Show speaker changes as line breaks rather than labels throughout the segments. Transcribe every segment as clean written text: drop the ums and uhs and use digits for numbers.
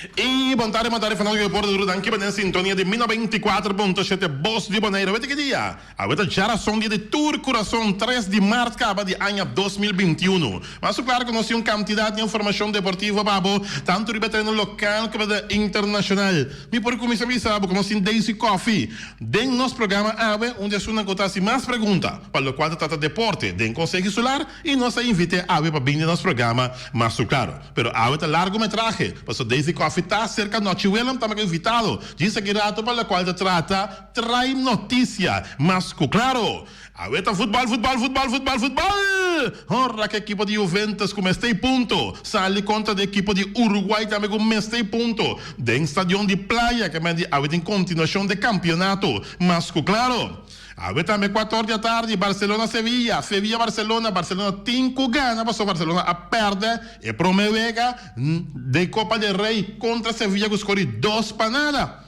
Y bon tarde, bon tarde fanático di deporte duru danki pa den sintonia di 94.7 Bos di Bonaire. Awete ki dia? Awe ta djarason dia di tur kurason tres di mart kaba di aña 2021. Mas ku klaro ku nos tin un kantidat di informashon deportivo pa bo tantu riba tereno lokal komo riba internashonal. Mi por kuminsá bisa bo ku nos tin Daisy Coffee den nos programa awe un di esunnan ku ta hasi mas pregunta pa lokual ta trata deporte den Konseho Insular y nos a invit'é awe pa bin den nos programa Mas ku Klaro. Pero awe ta largometrahe, pasobra Daisy Coffee ta serka Nochi Willem tambe ku invitado djis aki rato pa lokual ta trata Trae Noticia Mas ku Klaro. Awe ta futbal, futbal, futbal, futbal, futbal! Ora ku ekipo di Juventus ku mester e punto sali kontra di ekipo di Uruguay tambe ku mester e punto den stadion di Playa ke men di awe tin kontinuashon di kampionato Mas ku Klaro. Awe tambe kuator di atardi Barcelona Sevilla, Sevilla Barcelona, Barcelona tin ku gana pasobra Barcelona a pèrdè e promé wega den Copa del Rey kontra Sevilla ku skor di dos pa nada.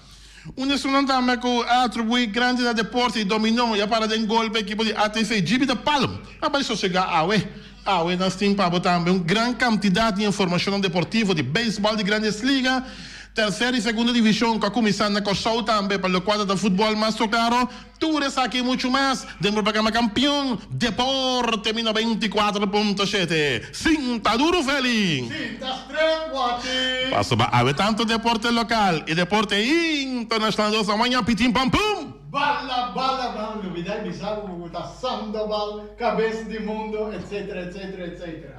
Un esunnan tambe ku a atribuí grandi na deporte i dominó i a para den gol pa ekipo di ATC Gibi de Palm a bai sosegá awe. Awe nos tin pa bo tambe un gran kantidat di informashonnan deportivo di beisbòl di Grandes Liga, terser i segundo divishon ku a kuminsá na Kòrsou tambe pa lokual ta ta futbòl mas klaro. Tur esaki i muchu mas den propaganda Kampion Deporte mi 94.7. Sinta duru Feli!
Sinta stret Watty!
Pasobra awe tantu deporte lokal i deporte internashonal nos a maña pitin pam pum!
Bala bala bala lubida y bisa cu bo ta Sandoval, cabes di mundo etc etc etc.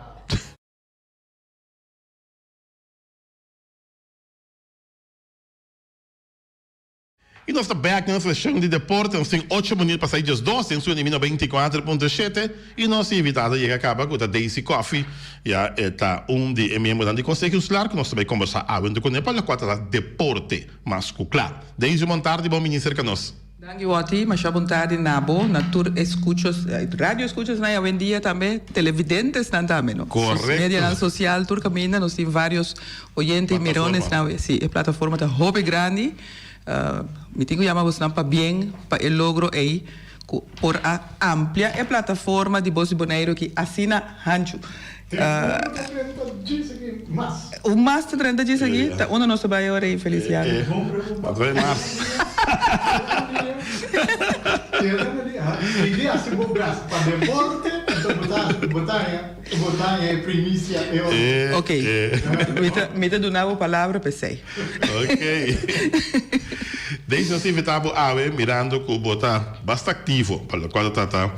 Y nos ta bek den seshon di deporte, nos tin ocho minuut pa sai 12 den su 94.7 y nos invitado a yega caba cu ta Daisy Coffie, ya e ta un di e miembronan di Conseho Insular cu nos ta bay combersa awe hunto cune pa locual ta ta deporte mas cu cla. Daisy bon tardi, bon bini cerca nos.
Danki Watty, masha bon tardi na bo, na tur escuchos, radio escuchosnan y awendia tambe televidentesnan tambe no.
Correcto.
Medianan social tur caminda nos tin varios oyente y mironesnan, si e plataforma ta hopi grandi. Mi tin ku yama bosnan pabien pa e logro ei ku por a amplia e plataforma di Bos di Boneiru aki asina hanchu. Un mas ta 30 djis aki? Ta unda nos ta bai ora ei, Feliciano? Ok, mi ta duna bo palabra p'esei.
Ok. Daisy nos invita bo awe mirando cu bo ta basta activo pa locual ta trata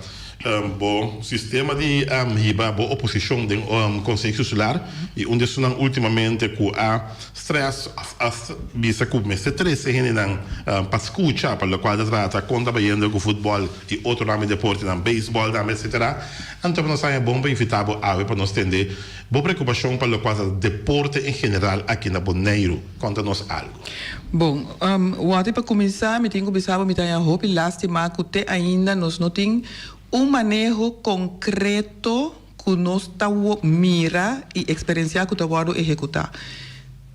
bo sistema di hiba bo oposicion den Consejo Insular y un di esunnan ultimamente cu a stress of a bisa cu mester trece hendenan pa scucha pa locual ta trata con ta bayendo cu futbol y otro ramo di deportenan, baseball tambe etcetera. Anto nos haña bon pa invita bo awe pa nos tende Bo preokupashon pa lokual ta deporte en general aki na Boneiru, konta nos algu.
Bon, wòrdu pa kuminsá mi tin ku bisa bo mi ta haña hopi lástima ku te ainda nos no tin un maneho konkreto ku nos ta mira i eksperensiá ku ta wòrdu ehekutá.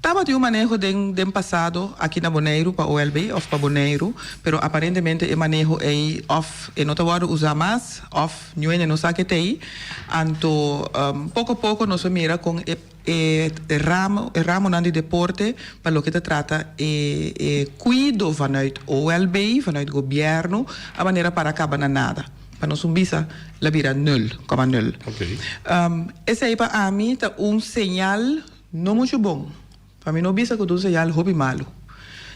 Tabatin un maneho den den pasado aki na Boneiru pa OLB òf pa Boneiru, pero aparentemente e maneho ei òf e no ta wòrdu usá mas òf niun hende no sa ke t'ei. Anto poko poko nos a mira kon e e ramo e ramonan di deporte pa loke ta trata e e kuido vanuit OLB, vanuit gobièrnu, a manera para kaba na nada. Pa nos un bisa la bira nul, koma nul. Esei pa ami ta un señal. No muchu bon. Pa mi no bisa ku ta un señal hopi malu.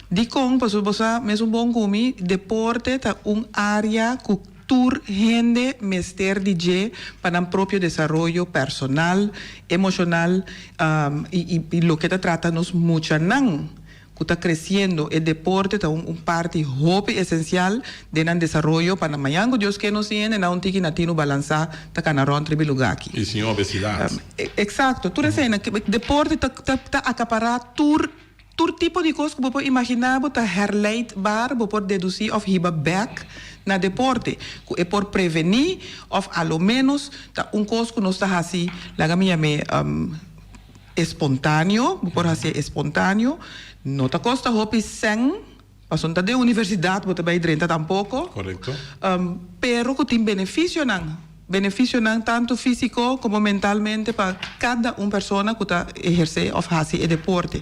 Dikon? Pasobra bo sa mesun bon ku mi, deporte ta un área ku tur hende mester di dje pa nan propio desaroyo personal, emoshonal i loke ta trata nos muchanan. Ku ta kresiendo, e deporte ta un un parti hopi esensial den nan desaroyo pa na mañan ku Dios ke nos tin hende nan un tiki na tinu balansá ta kana rònt riba e lugá aki.
I sin obesidat.
Eksakto, tur esei deporte ta ta ta akapará tur tur tipo di kos ku bo por imaginá bo ta herleidbaar, bo por dedusí òf hiba bèk na deporte ku e por prevení òf a lo ménos ta un kos ku nos ta hasi laga mi yam'é. Espontáneo, bo por hasié espontáneo, no ta kosta hopi sèn, pasobra no ta den universidat bo ta bai drenta tampoko.
Korekto.
Pero ku tin benefisionan, benefisionan tantu físiko komo mentalmente pa kada un persona ku ta ehersé òf hasi e deporte.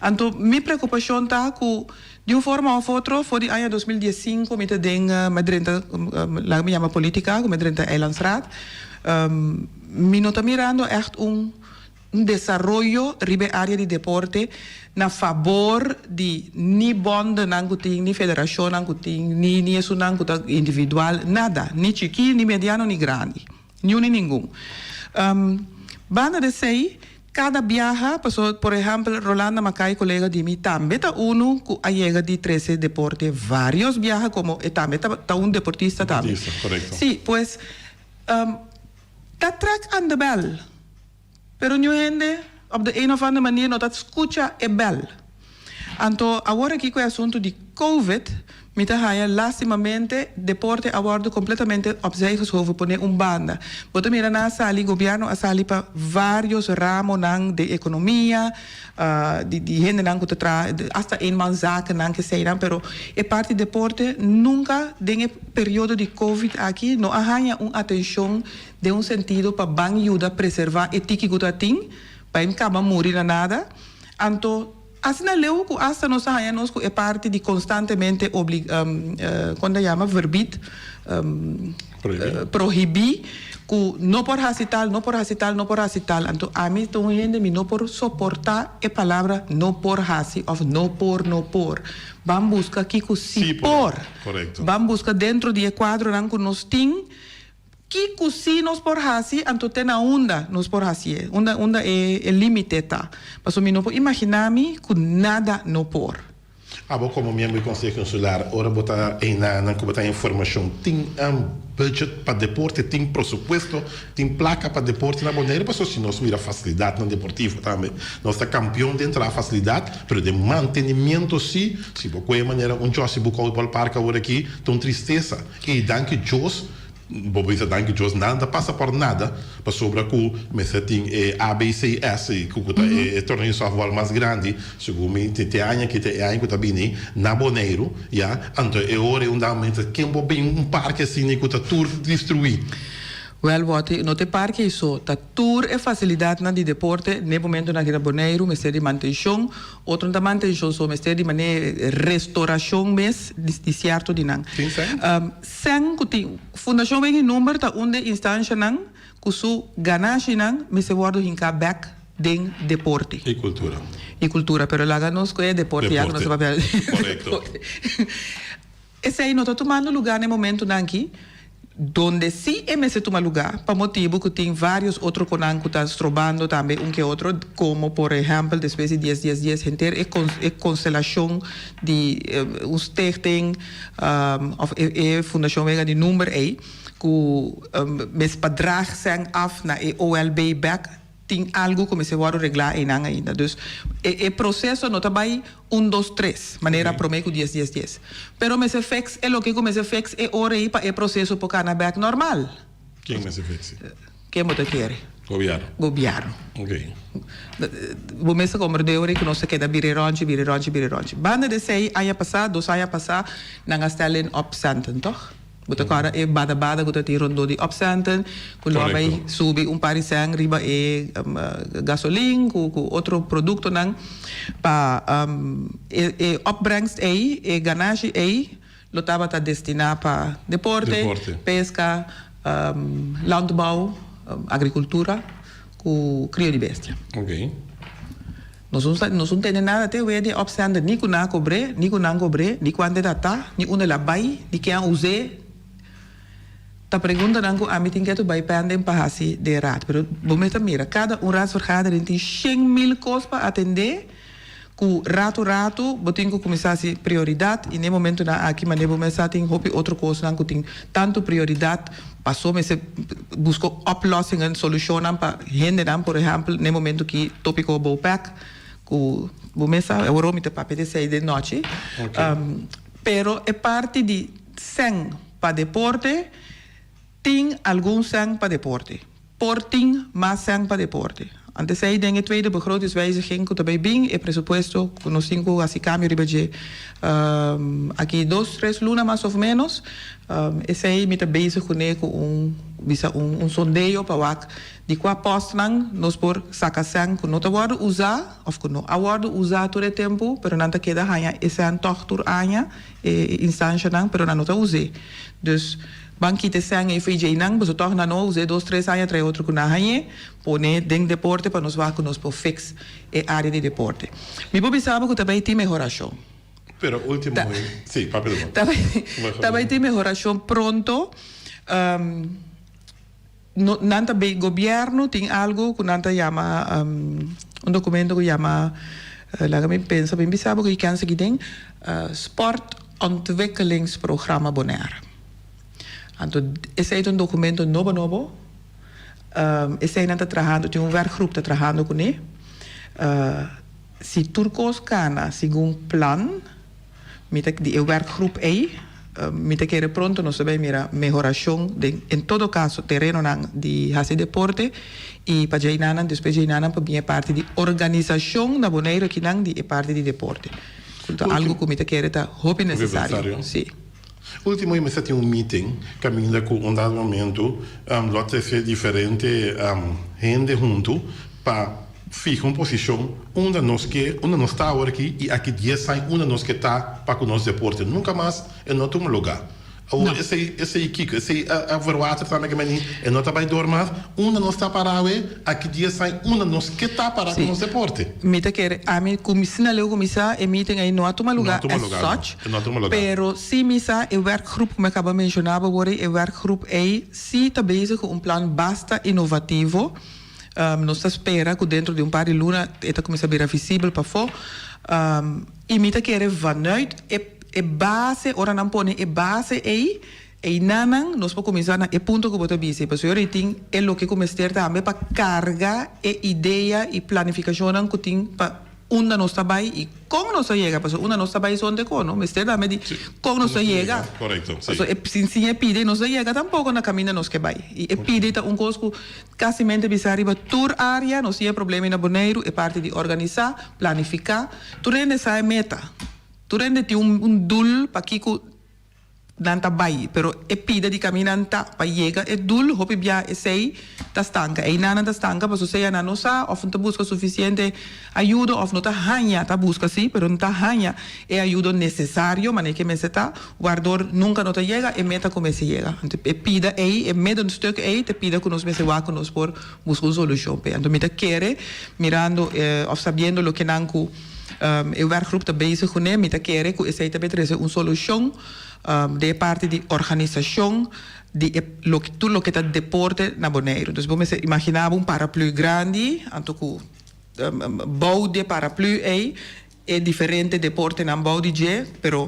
Anto mi preokupashon ta ku di un forma òf otro for di aña 2015 mi ta den mi a drenta laga mi yama politica ku mi a drenta Eilandsraad mi no ta mirando ègt un un desaroyo riba e área di deporte na fabor di ni bondenan ku tin, ni federashonnan ku tin, ni ni esunnan ku ta individual, nada, ni chikí, ni mediano, ni grandi, niun ni ningun. Banda di esei, kada biaha, pasobra por ehèmpel Rolanda Mackay, kolega di mi, tambe ta unu ku a yega di trese deporte vários biaha komo e tambe ta ta un deportista tambe.
Deportista, korekto.
Sí, pues ta trèk aan de bèl. Pero niun hende op de een of ander manier no ta skucha e bèl. Anto awor aki ku e asuntu di Covid mi ta haña lastimamente deporte a wòrdu kompletamente opzij geschoven, pone un banda. Bo ta mira nan a sali, gobièrnu a sali pa vários ramonan den ekonomia, di di hendenan ku ta traha, asta eenmanszakennan keseinan, pero e parti deporte nunka den e periodo di Covid aki no a haña un atenshon Den un sentido pa ban yuda preserva e tiki ku ta tin, pa e kaba muri na nada. Anto, asina leu ku asta nos a haña nos ku e parti di konstantemente obli kon ta yama verbid, prohibí, ku no por hasi tal, no por hasi tal, no por hasi tal. Anto ami ta un hende mi no por soportá e palabra no por hasi òf no por, no por. Ban buska kiko si por. Ban buska dentro di e kuadronan ku nos tin. Kiko si nos por hasi, anto te na unda nos por hasié? Unda unda e e límite ta? Pasobra mi no por imaginá mi ku nada no por.
Abo komo miembro di Konseho Insular, ora bo ta einanan ku bo ta haña informashon, tin budget pa deporte, tin presupuesto, tin plaka pa deporte na Boneiru? Pasobra si nos mira fasilidatnan deportivo tambe, nos ta kampion den traha fasilidat, pero den mantenimiento si, si bo kohe manera un Jossy Boekhout Ballpark awor aki, ta un tristesa. I danki Dios, bo bisa danki Dios, nada ta pasa por nada, pasobra ku mester tin e ABCS, ku ku ta e torneo di softball mas grandi, segun mi te te aña aki ta e aña ku ta bini na Boneiru, ya, anto e ora ei un dado momento ken por bin un parke asina ku ta tur destruí?
Wèl, wòt, no ta e parke ei so, ta tur e fasilidatnan di deporte n'e momentunan aki na Boneiru mester di mantenshon, Otro no ta mantenshon so, mester di manera restorashon mes di sierto di nan.
Tin sèn?
Sèn ku tin. Fundashon Wegen i Number ta un den instanshanan ku su ganashinan mester wòrdu hinká bèk den deporte.
I kultura.
I kultura, pero laga nos ku e deporte ya ku nos ta papia di
Korekto.
Esei no ta tumando lugá na e momentunan aki, donde sí e mester tuma lugá, pa motibu ku tin vários otro konan ku ta strobando tambe un ke otro, komo por ehèmpel despues di dies dies dies henter e e konstelashon di un stichting òf e e fundashon wega di number ei ku mes pa draag sèn af na e OLB bèk. Tin algu ku mester wòrdu reglá einan ainda. Dus e e proseso no ta bai un dos tres, manera promé ku dies dies dies. Pero mester fix e loke ku mester fix e ora ei pa e proseso por kana bèk normal.
Ken mester fix e?
Ken bo ta kere?
Gobièrnu.
Gobièrnu.
Oké.
Bo mester komprendé ora ei ku nos ta keda bira e ròntji, bira e ròntji, bira e ròntji. Banda di esei, aña pasá, dos aña pasá, nan a stel in opcenten, tòg? Bo ta kòrda e bada bada ku ta tin rondó di opcenten, ku lo a bai subi un par di sèn riba e gasolin ku ku otro produktonan pa e e opbrengst ei, e ganashi ei lo tabata destiná pa deporte, peska, landbouw, agrikultura ku krio di bestia. Nos no sa, nos no tende nada te wea di opzender, ni ku nan a kobr'é, ni ku nan kobr'é, ni kuantu e ta ta, ni unda el a bai, ni ken a us'é. Ta preguntanan ku ami tin ketu bai pending pa hasi den raad. Pero bo mes ta mira, kada un raadsvergadering tin 100.000 kos pa atendé, ku ratu ratu bo tin ku kuminsá hasi prioridat, i n'e momentunan aki manera bo mes sa tin hopi otro kosnan ku tin tantu prioridat. Paso mester buska oplossingen, solushonnan pa hendenan, por ehèmpel n'e momento ki topiko BOPEC ku bo mes sa awor mi ta papia di esei den nochi, pero e parti di sèn pa deporte tin algun sèn pa deporte, por tin mas sèn pa deporte. Anto esei den e tweede begrotingswijziging ku ta bay bin e presupuesto ku nos tin ku hasi kambio riba dje aki dos tres luna mas of menos. Esei mi ta bezig kuné ku un bisa un un sondeo pa wak di kua pòstnan nos por saka sèn ku no ta wòrdu usá òf ku no a wòrdu usá tur e tempu pero nan ta keda haña e sèn tòg tur aña e instanshanan pero nan no ta us'é. Dus ban kita e sèn ei for djeinan pasobra tòg nan no a us'é dos tres aña trae otro ku nan hañ'é. Pone den deporte pa nos wak ku nos por fix e área di deporte. Mi por bisa bo ku ta bay tin mehorashon.
Pero ultimo
Ta,
si, papia di bo.
ta bay, ta bay tin mehorashon pronto. No, nan ta bay, gobierno tin algo ku nan ta yama un documento ku yama, laga mi pensa, mi bisa bo ku i kens aki den, Sport Ontwikkelingsprogramma Bonaire. Anto esei ta un documento nobo nobo. Eseinan ta trahando, tin un werkgroep ta trahando kuné. Si tur kos kana segun plan, mi ta di e werkgroep ei, mi ta kere pronto nos ta bai mira mehorashon den en todo kaso terenonan di hasi deporte i pa djeinanan despues djeinanan pa bin e parti di organisashon na Boneiru akinan di e parti di deporte. Ku ta algu ku mi ta kere ta hopi nesesario. Si.
Ultimo e mester tin un meeting caminda cu un dado momento lo a trece diferente hende hunto pa fiha un posicion unda nos ke, unda nos ta awor aki y aki dies aña unda nos ke ta pa cu nos deporte. Nunca mas e no tuma lugar. Awor esey esey kico? Esey a verwater tambe ke meni e no ta bay door mas. Unda nos ta para awe aki dies aña unda nos ke ta para cu nos deporte?
Mi ta kere ami cu mi sina leu cuminsa e meeting ey no a tuma lugar as such.
E no a tuma lugar.
Pero si mi sa e werkgroep cu mi a caba menciona awor ey, e werkgroep ey si ta bezig cu un plan basta innovativo. Nos ta spera cu dentro di un par di luna e ta cuminsa bira visibel pafo. Y mi ta kere vanuit e e base, ora nan pone e base ey, eynanan nos por cuminsa na e punto cu bo ta bisa. Pasobra ey tin e loke cu mester tambe pa carga e idea y planificacionnan cu tin pa Unda nos ta bai i kon nos ta yega? Pasobra unda nos ta bai son te kon, no? Mester tambe di kon nos ta yega. Pasobra e sin sin e pide nos ta yega tampoco na caminda nos ke bai. I e pide ta un kos ku casimente bisa riba tur area nos tin e problema na Boneiru, e parti di organisa, planifica. Tur hende sa e meta. Tur hende tin un doel pakiko Nan ta bai, pero e pida di camina nan ta pa yega e doel, hopi bia esey ta stanca. Eynan nan ta stanca pasobra sea nan no sa of no ta busca suficiente ayudo of no ta haña, ta busca si, pero no ta haña e ayudo necesario manera ke mester ta, wardor nunca no ta yega e meta cu mester yega. Anto e pida ey, e middenstuk ey ta e pida cu nos mester wak cu nos por busca un solucion p'e. Anto mi ta kere mirando of sabiendo loke nan cu. E werkgroep ta bezig kuné. Mi ta kere ku esei ta bay trese un solushon den e parti di organisashon di e loke tur loke ta deporte na Boneiru. Dus bo mester imaginá bo un paraplu grandi anto ku bou di e paraplu ei e diferente deportenan bou di dje pero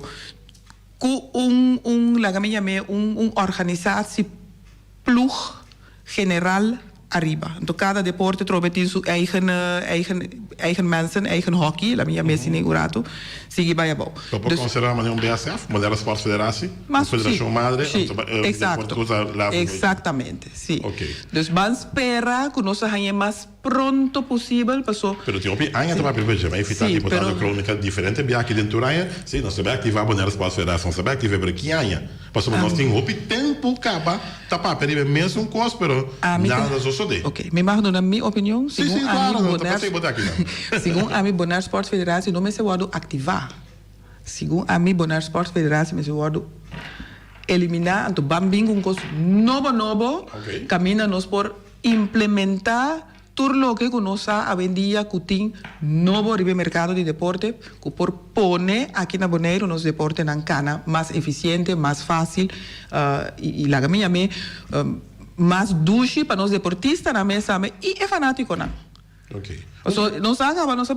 ku un un laga mi yam'é un un organisasi ploeg general ariba. Anto cada deporte trobe tin su eigen eigen eigen mensen, eigen hockey, laat mi yam'é asina un rato, sigui bai abou.
Lo por considera manera un BSF, manera Sport Federatie, un federacion madre,
Si,
anto e deporte
exacto,
cu ta laat
exactamente, si.
Ok.
Dus ban spera cu nos ta hañ'é mas pronto posibel paso.
Pero tin hopi aña ta papia pa dje, ma evita
Sí,
diputado
pero.
Kroon ka diferente bia aki den tur aña, sí, nos ta bai aktiva Bonaire Sports Federatie, nos ta bai aktiva pero ki aña? Pasobra nos tin hopi tempu kaba ta papia riba e mesun kos pero
Ami ta
nada ta sosode.
Ok, mi mag duna mi opinion?
Sí, sí,
Segun ami
klaro, no ta
Bonaire
pasei bo ta aki nan.
Segun ami Bonaire Sports Federatie no mester wòrdu aktivá. Segun ami Bonaire Sports Federatie mester wòrdu eliminá anto ban bin ku un kos nobo nobo
Ok.
kaminda nos por Implementá tur loke ku nos sa awendia ku tin nobo riba e merkado di deporte ku por pone aki na Boneiru nos deportenan kana mas efisiente, mas fásil i laga mi yam'é mas dushi pa nos deportistanan mes tambe i e fanátikonan. Pasobra nos a kaba nos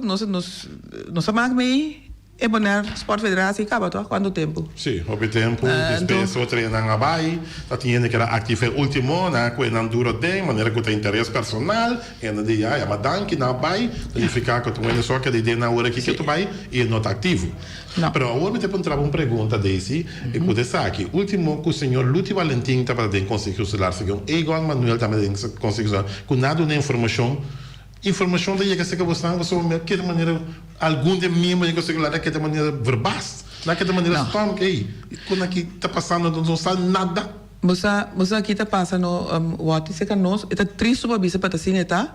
nos a mak mei. E Bonaire Sport Federatie kaba toch? Cuanto tempo?
Sí, hopi tempu. Despues otro nan a bai, ta tin hende ku era aktif e ultimo, nan a kue nan duro den, manera ku ta interes personal, hende di ya, yama danki, nan a bai, ta nifiká ku ta un hende so a keda idea nan ora kiko ta bai i e no ta aktivo. Pero awor mi ta puntra bo un pregunta, Daisy, e ku ta esaki, ultimo ku señor Luti Valentin tabata den Konseho Insular, segun Egon Manuel tambe den Konseho Insular, ku nan a duna informashon. Informashon ta yega serka bosnan pasobra mi a keda manera algun di e miembronan ku a keda keda manera verbaasd, nan a keda manera stom ku ey kon aki ta pasando nos no sa nada.
Bo sa bo sa ki ta pasa no wòrdu serka nos e ta tristu pa bisa pa ta asina e ta.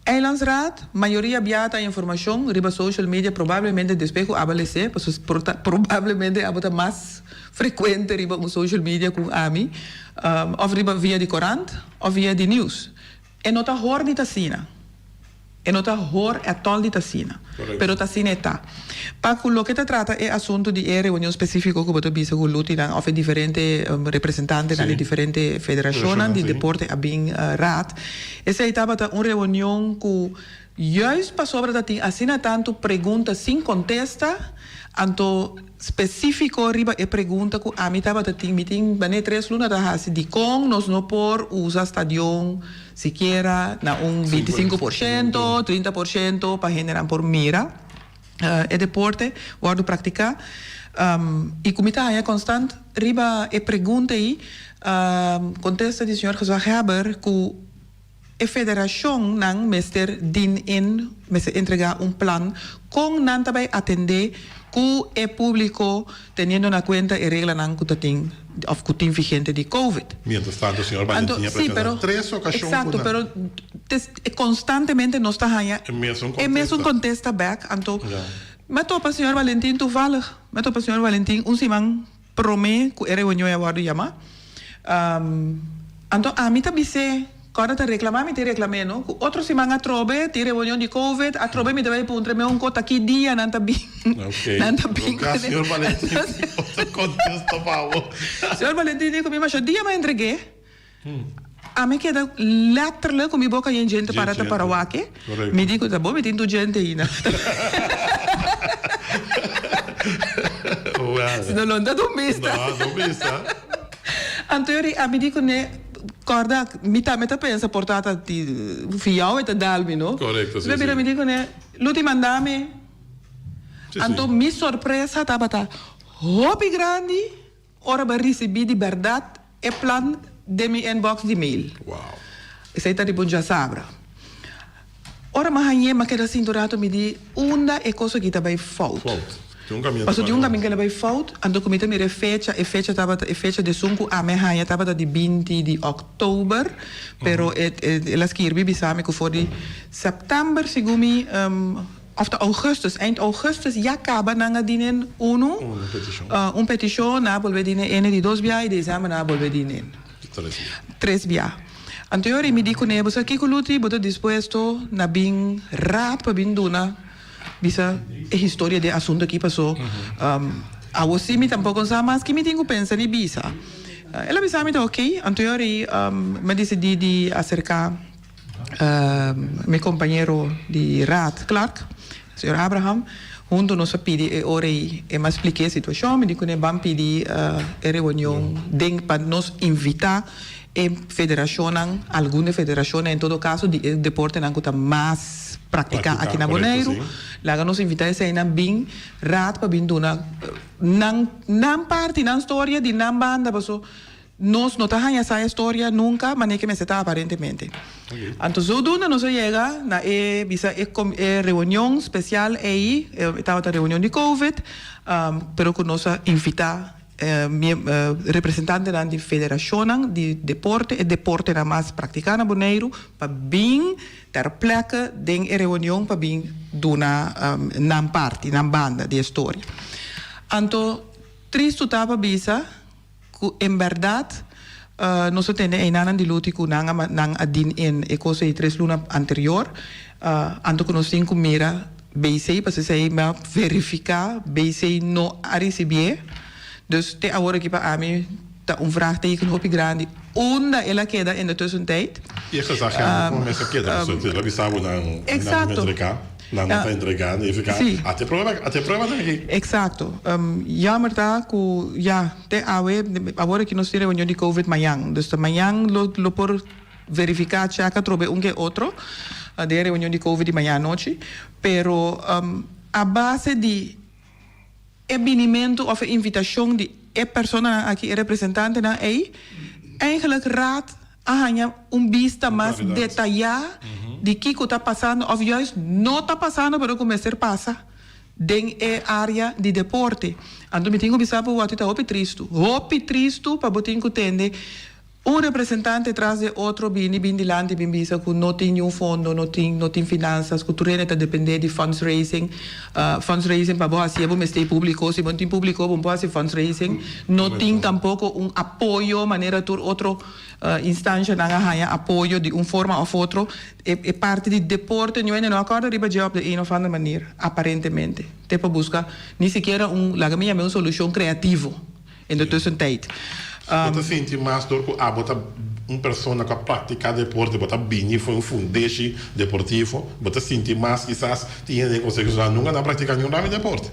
Eilandsraad mayoria bia ta informashon riba social media probablemente despues ku abo les'é pasobra por ta probablemente abo ta mas frekuente riba un social media ku ami òf riba via di korant òf via di news. E no ta hor di ta asina. E no ta hor at all di ta asina. Pero ta asina e ta. Pa cu loke ta trata e asunto di e reunion specifico cu bo ta bisa cu Lutinan of e diferente representantenan di diferente federacionnan di deporte a bin raad, esey tabata un reunion cu juist pasobra ta tin asina tanto pregunta sin contesta, anto Spesífiko riba e pregunta ku ami tabata tin, mi tin manera tres luna ta hasi dikon nos no por usa stadion sikiera na un 25%, 30% pa hendenan por mira e deporte wòrdu praktiká. I ku mi ta haña konstant riba e pregunta ei kontesta di señor Gezaghèber ku E federashon nan mester din in mester entrega un plan kon nan ta bai atende ku e publiko teniendo na kuenta e reglanan ku ta tin of ku tin vigente di covid.
Mientras tanto señor Valentin a presenta tres okashon ku
nan. Pero konstantemente nos ta haña e mesun kontesta bek anto mi a topa señor Valentin toevallig mi a topa señor Valentin un siman Promé ku e reunion a wòrdu yamá, anto ami ta bis'é, Kòrda ta reklamá, mi tin reklam'é no, ku otro siman atrobe tin reunion di covid, atrobe mi ta bai puntra mi un kos ta ki dia nan ta bin, nan ta bin
ku e. Señor Valentin tin otro kontesta pa bo.
Señor Valentin di ku mi masha dia mi a entreg'é, ami keda lètterlijk ku mi boka yen djente para ta para wak e, mi di ku ta bon mi tin tur djente ainda.
Well.
No, no ta un bista.
No, no bista.
Anto yori ami di kuné, kòrda, mi tambe ta pensa por ta ta di fiau e ta dal mi, no?
Korekto, si,
si. Mi di kuné, Luti manda mi.
Si, si.
Anto mi sorpresa tabata hopi grandi ora bo a risibí di bèrdat e plan den mi inbox di mail.
Wow.
Esei ta riba un djasabra. Ora mi a hañ'é, mi a keda sinti un rato, mi di, Unda e kos aki ta bai fout?
Fout. Tin un kaminda
Pasobra tin un kaminda ku el a bai fout, anto ku mi ta mira e fecha, e fecha tabata, e fecha di esun ku ami a haña tabata di binti di òktober, pero e, el a skirbi bisa mi ku for di sèptèmber segun mi, òf ta ougùstùs, eind ougùstùs ya kaba nan a dinen unu,
Un petishon.
un petishon, nan a bolbe dinen ene di dos bia i desèmber nan a bolbe dinen.
Tres bia.
Tres bia. Anto yori mi di kuné, Bo sa kiko Luti, bo ta dispuesto na bin raad pa bin duna bisa e historia di e asunto aki paso awo si mi tampoco sa mas ki mi tin ku pensa ni bisa. El a bisa mi ta ok, anto yori mi a disidí di aserká mi kompañero di raad Clark, señor Abraham, hunto nos a pidi e ora ei, e mi a spliké e situashon, mi di kuné ban pidi e reunion den pa nos invitá E federashonnan, algun di federashonnan en todo kaso di e deportenan ku ta mas praktiká aki na Boneiru, laga nos invitá eseinan bin raad pa bin duna nan nan parti, nan storia di nan banda paso nos no ta haña sa e storia nunka manera ke mester ta aparentemente. Anto zodoende nos a yega na e bisa e e reunion spesial ei, e tabata reunion di covid, pero ku nos a invitá. Representantenan di federashonnan di deporte, e deportenan mas praktiká na Boneiru, pa bin ter plekke den e reunion pa bin duna nan parti, nan banda di e storia. Anto tristu ta pa bisa ku en bèrdat nos a tende einanan di luti ku nan a nan a din in e kos ei tres luna anterior, anto ku nos tin ku mira BC, pasobra esei mi a verifica, BC no a ricibié. Dus te awor aki pa ami ta un vraagteken hopi grandi unda el a keda in de tussentijd.
I e gezaghebber como mester keda, pasobra el a bisa bo nan nan no entrega, nan no ta entrega, nifica a te prueba, a te prueba nan aki.
Exacto. Jammer ta cu ya te awe, awor aki nos tin reunion di covid mañan, dus ta mañan lo lo por Verifica check atrobe un ke otro den e reunion di covid di maña anochi, pero a base di e binimento of e invitacion di e personanan aki, e representantenan ey, eigenlijk Raad a haña un bista mas detaya. di kiko ta pasando òf juist no ta pasando pero ku mester pasa den e área di deporte. Anto mi tin ku bisa bo wòrdu ta hopi tristu, hopi tristu pa bo tin ku tende un representante tras di otro bini bin dilanti bin bisa ku no tin niun fondo, no tin no tin finansas, ku tur hende ta dependé di fundraising. Fundraising pa bo hasié bo mester públiko, si bo no tin públiko bo no por hasi fundraising. No tin tampoko un apoyo manera tur otro instanshanan a haña apoyo di un forma òf otro. E parti di deporte niun hende no a kòrda riba dje òp de een òf ander manier, aparentemente. Te pa buska ni sikiera un, laga mi yam'é un solushon kreativo in de tussentijd.
Bo ta sinti mas dor ku abo ta un persona ku a praktiká deporte, bo ta bini for un fundeshi deportivo, bo ta sinti mas kisas tin hende den Konseho Insular nunka nan a praktiká niun ramo di deporte.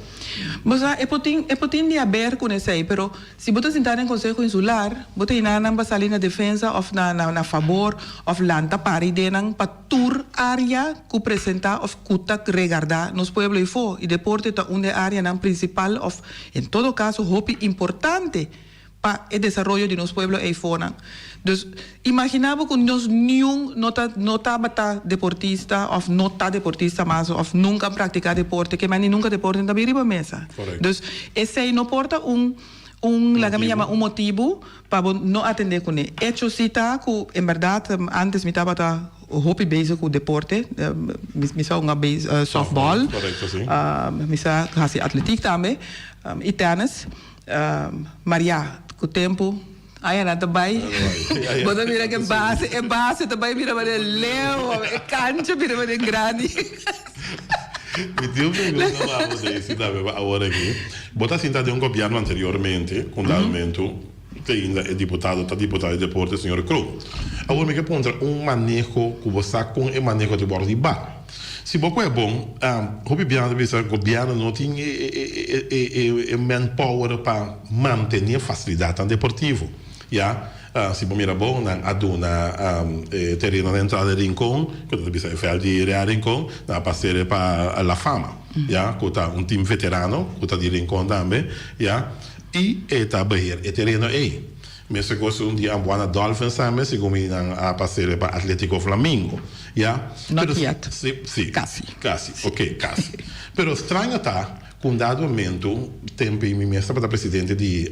Bo sa, e por tin, e por tin di haber ku esei, pero si bo ta sintá den Konseho Insular, bo ta hina nan pa sali na defensa òf na na fabor òf lanta para ideanan pa tur área ku presentá òf ku ta regardá nos pueblo efó. I deporte ta un di e áreanan prinsipal òf en todo kaso hopi importante pa e desaroyo di nos pueblo eifonan. Dus, imaginá bo ku nos niun no ta no tabata deportista òf no ta deportista mas òf nunka a praktiká deporte, ke mende nunka deporte no ta bin riba mesa. Dus, esei no por ta un un laga mi yama un motibu pa bo no atendé kuné. Echo si ta ku en bèrdat ántes mi tabata hopi bezig ku deporte, mi sa hunga sòftbòl, mi sa hasi atletiek tambe i tènis. Maar ya, ku tempu añanan ta bai, bo ta mira ku e base, e base ta bai bira manera leu, e kancha bira manera grandi.
Mi tin un pregunta pa bo, Daisy, tambe pa awor aki. Bo ta sinta den un gobièrnu anteriormente, ku un dado momento te ainda e diputado ta diputado di deporte, señor Kroon. Awor mi ke puntra un maneho ku bo sa kon e maneho ta wòrdu hiba. Si bo koe bon, hopi biaha ta bisa gobièrnu no tin e manpower pa mantené fasilidatnan deportivo. Ya, si bo mira bon, nan a duna e tereno na entrada di Rincon, ku ta bisa e vèlt di Real Rincon, nan a pas'é pa La Fama, ya, ku ta un tim veterano ku ta di Rincon tambe, ya, i e ta beheer e tereno ei. Mester gosa un di Ambuana Dolphins tambe, segun mi nan a pas'é pa Atletico Flamingo, ya.
Not Pero yet.
Si, si.
Casi.
Casi, ok, casi. Pero straño ta cu un dado momento, tempo y mi mes tabata presidente di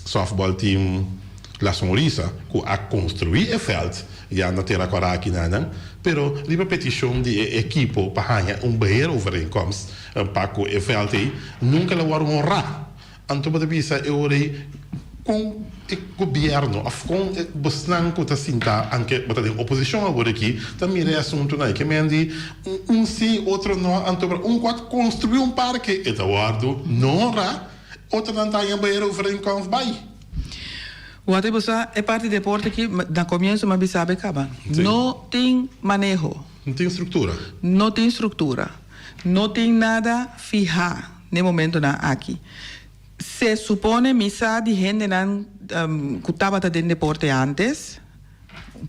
softball team La Sonrisa, cu a construi e veld ya na Tera Cora aki nanan, pero riba peticion di e ekipo pa haña un beheerovereenkomst pa cu e veld ey, nunca lo worde honra. Anto bo ta bisa e ora ei kon e gobièrnu òf kon e bosnan ku ta sinta anke bo ta den oposishon awor aki ta mira e asuntunan ei. Ke men di un si otro no anto un ku a konstruí un parke e ta wòrdu no honrá otronan ta haña beheer overeenkomst bai.
Wak bo sa e parti deporte aki na komienso mi a bisa bo e kaba. No tin maneho.
No tin struktura.
No tin struktura. No tin nada fihá. N'e momentonan aki se supone mi sa di hendenan ku tabata den deporte antes,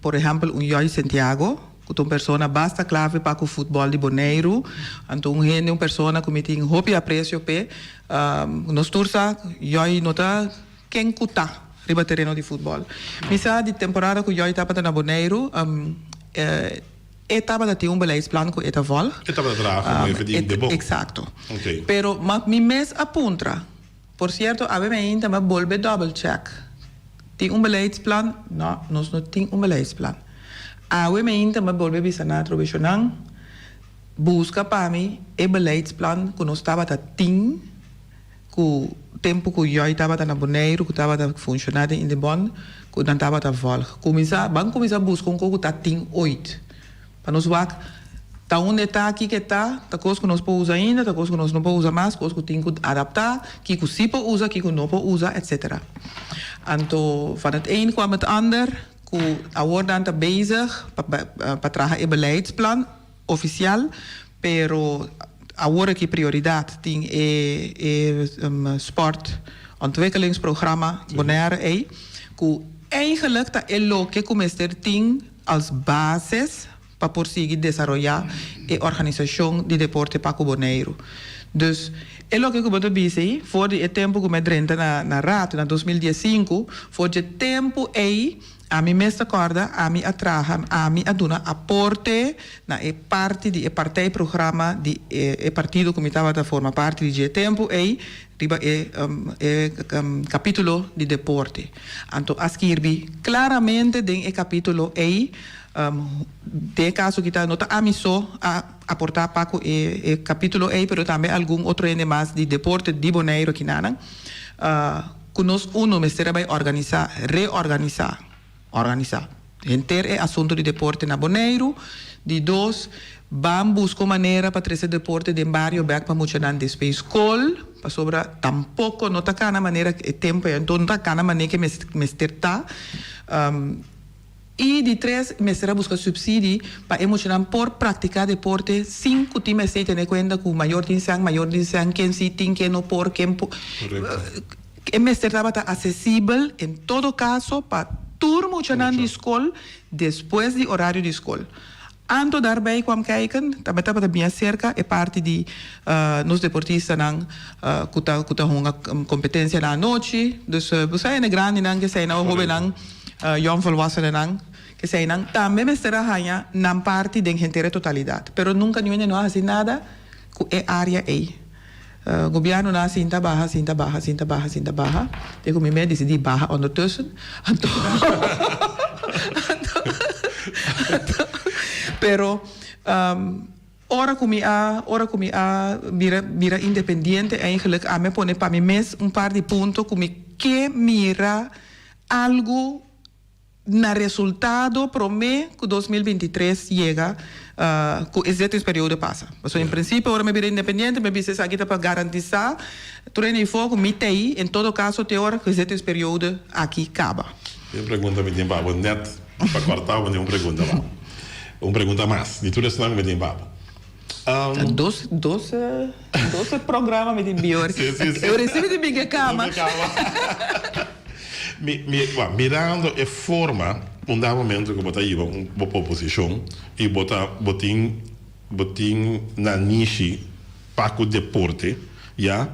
por ehèmpel un Joy Sentiago, ku ta un persona basta klave pa ku futbòl di Boneiru, anto un hende, un persona ku mi tin hopi apresio p'e. Nos tur sa Joy no ta ken ku ta riba tereno di futbòl. Mi sa di temporada ku Joy tabata na Boneiru, E tabata tin un beleidsplan ku e ta volg.
E tabata traha komo hefe di Indebon.
Eksakto. Pero ma mi mes a puntra. Por sierto awe mi ainda mi a bolbe double check. Tin un beleidsplan? No, nos no tin un beleidsplan. Awe mi ainda mi a bolbe bisa nan atrobeshonan, buska pa mi e beleidsplan ku nos tabata tin. Ku tempu ku Joy tabata na Boneiru ku tabata funshoná den Indebon ku nan tabata vòlg. Kuminsá ban kuminsá buska un kos ku ta tin oit pa nos wak ta unda e ta kiko e ta, ta kos ku nos por usa ainda, ta kos ku nos no por usa mas, kos ku tin ku adaptá, kiko si por usa, kiko no por usa etcetera. Anto van het een kwam het ander ku awor nan ta bezig pa pa traha e beleidsplan. Ofisial, pero awor aki prioridat tin e e sport ontwikkelingsprogramma Bonaire ei, ku eigenlijk ta e loke ku mester tin als basis pa por sigui desaroyá e organisashon di deporte pa ku Boneiru. Dus e loke ku bo ta bisa ei, for di e tempu ku mi a drenta na na Raad na 2015, for dje tempu ei. Ami mes ta kòrda, ami a traha, ami a duna aporte na e parti di e partijprogramma di e partido ku mi tabata forma parti di dje tempu ei riba e e kapítulo di deporte. Anto a skirbi klaramente den e kapítulo ei, den e kaso ki ta no ta ami so a aportá pa ku e e kapítulo ei pero tambe algun otro hende mas di deporte di Boneiru kinanan, Ku nos uno mester a bai organisá, reorganisá, organisá henter e asuntu di deporte na Boneiru. Di dos, ban buska un manera pa trese deporte den bario bèk pa muchanan despues skol, pasobra tampoko no ta kana manera e tempu ei anto no ta kana manera ke mester ta. I di tres, mester a buska supsidi pa e muchanan por praktiká deporte sin ku tin mester tene kuenta ku mayor tin sèn, mayor tin sèn, ken si tin, ken no por, ken por. E mester tabata asesibel en todo kaso pa tur muchanan di skol despues di orario di skol. Anto daarbij kwam kijken, tambe tabata bien serka e parti di nos deportistanan ku ta ku ta hunga kompetensianan anochi. Dus bo sa hende grandinan ke eseinan o hobennan, yòn volwassenennan ke eseinan tambe mester a haña nan parti den henter e totalidat. Pero nunka niun hende no a hasi nada ku e área ei. Gobiernonan a sinta baha, sinta baha, sinta baha, sinta baha, te ku mi mes disidí baha ondertussen. Anto, anto, anto, pero ora ku mi a, ora ku mi a bira, bira independiente eigenlijk ami a pone pa mi mes un par di punto ku mi ke mira algu. Na resultado prome ku 2023 yega ku e zittingsperiode pasa. Pasobra en prinsipio ora mi bira independiente mi a bisa esaki ta pa garantisa tur hende afó ku mi t'ei en todo kaso te ora ku e zittingsperiode aki kaba.
Un pregunta mi tin pa bo net pa kòrta bo tin un pregunta pa bo. Un pregunta mas di tur esnan ku mi tin pa bo.
Dos dos dos programa mi tin bior.
Sí, sí, sí.
E ora si mi tin bin ke kama.
Mi, mi, bueno, mirando e forma, un dado momento ku bo ta hiba un bo proposishon i bo ta bo tin bo tin nanishi pa ku deporte, ya,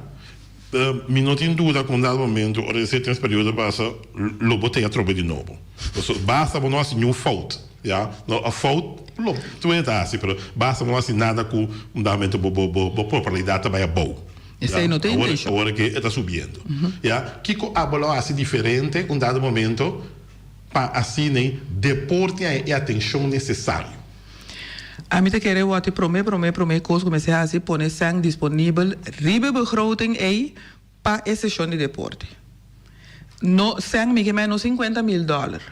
mi no tin duda ku un dado momento ora esei tres periodo pasa lo bo tei atrobe di nobo. Pasobra basta bo no hasi niun fout, ya, no a fout lo tur hende ta hasi pero basta bo no hasi nada ku un dado momento bo bo bo popularidat ta bai abou.
Esei no ta intenshon.
Awor ke e ta subiendo. Ya, kiko abo lo hasi diferente un dado momento pa asina deporte haña e atenshon nesesario?
Ami ta kere wòrdu e promé promé promé kos ku mester hasi pone sèn disponibel riba e begroting ei pa e seshon di deporte. No sèn mi ke mei no 50 mil dòler.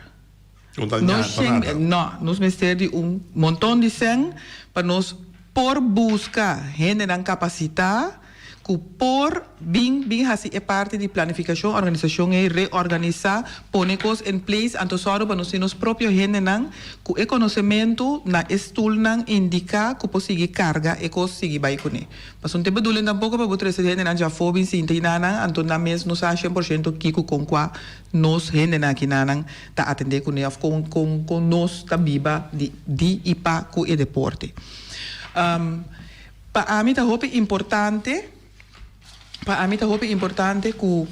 No ta
No
nada pa
shen
nada.
no, nos mester di un monton di sèn pa nos por buska hendenan kapasitá ku por bin bin hasi e parti di planifikashon, organisashon ei, reorganisá, pone kos in place, anto sòru pa nos tin nos propio hendenan ku e konosementu na e stulnan indiká ku por sigui karga e kos sigui bai kuné. Pasobra no ta e bedoeling tampoko pa bo trese hendenan djafó bin sinta einanan anto nan mes no sa shen por shento kiko kon kua nos hendenan akinanan ta atendé kuné òf kon kon kon nos ta biba di di i pa ku e deporte. Pa ami ta hopi importante, pa ami ta hopi importante ku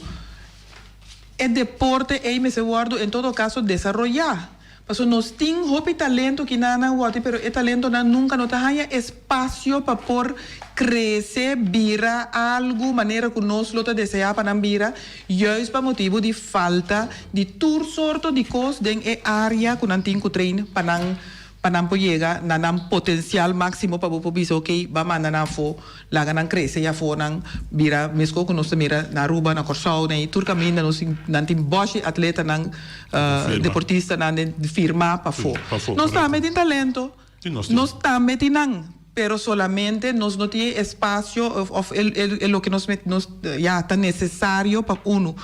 e deporte ei mester wòrdu en todo kaso desaroyá. Pasobra nos tin hopi talento kinanan wòrdu pero e talentonan nunka no ta haña espasio pa por krese bira algu manera ku nos lo ta deseá pa nan bira, juist pa motibu di falta di tur sorto di kos den e área ku nan tin ku train pa nan pa nan por yega na nan potencial maximo pa bo por bisa ok ba manda nan afo laga nan crece y afo nan bira mesco cu nos ta mira na Aruba na Corsou na tur caminda nos tin nan tin boshi atletanan deportistanan den firma pafo nos tambe tin talento nos tambe tin nan pero solamente nos no tin e espacio of e loke nos nos ya ta necesario pa uno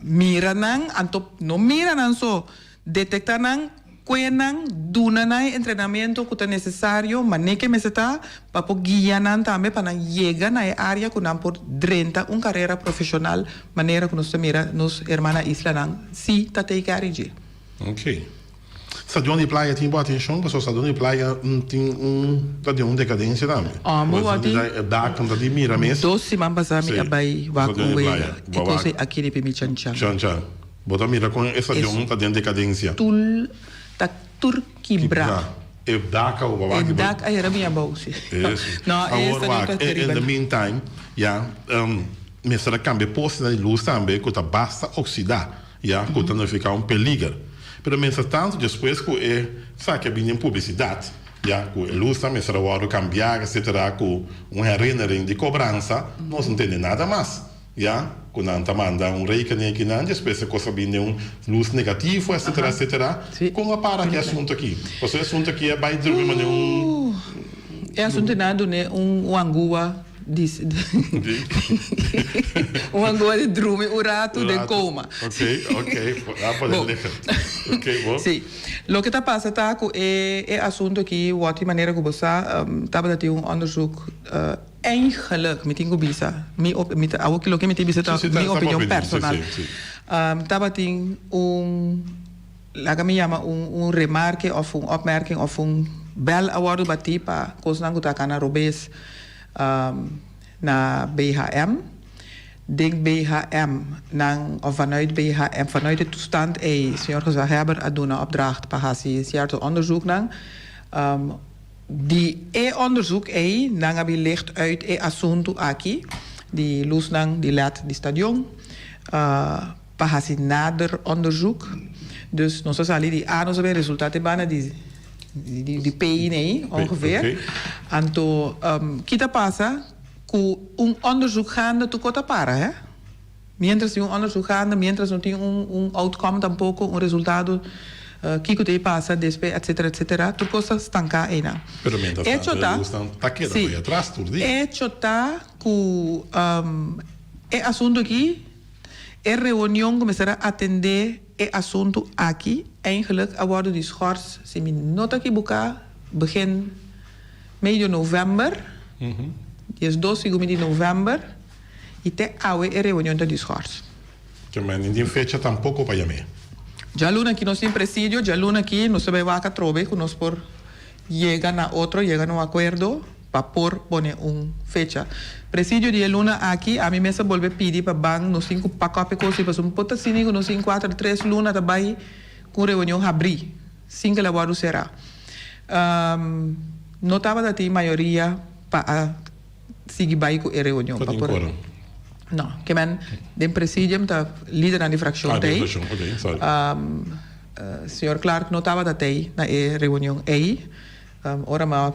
mira nan anto no mira nan so Detektá nan, kue nan, duna nan e entrenamentu ku ta nesesario, manera ke mester ta, pa por guia nan tambe pa nan yega na e área ku nan por drenta un karera profeshonal manera ku nos ta mira nos hermana islanan si ta take care dje.
Ok. Stadion di Playa tin bo atenshon? Pasobra Stadion di Playa tin un ta den un dekadensia tambe.
Amo wak di.
E dak ta di mira mes.
Dos siman pasá mi a bai wak un wega. E kos ei a kere pa mi chanchan.
Chanchan. Bo ta mira kon e stadion ta den dekadensia.
Tul ta tur kibra.
E dak a wak.
E dak a yera bin abou, si.
No, e stadion ta teribel. In the meantime, ya, mester a kambia postenan di lus tambe ku ta basta oksida, ya, ku ta nifiká un peliger. Pero mientras tanto, despues ku e esaki a bini den publisidat, ya, ku e lusnan mester a wòrdu kambiá, etsetera, ku un herinnering di kobransa, nos no tende nada mas. Ya cu nan ta manda un rekening aki nan, despues e cos a bin den un luz negativo, etcetera, etcetera. Con a para ki asunto aki? Pasobra e asunto aki a bay drumi manera un.
E asunto nan a dun'e un angua di un angua di drumi un rato den coma.
Ok, ok, a pone liggen. Ok, bo.
Si. Loke ta pasa ta cu e asunto aki, wou tin manera cu bo sa, tabata tin un onderzoek. Eigenlijk, mi tin ku bisa, mi op, mi ta, awo loke mi tin bisa ta mi opinion personal. Tabatin un, laga mi yama un, un remarke òf un opmerking òf un bèl a wòrdu batí pa kosnan ku ta kana robes na BHM. Den BHM nan, òf vanuit BHM, vanuit e toestand ei, señor gezaghebber a duna opdracht pa hasi sierto onderzoeknan. Di e onderzoek ei nan a bin licht uit e asuntu aki di lusnan di led di stadion pa hasi nader onderzoek. Dus nos a sali di A nos a bin resulta te banda di di P nei ongeveer. Anto ki ta pasa ku un onderzoek gaande tur kos ta para he. Mientras tin un onderzoek gaande, mientras no tin un un outcome tampoco, un resultado, kico ta e pasa despues, etcetera, etcetera, tur cos ta stanca eynan.
Pero mientras
Hecho
tanto e
ta,
lusnan ta keda
si,
bay atras tur dia.
hecho ta cu e asunto aki, e reunion cu mester a atende e asunto aki, eigenlijk a wordo di schors, si mi no ta ekiboca, begin medio november, 12 segun mi di november, I te awe e reunion ta di schors.
Ke men ni tin fecha tampoko pa yam'é.
Djaluna aki nos tin presidio, djaluna aki nos ta bai wak atrobe ku nos por yega na otro, yega na un akuerdo pa por pone un fecha. Presidio di e luna aki ami mes a bolbe pidi pa ban nos tin ku pak op e kos ei pasobra por ta asina ku nos tin kuater tres luna ta bai ku un reunion habrí sin ku el a wòrdu será. No tabata tin mayoria pa a. sigui bai ku e reunion pa por. No, ke men den presidium ta lidernan di frakshon ta ei. Señor Clark no tabata tei na e reunion ei. Ora mi a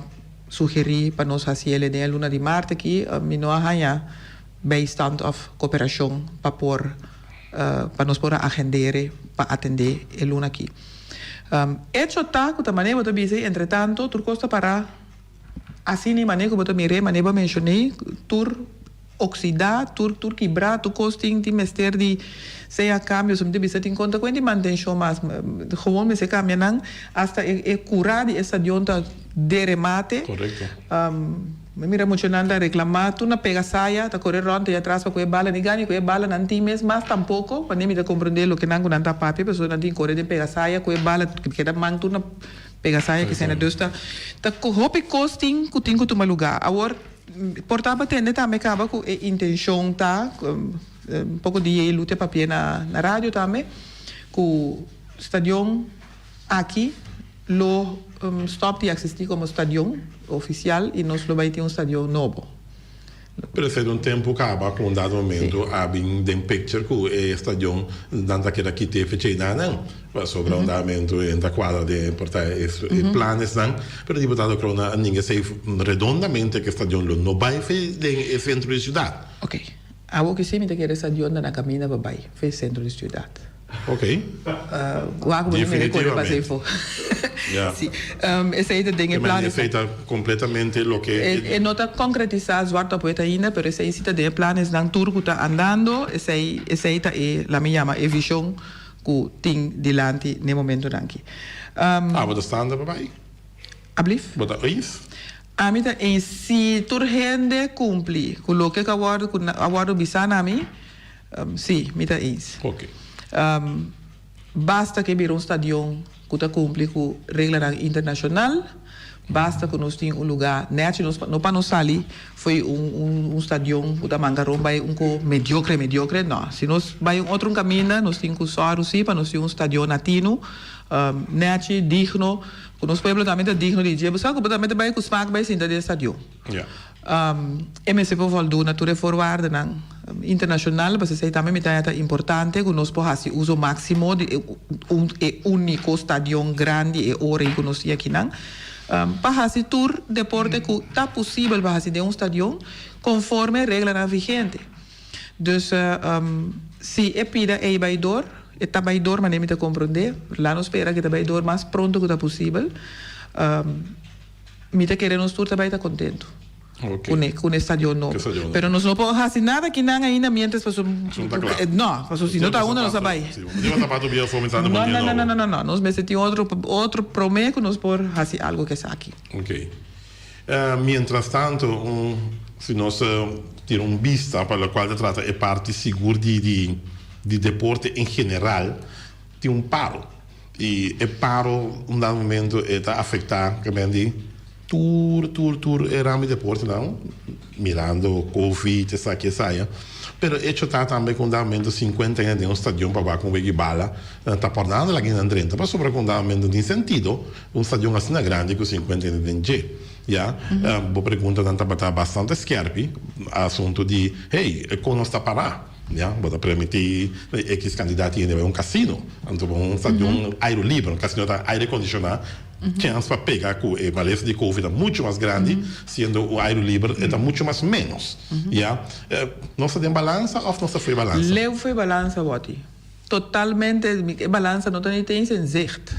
sugerí pa nos hasi el den e luna di mart aki, mi no a haña bijstand òf koperashon pa por pa nos por a agendere pa atendé e luna aki. Echo ta ku ta manera bo ta bisa ei entretanto tur kos ta pará. Asina e manera ku bo ta mir'é, manera bo a menshoné, tur oksidá, tur tur kibrá, tur kos tin tin mester di sea kambio. So mi ta bisa tin konta ku hende mantenshon mas. Gewoon mester kambia nan. Asta e e kurá di e stadion ta deremate.
Korekto.
Mi mira muchanan ta reklamá, tur na pega saya, ta kore rònt ei atras pa ku e bala. Ni gana ku e bala nan tin mes mas tampoko. Pasobra mi ta komprendé loke nan ku nan ta papia, pasobra nan tin kore den pega saya ku e bala keda man tur na. Pega saya ki sena dus ta ta hopi kos tin ku tin ku tuma lugá. Awor por ta batende tambe kaba ku e intenshon ta un poko di e lute papia na na radio tambe ku stadion aki lo stòp di eksistí komo stadion ofisial i nos lo bai tin un stadion nobo.
Pero esei ta un tempu kaba ku un dado momento a bin den picture ku e stadion nan ta keda kita e fecha einan pasobra un dado momento e ta kuadra den por ta e planesnan pero diputado Kroon a ninga esei redondamente ku e stadion lo no bai fe den e sentro di siudat.
Ok, awor ki si mi ta kere stadion ta na kaminda pa bai fe sentro di siudat.
Ok.
Wak bo mira kore pasa efo.
Ja.
Si. Esei ta den e plan.
Esei ta completamente loke.
E no ta concretisa zwart op wit ainda, pero esei si ta den e planesnan tur ku ta andando, esei esei ta e laat mi yama e vision ku tin dilanti n'e momentonan aki.
Ah, bo ta standa pa bai?
Ablief?
Bo ta eens?
Ami ta eens si tur hende cumpli ku loke ku a wordo ku a wordo bisa na mi. Sí, mi ta eens.
Ok.
Basta ke bira un stadion ku ta kumpli ku reglanan internashonal. Basta ku nos tin un lugá nèchi nos no pa nos sali fo'i un un un stadion ku ta mangaron bai un ko mediokre mediokre no. Si nos bai un otro un kaminda nos tin ku sòru si pa nos tin un stadion na tinu nèchi digno ku nos pueblo tambe ta digno di dje. Bo sa ku bo tambe ta bai ku smak bai sinta den stadion. E mester por voldu na tur e voorwaardennan internashonal, pasobra esei tambe mi ta haña ta importante ku nos por hasi uso máksimo di e un e úniko stadion grandi e ora ei ku nos tin akinan, pa hasi tur deporte ku ta posibel pa hasi den un stadion konforme reglanan vigente. Dus si e pida ei bai dor, e ta bai dor manera mi ta komprondé, laat nos spera ku e ta bai dor mas pronto ku ta posibel. Mi ta kere nos tur ta bai ta kontentu ku ne stadion nobo. Pero nos no por hasi nada akinan ainda mientras paso no, paso si no ta unda nos a bai. No, no, no, no, no, no. Nos mester tin otro otro prome ku nos por hasi algo ku esaki.
Ok. Mientras tanto un si nos tira un bista pa lokual ta trata e parti sigur di di deporte en general tin un paro. I e paro un dado momento e ta afecta kamen di tur tur tur e ramo di deportenan mirando covid esaki esaya pero hecho ta tambe ku un dado momento 50 hende den un stadion pa wak un wega di bala ta por nada laga nan drenta pasobra ku un dado momento no tin sentido un stadion asina grandi ku 50 hende den dje ya bo preguntanan tabata bastante skerpi asunto di hey kon nos ta para. Ya, bo ta permití X kantidat di hende bai un kasino. Anto bo un stadion aire liber, un kasino ta aire kondishoná, chèns pa pega ku e malesa di covid ta muchu mas grandi, siendo un aire liber e ta muchu mas ménos. Ya, nos ta den balansa òf nos ta fo'i balansa?
Leu fo'i balansa, Wòti. Totalmente, e balansa no ta ni te eens in zicht.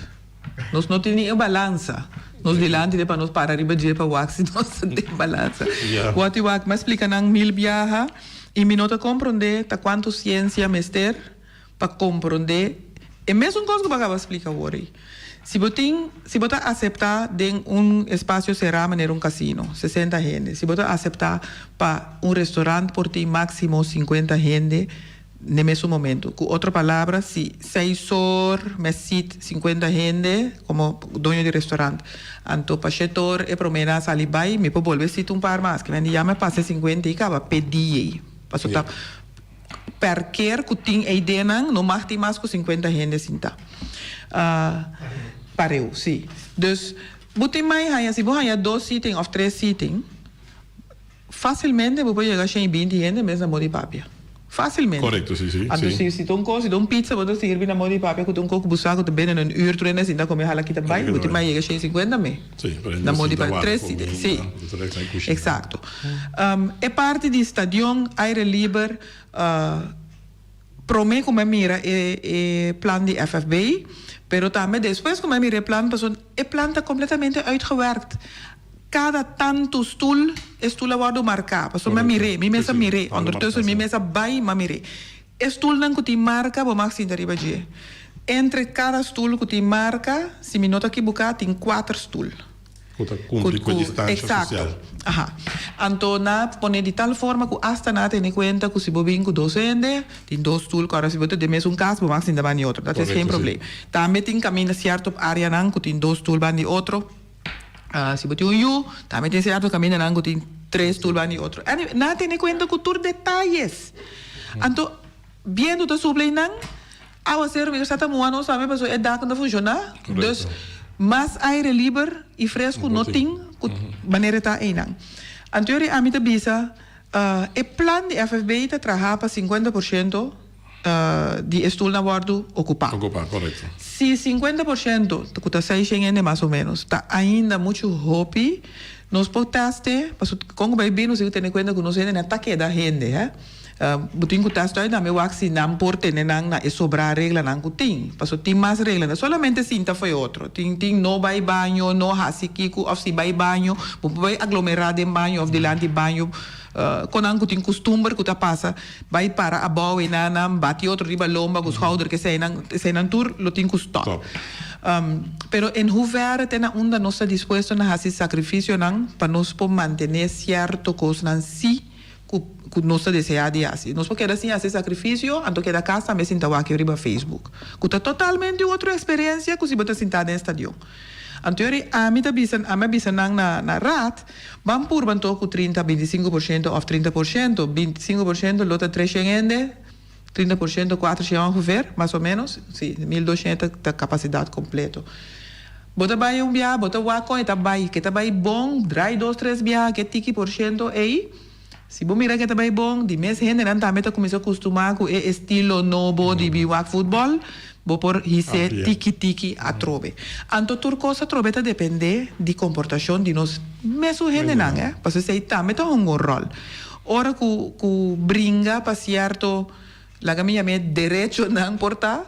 Nos no tin ni e balansa nos dilanti de pa nos para riba dje pa wak si nos ta den balansa. Wòti wak, mi a splika nan mil biaha i mi no ta komprondé ta kuantu siensia mester pa komprondé e mesun kos ku bo a kaba splika awor ei. Si bo tin, si bo ta aseptá den un espasio será manera un kasino, sesenta hende, si bo ta aseptá pa un restorant por tin máksimo sinkuenta hende, N'e mesun momento. Ku otro palabra, si seis or mes sit sinkuenta hende komo doño di restaurant, anto pa shete or e promé nan a sali bai, mi por bolbe sit un par mas. Kimen di ya mi a pasa e sinkuenta i kaba p'e dia ei. Pasobra ta pèrker ku tin ei den nan no mag tin mas ku sinkuenta hende sintá. Pareu, si. Dus, bo tin mai haña, si bo haña dos sitting òf tres sitting. Fásilmente bo por yega shen i binti hende mes na modi papia. Fásilmente.
Korekto, si, si,
Anto
si.
si si ta un kos, si ta un pizza bo ta sirbi na modi papia ku ta un kos ku bo sa ku ta bende na un ür tur hende sinta kome hala kita bai, bo tin mai yega shen i sinkuenta me.
Si, pero
Na
hende
modi
sinta
papia.
wak
Tres
komi,
siti, si.
bo ta reksha e kushina.
Eksakto. E parti di stadion, aire liber, Prome ku mi a mira e e plan di FFB, pero tambe despues ku mi a mira e plan, pasobra e plan ta kompletamente uitgewerkt. Kada tantu stul, e stul a wòrdu marká, pasobra mi a mir'é, mi mes a mir'é, ondertussen mi mes a bai, mi a mir'é. E stulnan ku tin marka, bo mag sinta riba dje. Entre kada stul ku tin marka, si mi no ta kibuká, tin kuater stul.
Ku ta kumpli ku e distansha sosial.
Eksakto. Aha. Anto nan a pone di tal forma ku asta nan a tene kuenta ku si bo bin ku dos hende, tin dos stul ku ora si bo ta den mesun kas bo mag sinta banda di otro. Dat is geen probleem. Tambe tin kaminda sierto areanan ku tin dos stul banda di otro. Si bo tin un yu, tambe tin sierto kamindanan ku tin tres stul banda di otro. Anyway, nan a tene kuenta ku tur detayes. Anto, bientu ta supla einan. Awaseru mi sa ta muha nos tambe pasobra e dak no ta funshoná. Dus mas aire liber i fresku no tin ku manera e ta einan. Anterior ami ta bisa e plan di FFB ta traha pa sinkuenta por shento di e stulnan wòrdu okupá. Si sinkuenta por shento, ku ta seishen hende mas o ménos, ta ainda muchu hopi, nos por tèst'e pasobra kon ku bai bin nos tin ku tene kuenta ku nos hende na ta keda hende. Bo tin ku ta stoi tambe wak si nan por tene nan na e sobrá reglanan ku tin. Paso tin mas reglanan. Solamente sinta fo'i otro. Tin tin no bai baño, no hasi kiko òf si bai baño bo por bai aglomerá den baño òf dilanti baño. Kon nan ku tin kustumber ku ta pasa bai para abou ei nan nan bati otro riba lomba ku skouder ke eseinan eseinan tur lo tin ku stòp. Pero en hoeverre te na unda nos ta dispuesto na hasi sakrifisionan pa nos por mantené sierto kosnan si ku ku nos ta deseá di hasi. Nos por keda sin hasi sakrifisio, anto keda kas tambe sinta wak riba Facebook, ku ta totalmente un otro eksperensia ku si bo ta sintá den stadion. Anto yori ami ta bisa, ami a bisa nan na na raad, ban purba anto ku 30, 25% òf 30%, 25% lo ta 300 hende, 30% 400 ongeveer, mas o menos, si, 1200 ta kapasidat kompleto. Bo ta bai un biaha, bo ta wak kon e ta bai, ke ta bai bon, drai dos tres biaha ke tiki por shento ei. Si bo mira ke ta bai bon, di mes hendenan tambe ta kuminsá kustumá ku e estilo nobo di bin wak futbòl, bo por his'é tiki tiki atrobe. Anto tur kos atrobe ta dependé di komportashon di nos mesun hendenan, eh, pasobra esei tambe ta hunga un ròl. Ora ku ku bringa pa sierto, laga mi yam'é derechonan por ta,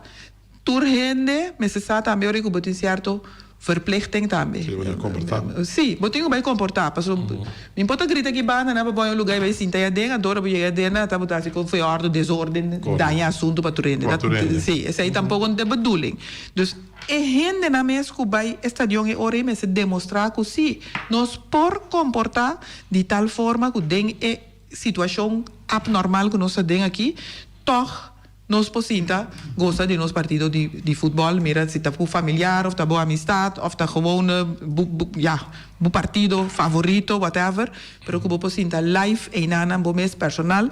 Tur hende mester sa tambe ora ku bo tin sierto verplichting tambe.
Sí, bo tin ku komportá.
Sí, bo tin ku bai komportá. Pasobra mi por ta grita aki banda nan pa bo haña un lugá i bai sinta ei aden, anto ora bo yega aden nan ta bo ta hasi kon feòrdu, desorden, daña asuntu pa tur hende. Sí, esei tampoko no ta e bedoeling. Dus e hendenan mes ku bai e stadion e ora ei mester demostrá ku sí, nos por komportá di tal forma ku den e situashon abnormal ku nos ta den aki, tòg Nos por sinta gosa di nos partido di di futbol, mira si ta ku familiar of ta bo amistad of ta gewoon bo bo ya bo partido favorito whatever, pero ku bo por sinta live einanan bo mes personal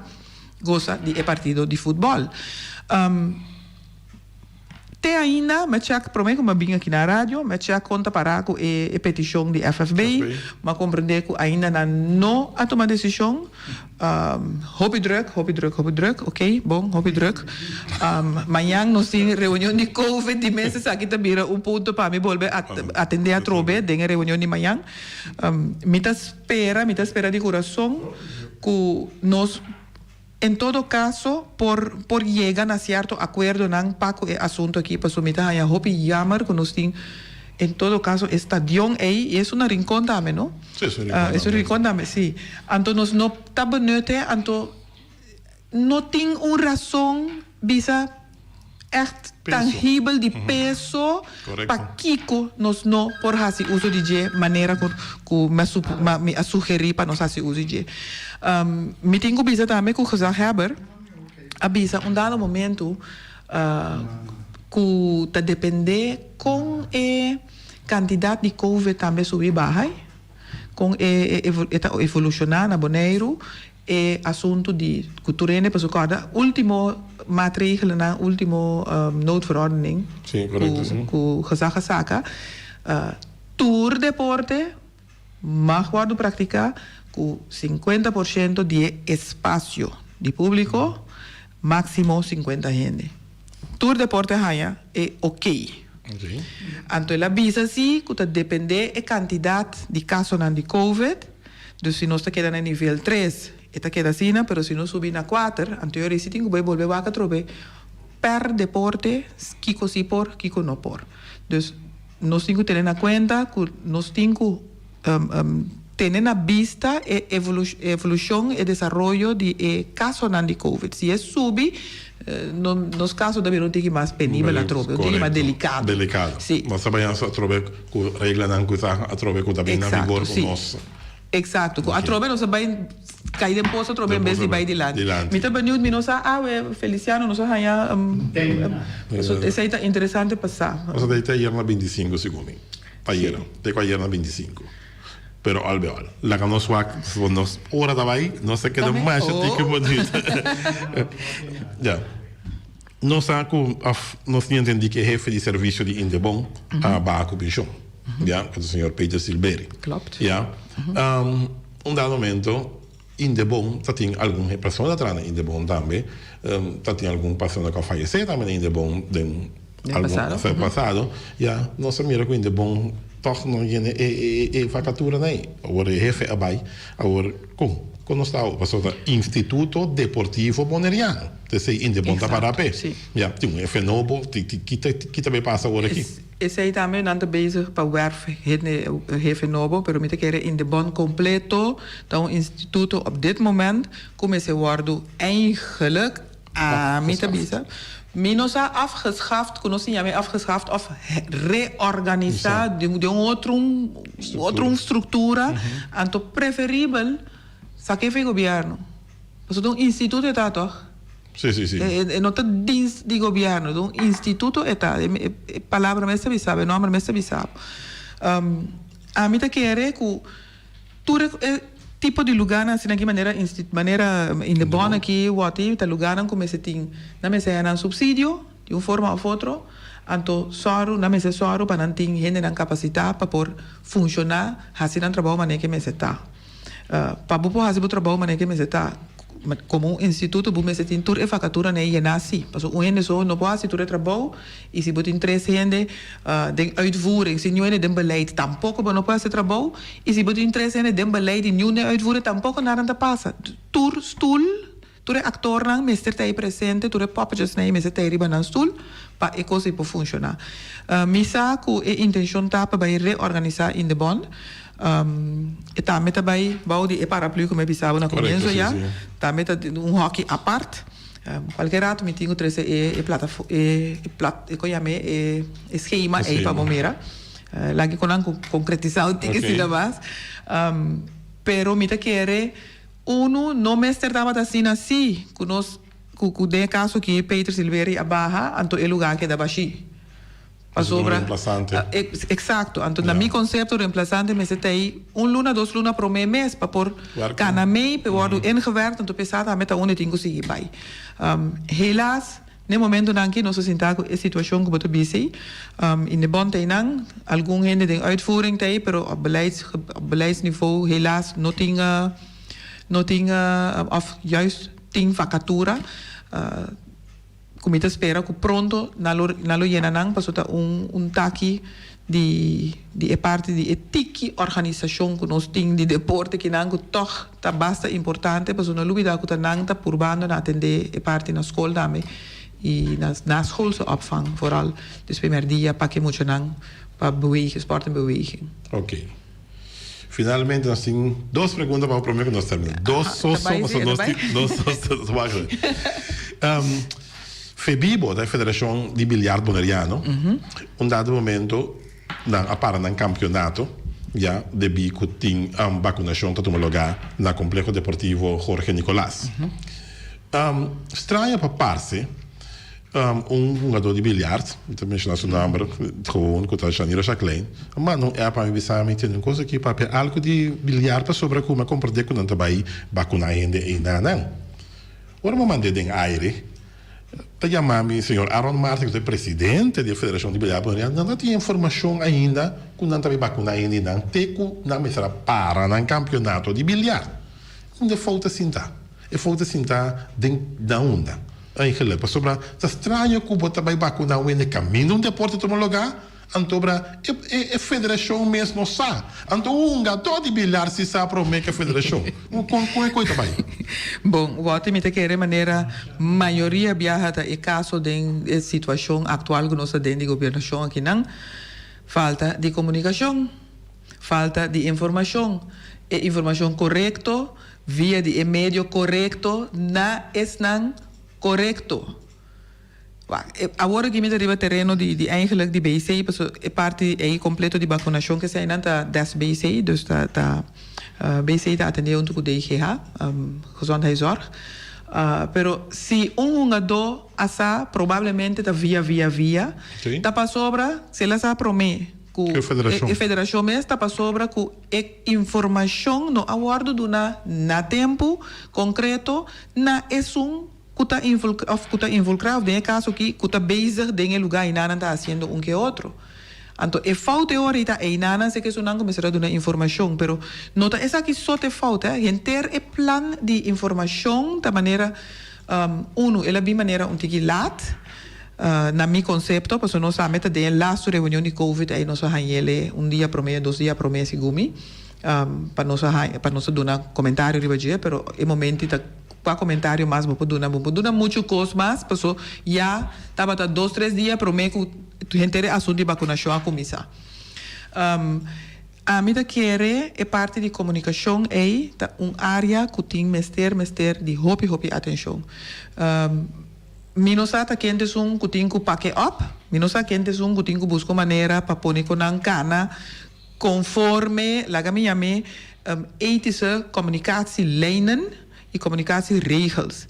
gosa di e partido di futbol. Te ainda mi a check prome ku mi a bin aki na radio mi a check kon ta para ku e e petishon di FFB mi a komprende ku ainda nan no a tuma desishon hopi druk hopi druk hopi druk ok bon hopi druk mañan nos tin reunion di covid di mes esaki ta bira un punto pa mi bolbe atende atrobe den e reunion di mañan mi ta spera mi ta spera di kurason ku nos. En todo caso por por yega na cierto acuerdonan pa cu e asunto aki pasobra mi ta haña hopi jammer cu nos tin en todo caso e stadion ey y es una Rincon tambe no?
Sí, es un Rincon tambe.
Es un Rincon tambe, sí. Anto nos no ta benut anto no tin un razon bisa echt tangibel di peso pakiko nos no por hasi uso di dje manera ku ku mi a sugerí pa nos hasi uso di dje. Mi tin ku bisa tambe ku gezaghebber a bisa un dado momento ku ta dependé kon e kantidat di covid tambe subi baha, kon e e ta evolushoná na Boneiru. E asuntu di ku tur hende pasobra kòrda último maatregelennan, último noodverordening ku gezag a saka, tur deporte mag wòrdu praktiká ku sinkuenta por shento di e espasio di públiko, máksimo sinkuenta hende. Tur deporte a haña e okey. Anto el a bisa si ku ta dependé e kantidat di kasonan di covid. Dus si nos ta keda na nivel tres, e ta keda asina, pero si nos subi na kuater, anto e ora si tin ku bai bolbe wak atrobe per deporte kiko si por, kiko no por. Dus nos tin ku tene na kuenta ku nos tin ku tene na bista e evolushon, e desaroyo di e kasonan di covid. Si e subi, nos kaso ta bira un tiki mas penibel atrobe, un tiki mas delikado.
Delikado.
Si.
Nos ta baña atrobe Ku reglanan ku ta atrobe ku ta bin na vigor ku nos.
Exacto, ku atrobe nos a bai kai den pos atrobe en bes di bai dilanti. Mi ta beniut, mi no sa awe Feliciano nos a haña esei ta interesante pa sa.
Nos a te ayer na bintisinko segun mi. Ayera, te ku ayer na bintisinko. Pero al be al. Laga nos wak nos ora ta bai nos ta keda masha tiki bonita. Ya. Nos sa ku òf nos tin entendí ku e hefe di servisio di Indebon a baha ku penshon, ya, ku ta señor Peter Silberi.
Klopt.
Ya. Un dado momento Indebon ta tin algun persona ta traha na Indebon tambe, ta tin algun persona ku a fayesé tambe na Indebon den algun pasado, ya. Nos a mira ku Indebon tòg no yena e vakaturanan ei. Awor e hefe a bai, awor kon? Kon nos ta awor? Pasobra ta Instituto Deportivo Boneriano. Esei Indebon ta para p'e. Ya, tin un hefe nobo, ki ta bay pasa awor aki?
Esei tambe nan ta bezig pa werf hende hefe nobo, pero mi ta kere Indebon completo ta un instituto op dit moment ku mester wordu eigenlijk, ami ta bisa, mi no sa afgeschaft, ku nos tin yama afgeschaft of reorganisa den un otro otro struktura, anto preferibel saka efe gobierno. Pasobra ta un instituto e ta tòg?
Sí, sí, sí.
E no ta dienst di gobièrnu, ta un instituto e ta. E palabra mes ta bisa bo, e nòmber mes ta bisa bo. Ami ta kere ku tur e tipo di lugánan asina aki manera manera Indebon aki wòrdu ta lugánan ku mester tin nan mester haña nan supsidio di un forma òf otro anto sòru nan mester sòru pa nan tin hendenan kapasitá pa por funshoná hasi nan trabou manera ke mester ta. Pa bo por hasi bo trabou manera ke mester ta komo un instituto bo mester tin tur e vakaturanan ei yená si. Pasobra un hende so no por hasi tur e trabou i si bo tin tres hende den uitvoering sin niun hende den beleid tampoko bo no por hasi e trabou i si bo tin tres hende den beleid i niun den uitvoering tampoko nada ta pasa. Tur stul, tur e aktornan mester ta ei presente, tur e poppetjesnan ei mester ta ei riba nan stul pa e kos ei por funshoná. Mi sa ku e intenshon ta pa bai reorganisá Indebon. E tambe ta bai bou di e paraplu ku mi a bisa bo na komienso ya. Tambe ta un hòki apart. Kualke rato mi tin ku trese e platafo e plat e kon yam'é e skema ei pa bo mira. Laga ku nan konkretisá un tiki asina mas. Pero mi ta kere unu no mester tabata asina si ku nos ku ku den e kaso aki Peter Silveri a baha anto e lugá a keda bashí. Pasobra Exacto. Anto na mi concepto reemplazante mester ta ei un luna dos luna prome mes pa por cana mei pa e wordo ingewerkt anto p'esa tambe ta unda e tin cu sigui bay. Helaas n'e momentonan aki nos ta sinta cu e situacion cu bo ta bisa ei. In de bond einan algun hende den uitvoering ta ei pero op beleids op beleidsniveau helaas no tin no tin of juist tin vacatura. Ku mi ta spera ku pronto nan lo nan lo yena nan pasobra ta un un taki di di e parti di e tiki organisashon ku nos tin di deporte kinan ku tòg ta basta importante pasobra no lubida ku ta nan ta purbando na atendé e parti na skol tambe i na naschoolse opvang vooral dus primer dia pa ke muchanan pa bewegen sport en beweging.
Oké. Finalmente nos tin dos pregunta pa bo prome ku nos termina. Dos so so pasobra nos tin dos so so wak. Febibo ta e federashon di biljart boneriano. Un dado momento nan a para nan kampionato ya debí ku tin bakunashon ta tuma lugá na Kompleho Deportivo Jorge Nicolaas. Straño pa parse. Un hungadó di biljart, mi ta menshoná su nòmber gewoon ku ta Janiro Jacqueline, a manda un app pa mi bisa mi tene un kos aki papia algu di biljart pasobra ku mi a komprendé ku nan ta bai bakuná hende einanan. Ora mi a mand'é den aire, ta yama mi señor Aaron Martin ku ta e presidente di e federashon di biljart boneriano, nan no tin informashon ainda ku nan ta bai bakuná hende einan te ku nan mester a para nan kampionato di biljart. Unda e fout ta sinta? E fout ta sinta den na unda? Eigenlijk, pasobra ta straño ku bo ta bai bakuná wende kaminda un deporte tuma lugá, antobra e e federashon mes no sa. Anto un hungadó di bilar si sa promé ku e federashon. Kon kon e koi ta bai?
Bon, wòt mi ta kere manera mayoria biaha ta e kaso den e situashon aktual ku nos ta den di gobernashon akinan, falta di komunikashon, falta di informashon, e informashon korekto Via di e medio korekto na esnan korekto. Wak, e awor aki mi ta riba tereno di di eigenlijk di BC, paso e parti ei kompleto di bakunashon ke eseinan ta des BC, dus ta ta BC ta atendé huntu ku DGH, Gezondheidszorg. Pero si un hungadó a sa probablemente ta via via via, ta pasobra si el a sa promé ku e federashon mes ta pasobra ku E informashon no a wòrdu duná na tempu konkreto na esun ku ta òf ku ta involkrá òf den e kaso aki ku ta bezig den e lugá einan nan ta hasiendo un ke otro. Anto e fout e ora ei ta einan nan seke esunnan ku mester a duna informashon pero no ta esaki so ta e fout eh henter e plan di informashon ta manera unu el a bin manera un tiki lat. Na mi konsepto, pasobra nos tambe ta den e lastu reunion di covid ei nos a hañ'el un dia promé, dos dia promé segun mi, pa nos a haña, pa nos a duna komentario riba dje, pero e momento ta kua komentario mas bo por duna? Bo por duna muchu kos mas, paso ya tabata dos tres dia promé ku henter e asuntu di bakunashon a kuminsá. Ami ta kere e parti di komunikashon ei ta un área ku tin mester mester di hopi hopi atenshon. Mi no sa ta ken ta esun ku tin ku pake op, mi no sa ken ta esun ku tin ku buska un manera pa pone ku nan kana konforme, laga mi yam'é, ethische communicatielijnen i communicatieregels.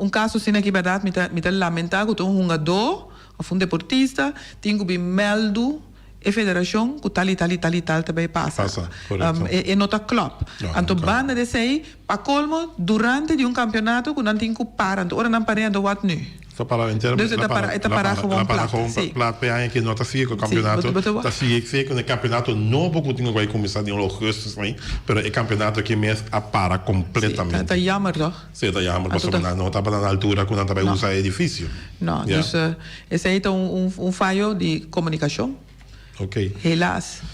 Un kaso asina aki bèrdat mi ta mi ta lamentá ku ta un hungadó òf un deportista tin ku bin mèldu. e federashon ku tal i tal i tal i tal ta bai pasa.
Pasa, korekto.
E e no ta klòp.
No,
Anto
no klòp.
banda di esei, pa kolmo, durante di un kampeonato ku nan tin ku para, anto ora nan par'é anto wat nu?
Ta para entero,
Dus e
la
ta
para,
para, e ta
la
para
para,
gewoon
la para
plat,
gewoon
sí.
plat p'e aña aki no ta sigui ku e
Sí,
kampeonato,
bo ta
ta sigui sí ku e kampeonato nobo ku tin ku bai kuminsá den ougùstus mai, pero e kampeonato aki mes a para
Sí, ta
kompletamente.
ta jammer tòg?
Sí, ta jammer
Anto
pasobra
ta
nan no tabata na altura ku nan ta bai
No.
usa e edifisio.
No,
Ya.
dus esei ta un un un fayo di komunikashon.
Ok.
Helaas.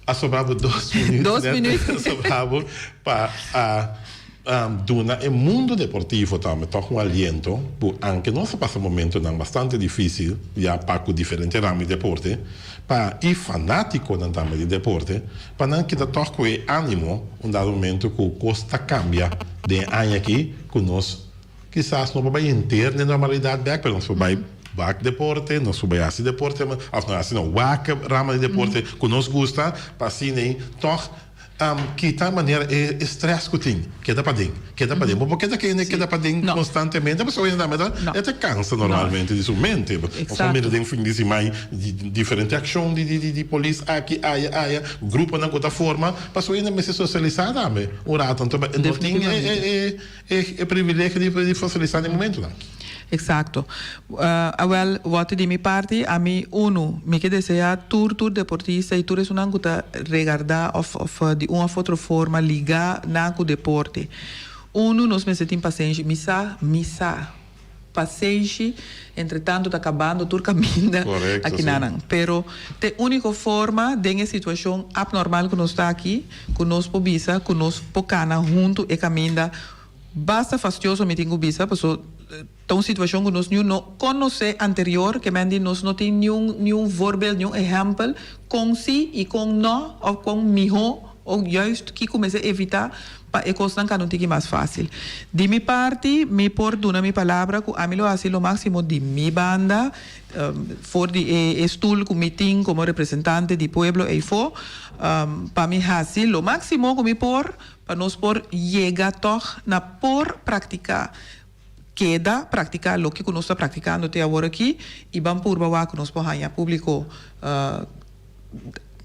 A sobra bo dos minuut.
Dos minuut.
A sobra bo pa a duna e mundo deportivo tambe toch un aliento ku anke nos a pasa momentonan bastante dificil ya pa ku diferente ramo di deporte pa i fanaticonan tambe di deporte pa nan keda toch ku e animo un dado momento ku kos ta cambia den e aña aki ku nos Kisas no por bai henter den normalidad bek, pero nos por bai wak deporte, nos por bai hasi deporte, of no hasi no, wak rama di deporte ku nos gusta, pa asina ei tòg kita manera e stress ku tin, keda paden, keda paden. Bo por keda kende keda paden konstantemente, pasobra hende tambe ta e ta kansa normalmente di su mente. Nos a mira den fin di siman diferente akshon di polis aki, aya, aya, gruponan ku ta forma, pasobra hende mester sosialisá tambe un rato, anto no tin e. E privilegio di di fosalisá den momentunan.
Exacto. Awel, wòt di mi parti, ami unu, mi ke deseá tur tur deportista i tur esunnan ku ta regardá òf òf di un òf otro forma ligá na ku deporte. Unu, nos mester tin pasenshi. Mi sa, mi sa. Pasenshi, entretanto ta kabando tur kaminda
Korekto,
aki
si.
nanan. Pero t'e úniko forma den e situashon apnormal ku nos ta aki, ku nos por bisa ku nos por kana huntu e kaminda basta fastioso mi tin ku bisa, paso ta un situashon ku nos niun no konosé anterior, ke men di nos no tin niun niun voorbeeld, niun ehèmpel kon si i kon no òf kon mihó O juist kiko mester evita pa e kosnan ka no tiki mas fácil. Di mi parti, mi por duna mi palabra ku ami lo hasi lo máximo di mi banda, for di e e stoel ku mi tin komo representante di pueblo eifó, pa mi hasi lo máximo ku mi por pa nos por yega tòg na por praktiká, keda praktiká loke ku nos ta praktikando te awor aki i ban purba wak ku nos por haña públiko.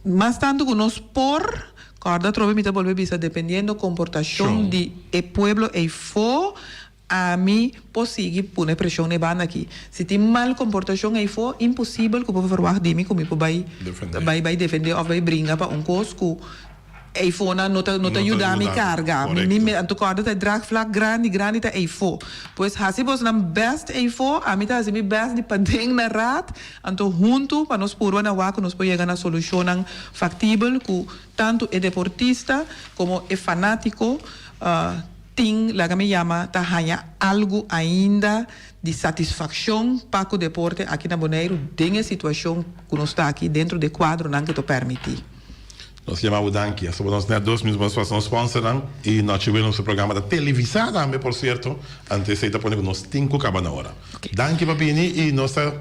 Mas tantu ku nos por, kòrda atrobe mi ta bolbe bisa dependiendo komportashon di e pueblo eifó, ami por sigui pone preshon na e banda aki. Si tin mal komportashon eifó, imposibel ku bo por ferwagt di mi ku mi por bai bai bai defendé òf bai bringa pa un kos ku Eifonan no ta no ta yuda mi carga. Mi mi mi anto corda ta e draagvlak grandi grandi ta eifo. Pues haci bosnan best eifo, ami ta haci mi best di paden na raad, anto hunto pa nos purba na wak cu nos por yega na solucionnan factibel cu tanto e deportista como e fanatico tin, laga mi yama, ta haya algo ainda di satisfaccion pa cu deporte aki na Boneiru den e situacion cu nos ta aki dentro di e cuadronan cu ta permiti.
Nos yama bo danki. Asoba nos net dos minuut mas pas nos sponsornan y Noche Buena nuestro programa ta televisa tambe por cierto, anto esey ta pone cu nos tin cu caba na ora. Danki pa bini y nos ta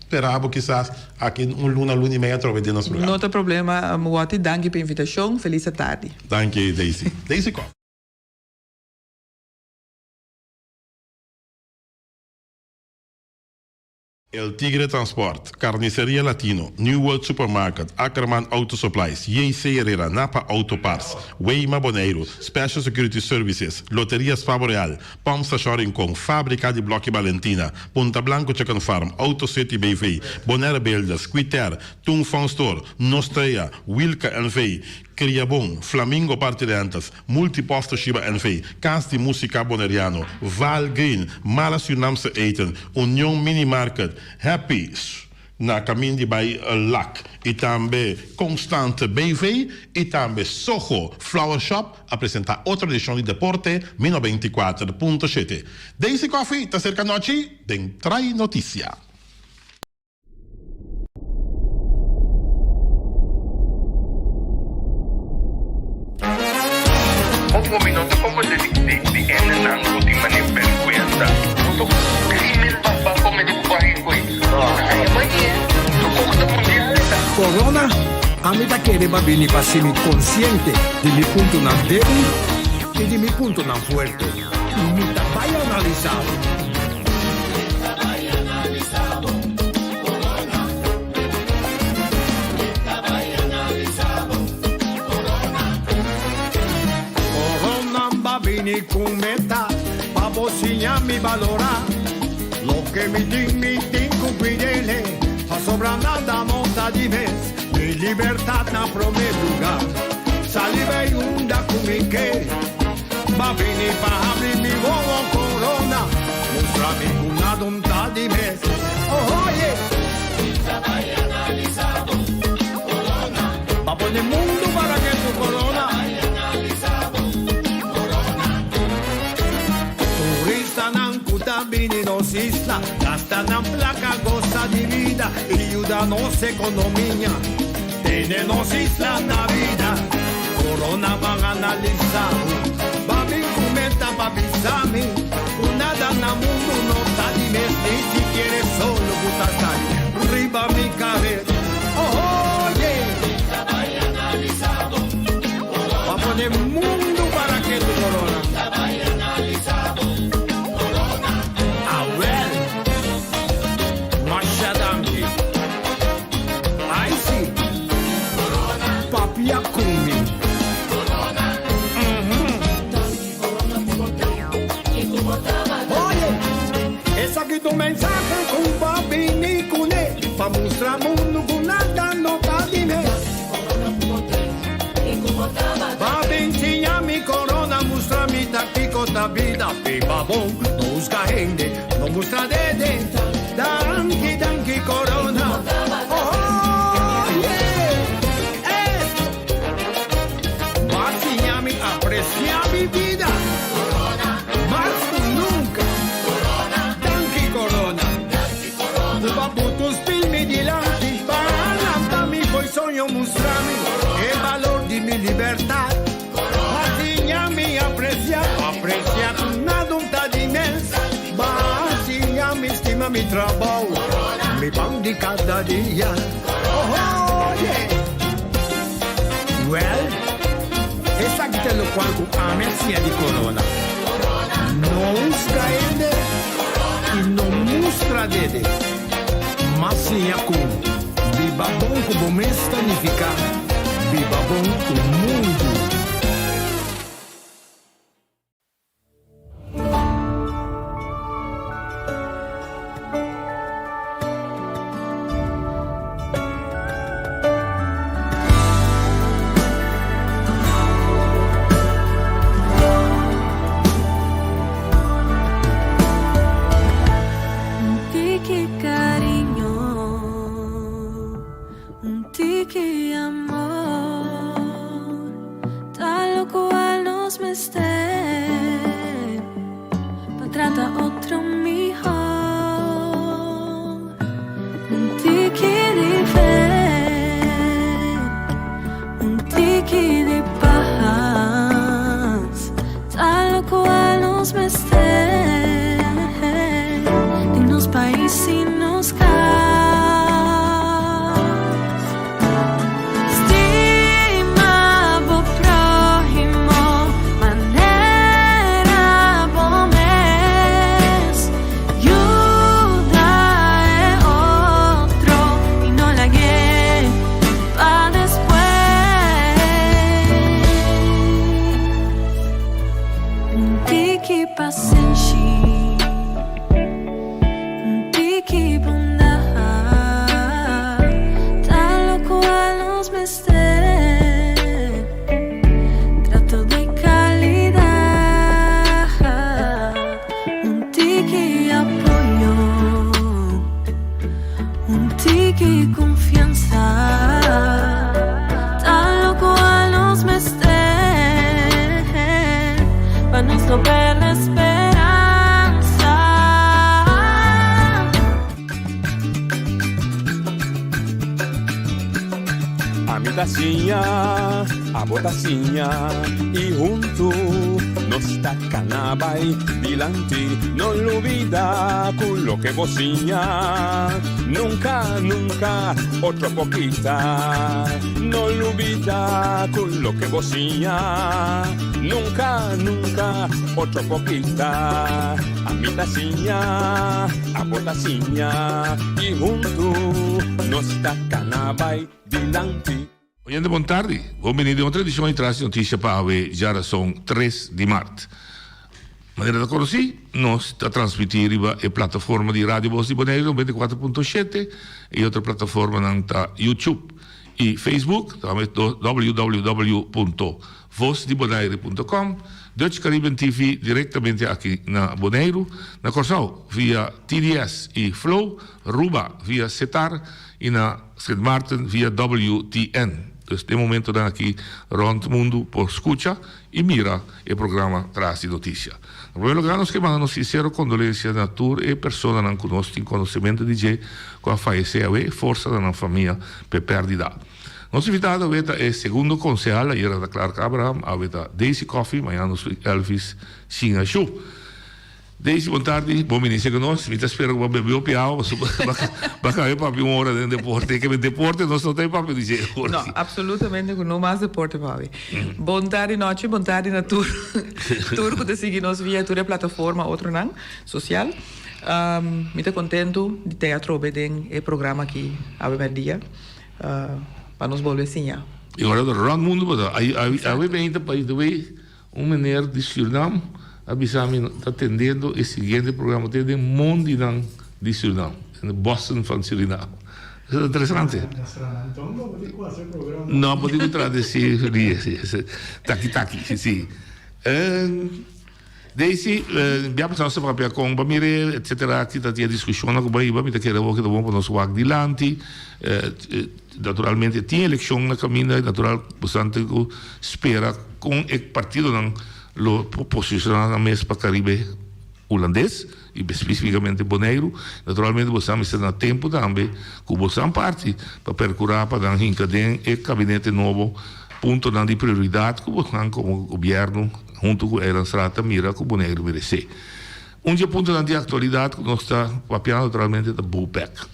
spera bo kisas aki un luna, luna y media atrobe den nos programa.
No ta problema Watty, danki pa invitacion, feliz atardi.
Danki Daisy. Daisy Koff. El Tigre Transport, Carniceria Latino, New World Supermarket, Ackerman Auto Supplies, JC Herrera, Napa Auto Parts, Weima Boneiru, Special Security Services, Loteria Spavo Real, Pump Station Rincon, Fabrica di Blokkie Balentina, Punta Blanco Chicken Farm, Auto City BV, Bonaire Builders, Quiter, Tung Fong Store, Nostrea, Wilka NV, Kriabon, Flamingo Party Rentals, Multipost Toshiba NV, Kas di Músika Boneriano, Val Green, Mala Surinaamse Eten, Union Mini Market, Happy na kamin di bai Lac i tambe Constante BV i tambe Soho Flower Shop a presentá otro edishon di Deporte Mi 94.7. Daisy Coffie ta serka nochi den Trai Notisia.
Opo mi no ta comprende di di di hendenan ku tin mane bèrgwensa. Bo ta krimen pa pa komete ku bahin ku ei. Aña mañe lo kohe ta mundial e ta.
Corona, ami ta kere pa bini pa si mi konsiente di mi puntonan débil i di mi puntonan fuerte. Mi ta bai analisá bo. bini ku meta pa bo siña mi balorá Loke mi tin mi tin ku kuid'ele Pasobra nada no ta di mes Mi libertat na promé lugá Sali bai unda ku mi ke Ba bini pa habri mi wowo Corona Mustra mi ku nada un ta di mes Oh yeah Ba pone mundu para ke tu Corona Turistanan ku ta bini nos isla Gasta nan plaka gosa di bida I yuda nos ekonomia Tene nos isla na bida Corona ban analisa bo Ba bin ku meta pa bisa mi Ku nada na mundu no ta di mes Ni sikiera e solo ku ta sali riba mi kabes Oh yeah Pa pone mundu para ketu Corona Awel Masha danki. Ai si. Papia ku mi. Oye, esaki ta un mensahe ku bo a bini kuné pa mustra mundu ku nada no ta di mes. Ba bin siña mi corona, mustra mi ta kiko ta bida. Biba bon, no husga hende, no mustra dede. Danki, danki corona. Oh, yeah. Eh. Ba siña mi aprecia mi bida. Mas ku nunca. Danki corona. Ba put un spil mi dilanti. Pa lanta mi fo'i soño mustra mi e balor di mi libertad. Ba siña mi aprecia, aprecia ku nada un ta di mes. Ba siña mi stima mi trabou, mi pan di kada dia. Oh, yeah. Well, esaki ta locual cu ami a siña di corona. No husga hende y no mustra dede. M'a siña cu biba bon cu bo mes ta nifica biba bon cu mundu.
Un tiki cariño, un tiki amor, ta locual nos mester pa trata otro mihor. Un tiki di fe, un tiki di pas, ta locual nos mester den nos pais y nos cas. Stima bo prohimo manera bo mes. Yuda e otro y no lag'é pa despues. Un tiki pasenshi, un tiki bondad, ta locual nos mester. Trato di calidad, un tiki apoyo, un tiki confianza, ta locual nos mester pa nos no perde speransa.
Ami ta siña, abo ta siña, i huntu nos ta kana bai dilanti. No lubida ku loke bo siña nunka, nunka otro por kita. No lubida ku loke bo siña nunka, nunka otro por kita. Ami ta siña, abo ta siña, i huntu nos ta kana bai dilanti.
Oyente bon tardi, bon bini den otro edicion di Tras di Noticia pa awe djarason tres di mart. Manera ta konosí, nos ta transmití riba e plataforma di Radio Bos di Boneiru 94.7 i otro plataformanan ta YouTube i Facebook, tambe www.vosdibonaire.com, Dutch Caribbean TV direktamente aki na Boneiru, na Kòrsou via TDS i Flow, Ruba via Setar i na Sint Maarten via WTN. Dus den momentonan aki rònt mundu por skucha i mira e programa Tras di Notisia. Na primer lugar nos ke manda nos sinsero kondolensia na tur e personanan ku nos tin konosementu di dje ku a fayesé awe, forsa na nan famia p'e pèrdida. Nos invitado awe ta e segundo konsehal, ayera ta Clark Abraham, awe ta Daisy Coffie, mañana nos tin Elvis Shingashu. Daisy bon tardi, bon bini serka nos. Mi ta spera ku bo a bebe hopi awa pasobra bo a kaba papia un ora den deporte. Ke deporte nos no ta e papia di dje ora
No,
aki.
absolutamente ku no mas deporte pabi. Bon tardi nochi, bon tardi na tur tur ku ta sigui nos via tur e plataforma otronan sosial. Mi ta kontentu di ta atrobe den e programa aki awe mèrdia pa nos bolbe siña.
I ora ta rònt mundu bo ta awe beinta by the way. Un meneer di Surinam a bisa mi ta tendendo e siguiente programa te den mondinan di Surinam, den de bossen van Surinam. Eso ta interesante. No, bo tin ku traduci si, si, taki taki, si, si. Daisy, bia pasado nos ta papia kon pa mire etcetera, ki ta tin e diskushonnan ku bo a hiba, mi ta kere awor ki ta bon pa nos wak dilanti. Naturalmente tin elekshon na kaminda i natural bosan tin ku spera kon e partidonan lo por posishoná nan mes pa Karibe Hulandes i spesifikamente Boneiru. Naturalmente bosan mester na tempu tambe ku bosan parti pa perkurá pa nan hinka den e kabinete nobo puntonan di prioridat ku bosan komo gobièrnu huntu ku Eilandsraad ta mira ku Boneiru meresé. Un di e puntonan di aktualidat ku nos ta papiando naturalmente ta Bopec.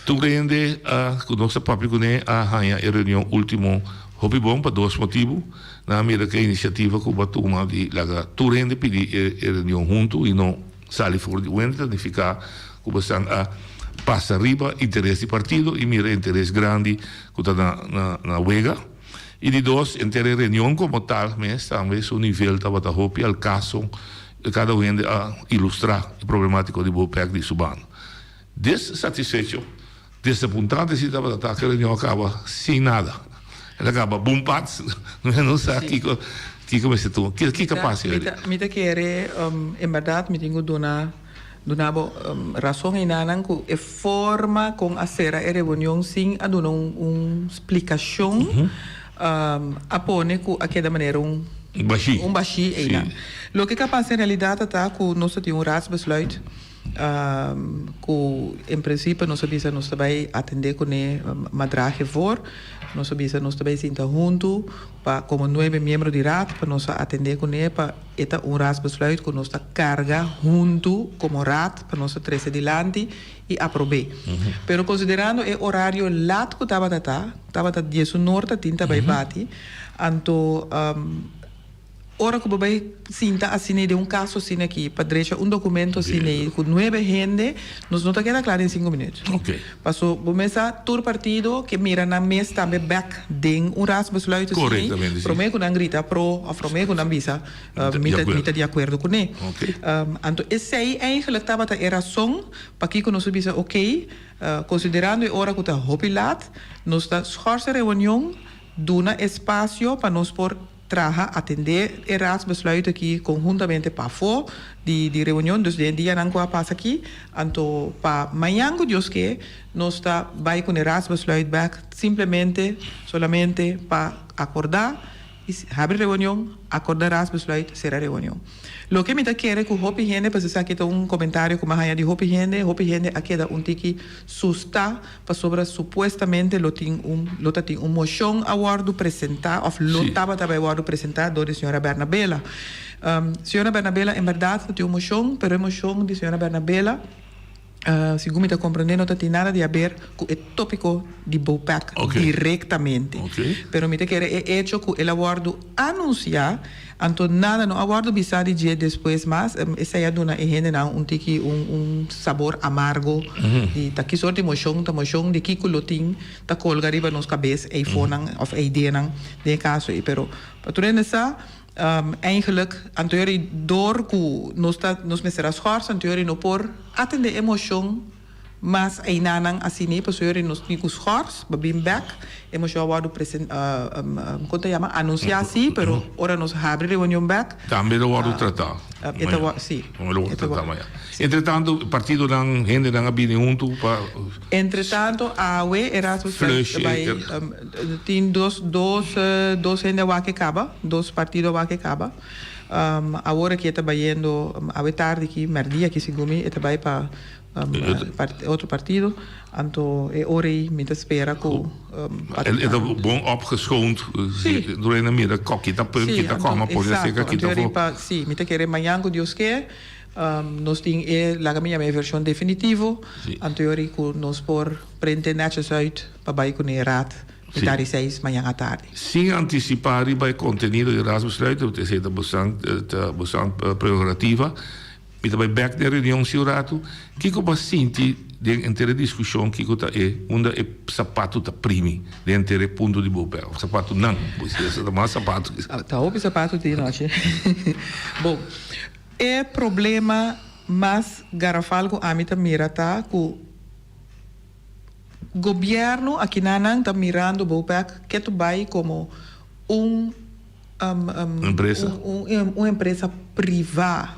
Tur hende ku nos a papia kuné a haña e reunion último hopi bon pa dos motibu. Nan a mira ku e inisiativa ku bo a tuma di laga tur hende pidi e reunion huntu i no sali for di un hende ta nifiká ku bo esnan a pasa riba interes di partido i mira e interes grandi ku ta na wega. I di dos, henter e reunion komo tal mes tambe su nivel tabata hopi al kaso kada un hende a ilustrá e problemátiko di Bopec di su banda. Desatisfecho, desapuntante si tabata ta ku e reunion a kaba sin nada. El a kaba bum pats, no sa kiko kiko mester tuma. Kiko a pasa
Mi ta mi ta kere en bèrdat mi tin ku duna duna bo rason einanan ku e forma kon a sera e reunion sin a duna un un splikashon a pone ku a keda manera un
Un bashí.
Un bashí einan. Loke ku a pasa en realidat ta ta ku nos ta tin un raadsbesluit. Ku en prinsipio nos a bisa nos ta bai atendé kuné madrage voor. Nos a bisa nos ta bai sinta huntu pa komo nuebe miembro di raad pa nos a atendé kuné pa e ta un raadsbesluit ku nos ta karga huntu komo raad pa nos a trese dilanti i aprob'é. Pero konsiderando e orario lat ku tabata ta, tabata diesunor ta tin ta bai bati, anto. Ora ku bo bai sinta asina den un kaso asina aki pa drecha un dokumento asina ku nuebe hende, nos no ta keda kla den sinku minüt. Paso bo mes sa tur partido ke mira nan mes tambe bèk den un raadsbesluit asina promé ku nan grita pro òf promé ku nan bisa mi ta mi ta di akuerdo kuné. Anto esei eigenlik tabata e rason pakiko nos a bisa oke, konsiderando e ora ku ta hopi lat, nos ta schors e reunion, duna espasio pa nos por Traha atendé e raadsbesluit aki konhuntamente pafó di di reunion, dus den e dianan ku a pasa aki, anto pa mañan ku Dios ke nos ta bai ku e raadsbesluit bèk simplemente solamente pa akordá i habri reunion, akordá raadsbesluit, sera reunion. Loke mi ta kere ku hopi hende, pasobra esaki ta un komentario ku mi a haña di hopi hende, hopi hende a keda un tiki sustá pasobra supuestamente lo tin un lo ta tin un moshon a wòrdu presentá òf lo tabata bai wòrdu presentá dor di señora Bernabela. Señora Bernabela en bèrdat no tin un moshon, pero e moshon di señora Bernabela segun mi ta komprendé no ta tin nada di haber ku e tópiko di BOPEC direktamente. Pero mi ta kere e echo ku el a wòrdu anunsiá. Anto nada no a wòrdu bisá di dje despues mas, esei a duna e hendenan un tiki un un sabor amargo di ta ki sort di moshon ta moshon di kiko lo tin ta kolga riba nos kabes eifonan òf eideanan den e kaso ei. Pero pa tur hende sa. Eigenlijk anto yori door ku nos ta nos mester a schors anto yori no por atende e moshon mas einanan asina pasobra yori nos tin ku schors pa bin bek e moshon a wòrdu presen kon ta yama anunsiá si pero ora nos habri reunion bek
Tambe lo wòrdu tratá
e ta wòrdu si
Tambe lo wòrdu tratá mañana. Entretanto partidonan hendenan a bini huntu pa.
Entretanto awe Erasmus
Flush
ta bai tin dos dos dos hende a wak e kaba, dos partido a wak e kaba. Awor aki e ta bayendo awe tardi aki, mèrdia aki segun mi, e ta bai pa otro partido. Anto e ora ei mi ta spera ku
E ta bon opgeschoond door na mira kita punt, kita koma, pone aseka, kita afó.
Si, mi ta kere mañan ku Dios ke. Nos tin e, laga mi yama e vershon definitivo, anto yori ku nos por prente netjes uit pa bai ku ne raad mitar di seis mañan atardi.
Sin antisipá riba e kontenido di raadsbesluit, esei ta bosan ta bosan prerogativa. Mi ta bai bèk den reunion si un ratu. Kiko bo a sinti den henter e diskushon? Kiko ta e unda e sapatu ta primi den henter e punto di bo pè? Òf sapatunan? Bo si ta mas sapatu.
Ta hopi sapatu tin nochi. Bon. E problema mas garafal ku ami ta mira ta ku gobièrnu akinanan ta mirando Bopec ketu bai komo un un empresa privá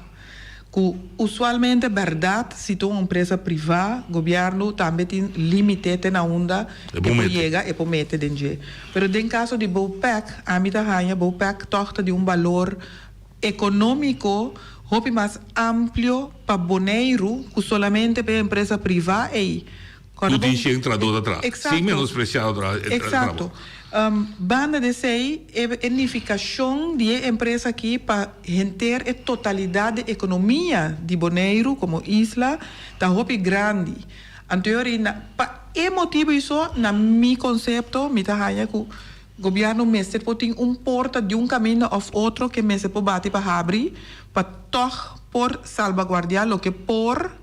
ku usualmente bèrdat si ta un empresa privá gobièrnu tambe tin límite te na unda e por yega e por mete den dje pero den kaso di Bopec ami ta haña Bopec tòg ta di un balor ekonómiko hopi mas amplio pa Boneiru ku solamente pa e empresa privá ei.
Ku tin shen trahadó ta traha, sin menospresiá otro trabou.
Eksakto. Banda di esei, e nifikashon di e empresa aki pa henter e totalidat di ekonomia di Boneiru komo isla ta hopi grandi. Anto yori pa e motibu iso, na mi konsepto, mi ta haña ku Gobierno mester por tin un porta di un caminda of otro ke mester por bati pa habri pa tog por salvaguardia loke por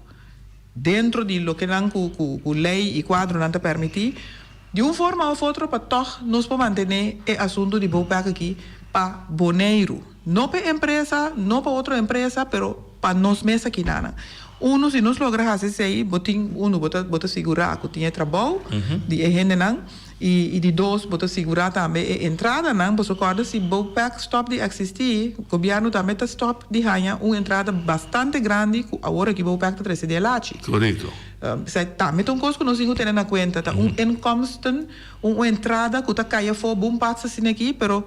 dentro di loke nan cu cu ley y cuadronan ta permiti di un forma of otro pa tog nos por mantene e asunto di Bopec aki pa Boneiru. No pa e empresa, no pa otro empresa pero pa nos mes aki nan. Uno si nos logra haci esey bo tin uno bo ta bo ta sigura cu tin e trabou di e hendenan. I di dos, bo ta sigurá tambe e entradanan, boso kòrda si Bopec stòp di eksistí, gobièrnu tambe ta stòp di haña un entrada bastante grandi ku awor aki Bopec ta trese di e lachi.
Korekto.
Esei tambe ta un kos ku nos tin ku tene na kuenta, ta un inkomsten, un entrada ku ta kai afó bon pats asina aki, pero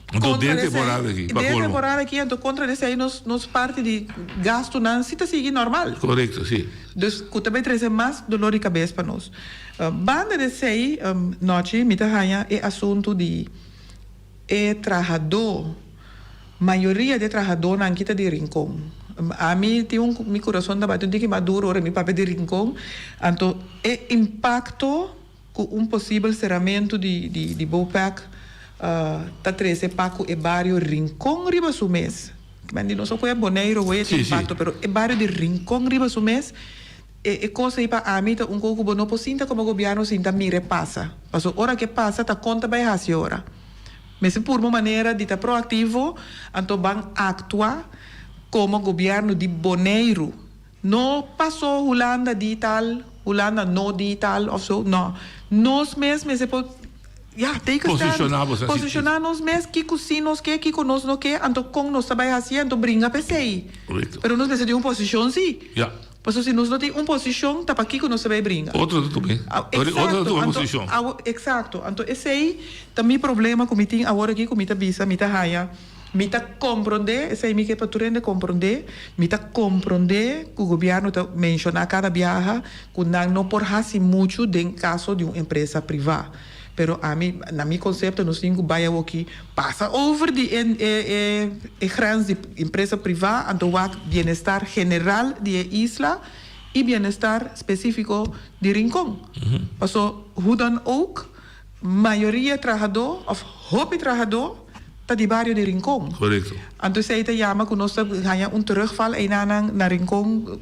Anto den temporada aki, pa
Den
kolmo.
temporada aki, anto kontra di esei nos nos parti di gastunan si ta sigui normal.
Korekto, si.
Dus ku ta bai trese mas dolor di kabes pa nos. Banda di esei, Nochi, mi ta haña e asuntu di e trahadó, mayoria di e trahadónan aki ta di Rincon. Ami tin un, mi kurason ta bati un tiki mas duru ora mi papia di Rincon. Anto e impakto Ku un posibel seramentu di di Bopec ta trese pa ku e bario Rincon riba su mes. Men di nos a koe Boneiru hoy e tin impakto, pero e bario di Rincon riba su mes, e e kos ei pa ami ta un kos ku bo no por sinta komo gobièrnu sinta mira e pasa. Pasobra ora ke pasa ta kon ta bai hasi ora. Mester purba un manera di ta proaktivo, anto ban aktua komo gobièrnu di Boneiru. No paso Hulanda di tal, Hulanda no di tal of so, no. Nos mes mester por, ya, take a stand.
Posiciona bo sa si.
Posiciona nos mes kico si nos ke, kico nos no ke, anto con nos ta bay haci, anto bringa p'esey.
Correcto.
Pero nos mester tin un posicion si.
Ya.
Pasobra si nos no tin un posicion, ta pakico nos ta bay bringa?
Otro ta tuma e. Otro ta tuma e posicion.
Exacto. Anto esey ta mi problema cu mi tin awor aki cu mi ta bisa, mi ta haya. Mi ta komprondé, esei mi ke pa tur hende komprondé, mi ta komprondé ku gobièrnu ta menshoná kada biaha ku nan no por hasi muchu den kaso di un empresa privá. Pero ami, na mi konsepto nos tin ku bai awoki pasa over di e e e grens di empresa privá anto wak bienestar general di e isla i bienestar spesífiko di Rincon. Paso hoe dan ook Mayoria trahadó òf hopi trahadó ta di bario di Rincon.
Korekto.
Anto esei ta yama ku nos ta haña un terugval einanan na Rincon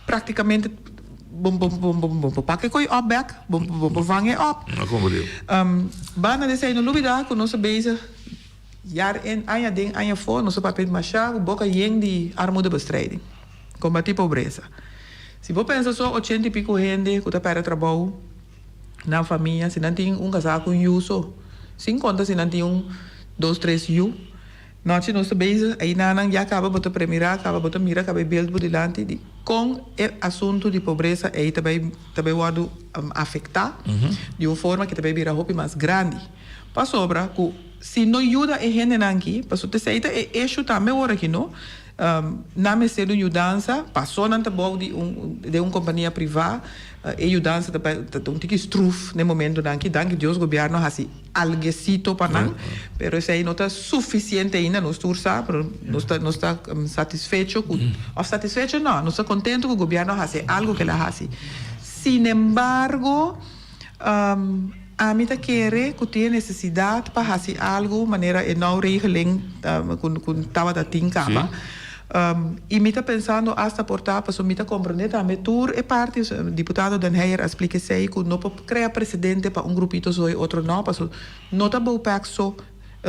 praktikamente bo bo bo bo bo pak e koi òp bèk, bo bo bo vang e òp.
No komprendé.
Banda di esei no lubidá ku nos ta bezig. Jaar in, aña den, aña afó, nos a papia masha ku boka yen di armoedebestrijding, kombatí pobresa. Si bo pensa so ochenta i piko hende ku ta pèrdè trabou, nan famia, si nan tin un kasá ku un yu so, sin konta si nan tin un, dos, tres yu. Nochi nos ta bezig, einan nan ya kaba bo ta premirá, kaba bo ta mira kaba e beeld bo dilanti di kon e asuntu di pobresa ei ta bai ta bai wòrdu afektá di un forma ku ta bai bira hopi mas grandi. Pasobra ku si no yuda e hendenan aki, pasobra esei ta e issue tambe ora aki no, nan mester di un yudansa, paso nan ta bou di un den un kompania privá, e yudansa ta bai ta un tiki struf den momentonan aki, danki Dios gobièrnu a hasi algesito pa nan, pero esei no ta sufisiente ainda, nos tur sa, pero nos ta nos ta satisfecho ku òf satisfecho no, nos ta kontento ku gobièrnu a hasi algu ku el a hasi. Sinembargo. Ami ta kere ku tin e nesesidat pa hasi algu manera e nou regeling ku tabata tin kaba. I mi ta pensando asta por ta pasobra mi ta komprendé tambe tur e parti, diputado Den Heyer a splika esei, ku no por krea presedente pa un grupito so i otro no, pasobra no ta Bouwpack so.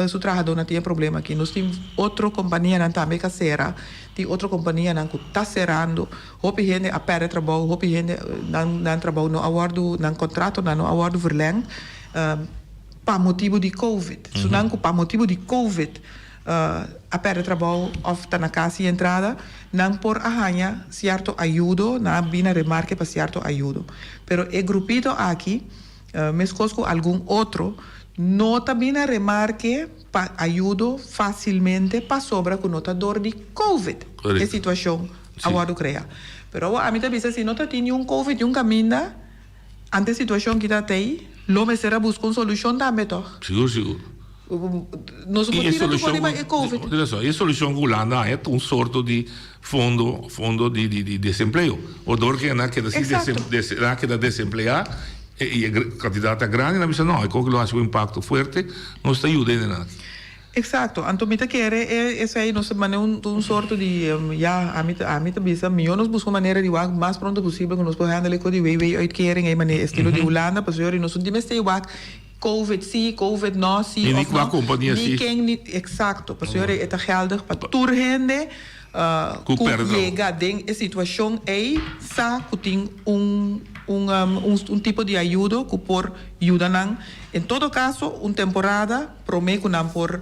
Su trahadónan tin e problema aki. Nos tin otro kompanianan tambe ka sera, tin otro kompanianan ku ta serando. Hopi hende a pèrdè trabou, hopi hende nan nan trabou no a wòrdu, nan kontratonan no a wòrdu verlèng pa motibu di covid. Esunnan ku pa motibu di covid a pèrdè trabou òf ta na kas sin entrada, nan por a haña sierto ayudo, nan a bini na remarke pa sierto ayudo. Pero e grupito aki. Meskos ku algun otro, no ta bini na remarke pa ayudo fásilmente pasobra ku no ta dor di covid e situashon a wòrdu kreá. Pero awor ami ta bisa si no ta tin niun covid niun kaminda, ante e situashon ki ta t'ei, lo mester a buska un solushon tambe tòg.
Sigur sigur.
Nos no por tira tur riba e covid.
E solushon ku Hulanda haña ta un sorto di fondo fondo di di desempleo. Bo dor ke nan keda sin nan keda desempleá i e kantidat ta grandi nan bisa no e koki lo hasi un impakto fuerte nos ta yuda hende nan aki.
Eksakto. Anto mi ta kere e esei nos ta manda un un sorto di ya ami ta ami ta bisa mihó nos buska un manera di wak mas pronto posibel ku nos por handle e kos di WW uitkering ei manera estilo di Hulanda pasobra nos no tin mester wak Covid si, covid no, si
Ni
of
kua
no,
kompania
ni
si.
ken ni, eksakto. Pasobra e ta geldig pa tur hende
Ku
ku
pèrdè trabou.
yega den e situashon ei sa ku tin un un un tipo di ayudo ku por yuda nan. En todo kaso un temporada promé ku nan por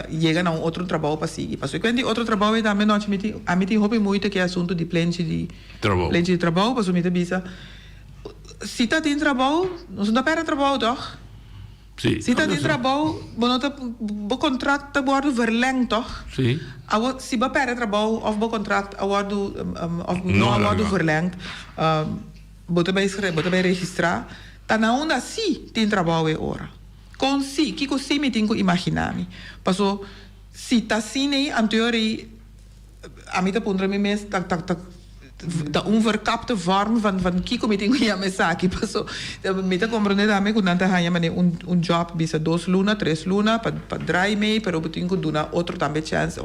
yega na un otro trabou pa sigui. Pasobra ku e otro trabou ei tambe nochi mi tin ami tin hopi moeite ku e asuntu di plenchi di
Trabou.
plenchi di trabou pasobra mi ta bisa Si ta tin trabou, nos no ta perde trabou toch?
Sí.
Si ta tin trabou, bo no ta, bo contract ta wordo verlengd toch?
Sí.
Awor, si bo perde trabou of bo contract a wordo, of no a wordo verlengd, bo ta bay bo ta bay registra, ta na unda si tin trabou e ora. Con si? Kico si mi tin cu imagina mi? Paso, si ta asina ei, anto ei Ami ta puntra mi mes ta ta ta ta un verkapte vorm van van kiko mi tin ku yama esaki paso mi ta komprende tambe ku nan ta haña manera un un job bisa dos luna tres luna pa pa draai mee pero bo tin ku duna otro tambe chèns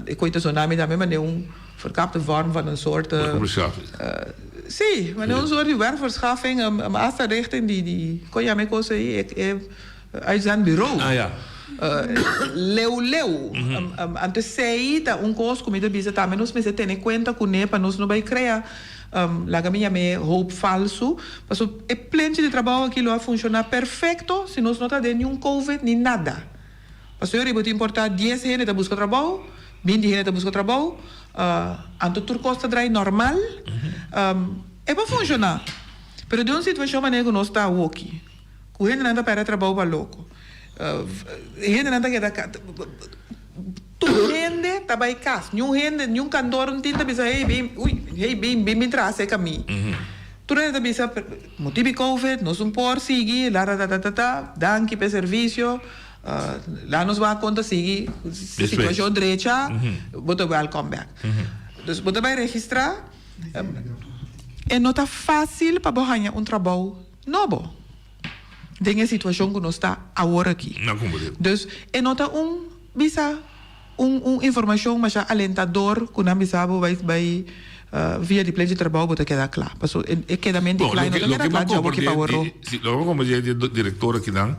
e koe ta sona mi tambe manera un verkapte vorm van een soort si manera un soort di werkverschaffing asta richting di di kon yama e kos ei e Uitzendbureau.
Ah, ja.
Leu leu. Anto esei ta un kos ku mi ta bisa tambe nos mester tene kuenta kuné pa nos no bai krea, laga mi yam'é hoop falsu. Pasobra e plenchi di trabou aki lo a funshoná perfekto si nos no ta den niun covid ni nada. Pasobra riba tin por ta dies hende ta buska trabou, binti hende ta buska trabou, anto tur kos ta drai normal. E por funshoná, pero den un situashon manera ku nos ta awoki. Ku hendenan ta pèrdè trabou pa loko. Hendenan ta keda Tur hende ta bai kas. Niun hende, niun kantor no tin ta bisa hey bin, uy, hey bin, bin bin traha serka mi. Tur hende ta bisa motibu di covid nos no por sigui latatatata, danki pa e servisio, laat nos wak kon ta sigui situashon drecha, bo ta wèlkòm bèk. Dus bo ta bai registrá. E no ta fásil pa bo haña un trabou. Nobo den e situacion cu nos ta awor aki. Dus e no ta un bisa un un informacion masha alentador cu nan bisa bo bay bay via di plechi trabao bo ta keda cla. Paso e kedamento di cla e no ta keda cla djawo ki pa wor.
Loke mi a comprende di director akinan.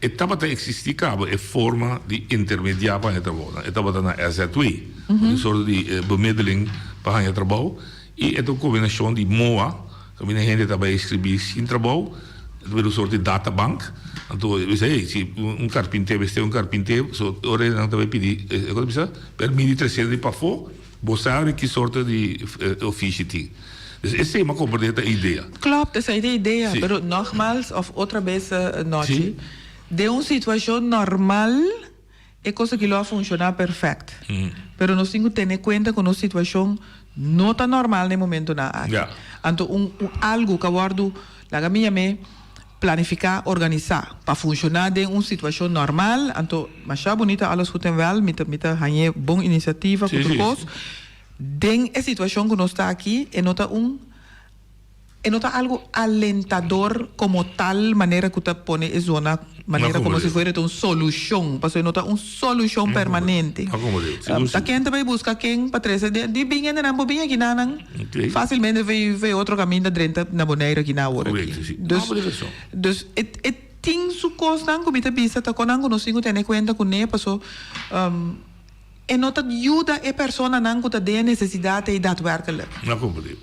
E tabata eksistí kaba e forma di intermediá pa haña trabounan. E tabata na SZW, un sorto di bemiddeling pa haña trabou, i e ta un kombinashon di moa, kaminda hende ta bai inskribí sin trabou, e ta bira un sorto di databank. Anto e bisa, hey, si un karpinté mester un karpinté, so ora nan ta bai pidi, e kos ta bisa, pèrmit di trese di pafó, Bo sabi ki sorto di ofishi tin. Dus esei m'a comprende ta idea.
Klopt, esei ta idea,
Sí.
pero nogmaals of otra bes Nochi,
Sí.
den un situacion normal e cos aki lo a funciona perfect. Pero nos tin cu tene cuenta cu nos situacion no ta normal na e momentonan aki.
Ja.
Anto un un algo cu a wordo, laga mi yam'e, Planifiká, organisá, pa funshoná den un situashon normal, anto masha bunita alles goed en wel, mi ta mi ta hañ'é bon inisiativa ku tur kos. Den e situashon ku nos ta aki e no ta un e no ta algu alentador komo tal manera ku ta pone e zona manera komo si fuera ta un solushon, pasobra e no ta un solushon permanente. Ta ken ta bai buska ken pa trese di bin hendenan por bin aki nan. Fácilmente vei vei otro caminda drenta na Bonaire aki na awor aki. Dus dus e e tin su cosnan cu mi ta bisa ta conan cu nos tin cu tene cuenta cune paso e no ta yuda e personanan cu ta den e necesidad ei daadwerkelijk.
No comprende.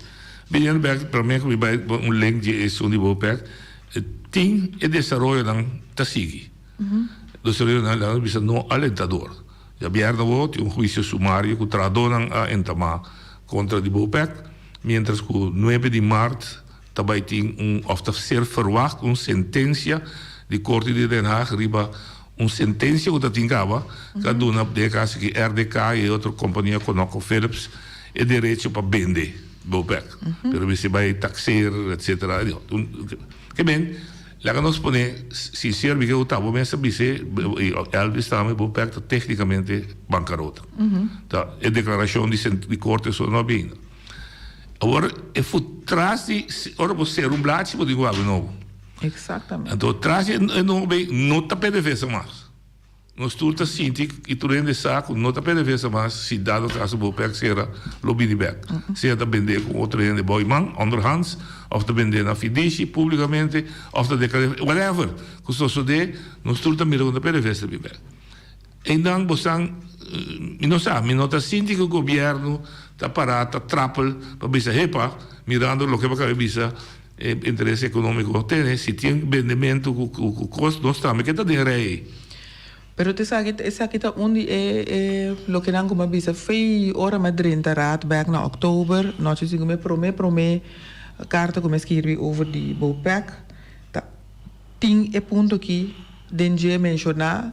Biniendo bek prome cu mi bai un link di esun di Bopec tin e desaroyonan ta sigui. Desaroyonan laga nos bisa no alentador. Djabièrnè awor tin un huisio sumario ku trahadónan a entamá kontra di Bopec, miéntras ku nuebe di mart ta bai tin un òf ta ser ferwagt un sentensia di Korte di Den Haag riba un sentensia ku ta tin kaba ku a duna den e kaso aki RDK i e otro kompania ConocoPhillips e derecho pa bende Bopec. Pero mester bai takseer etcetera. Ke men. Laga nos pone sincero mi ke ku ta bo mes a bis'é i Elvis tambe bo pek ta tecnicamente bancarota. Ta e declaracion di di corte so no a bini. Awor e fu tras di ora bo cera un blachi bo tin ku habri nobo.
Exactamente.
Anto tras di e nobo bay no ta PDVSA mas. Nos tur ta sinti y tur hende sa cu no ta PDVSA mas si dado caso bo pek cera lo bini bek. Sea ta bende cu otro hende bao y man, onderhands, of ta bende na fidishi publicamente of ta declara whatever cu sosode nos tur ta mira cu ta PDVSA ta bini bek. Eynan bo san mi no sa mi no ta sinti cu gobierno ta para ta trapel pa bisa hepa mirando loke bo acaba di bisa E interes economico tene, si tin bendemento cu cu cos, nos tambe ke ta den rei ei.
Pero ta esaki, esaki ta un di e e lokenan cu mi a bisa fei ora mi a drenta raad bek na oktober, nochi si cu mi prome prome carta cu mi a skirbi over di Bopec ta tin e punto aki den dje menciona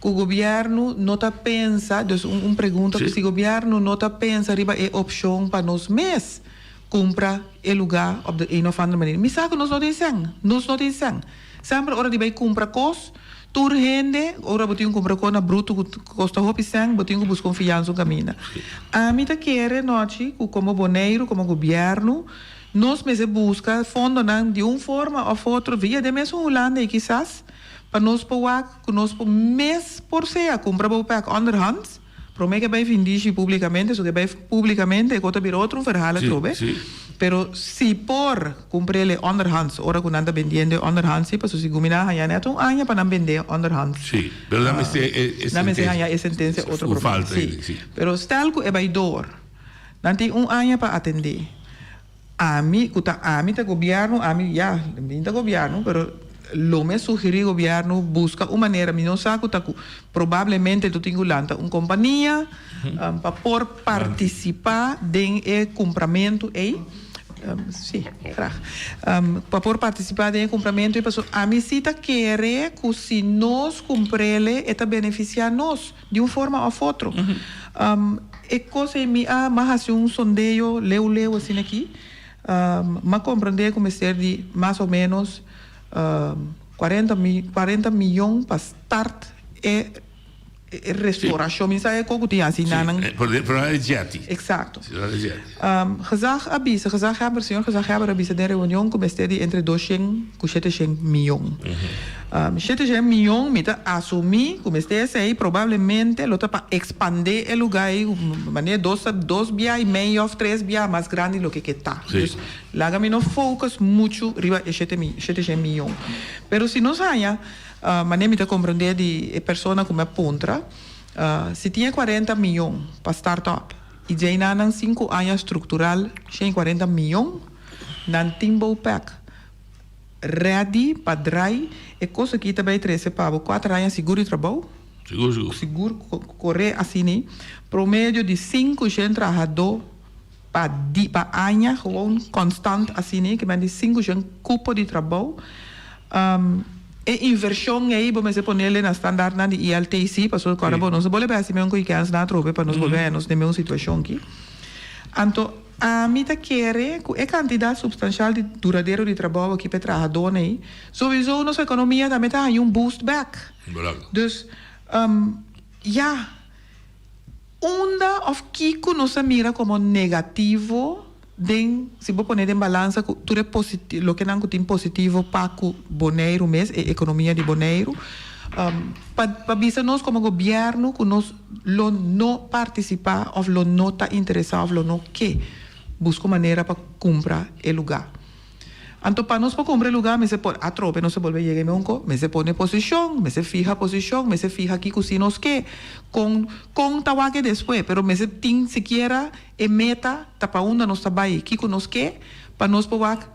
cu gobierno no ta pensa, dus un un pregunta cu si gobierno no ta pensa riba e opcion pa nos mes Cumpra e lugar op de een of andere manier. Mi sa cu nos no tin cen. Nos no tin cen. Semper ora di bay cumpra cos, tur hende, ora bo tin cu cumpra cos na bruto cu costa hopi cen, bo tin cu busca un fiansa un caminda. Ami ta kere nochi cu como Boneiru, como gobierno, nos mester busca fondonan di un forma of otro, via den mesun Hulanda y kisas, pa nos por wak cu nos por mes por sea cumpra bo pek onderhands, Prome ke bai vindishi publicamente, so ke bai publicamente e kos ta bira otro un verhaal atrobe. Pero si por cumprele onderhands ora cu nan ta bendiendo e onderhands si, pasobra si gumi nan a haña net un aña pa nan bende onderhands.
Sí, pero nan mester e sentencia.
Nan mester haña e sentencia otro prome. Sí, pero stel cu e bai door, nan tin un aña pa atende. Ami, ku ta ami ta gobièrnu, ami, ya, mi ta gobièrnu, pero lo mi a sugerí gobièrnu buska un manera, mi no sa ku ta ku probablemente lo tin ku lanta un kompania pa por partisipá den e kumpramentu ei, si, graag, pa por partisipá den e kumpramentu ei, pasobra ami si ta kere ku si nos kumpr'el e ta benefisiá nos. Di un forma of otro. E cos ey mi a m'a haci un sondeo leu leu asina aki. M'a comprende cu mester di mas o menos cuarenta mi cuarenta miyon pa start e restauracion. Mi sa e co cu tin haci na nan.
Vooral e jetty.
Exacto. Gezag a bisa, gezaghebber, señor gezaghebber a bisa den reunion cu mester di entre doshen cu sheteshen miyon. Shete mion mi ta asumí ku mester esei probablemente lo ta pa ekspandé e lugá ei manera dos dos bia i mei òf tres bia mas grandi loke ke ta. Dus laga mi no focus muchu riba e shete shete mion. Pero si nos haña manera mi ta komprondé di e persona ku mi a puntra si tin e kuarenta mion pa start up i djei nan nan sinku aña struktural 140 mion nan tin bouwpek. Ready pa drai e kos aki ta bay trece pa bo cuater aña sigur di trabou.
Sigur sigur.
Sigur core asini. Promedio di cinco shen trahador pa di pa aña gewoon constant asini ke men di cinco shen cupo di trabou. E inversion ey bo mester ponele na standaardnan di ILTC pasobra cuando bo no sa bolbe haci meun cu e kens nan atrobe pa nos bolbe haya nos den meun situacion aki. Anto. Ami ta kere ku e kantidat supstanshal di duradero di trabou aki pa e trahadónan ei, souwisou nos ekonomia tambe ta haña un boost bèk. Dus, ya, unda òf kiko nos a mira komo negativo den, si bo pone den balansa ku tur e positi, lokenan ku tin positivo pa ku Boneiru mes, e ekonomia di Boneiru, pa pa bisa nos komo gobièrnu ku nos. lo no partisipá òf lo no ta interesá òf lo no ke buska un manera pa kumpra e lugá. Anto pa nos por kumpra e lugá mester por atrobe nos ta bolbe yega e meunko, mester pone posishon, mester fiha posishon, mester fiha kiko si nos ke, kon kon ta wak e despues, pero mester tin sikiera e meta ta pa unda nos ta bai, kiko nos ke pa nos por wak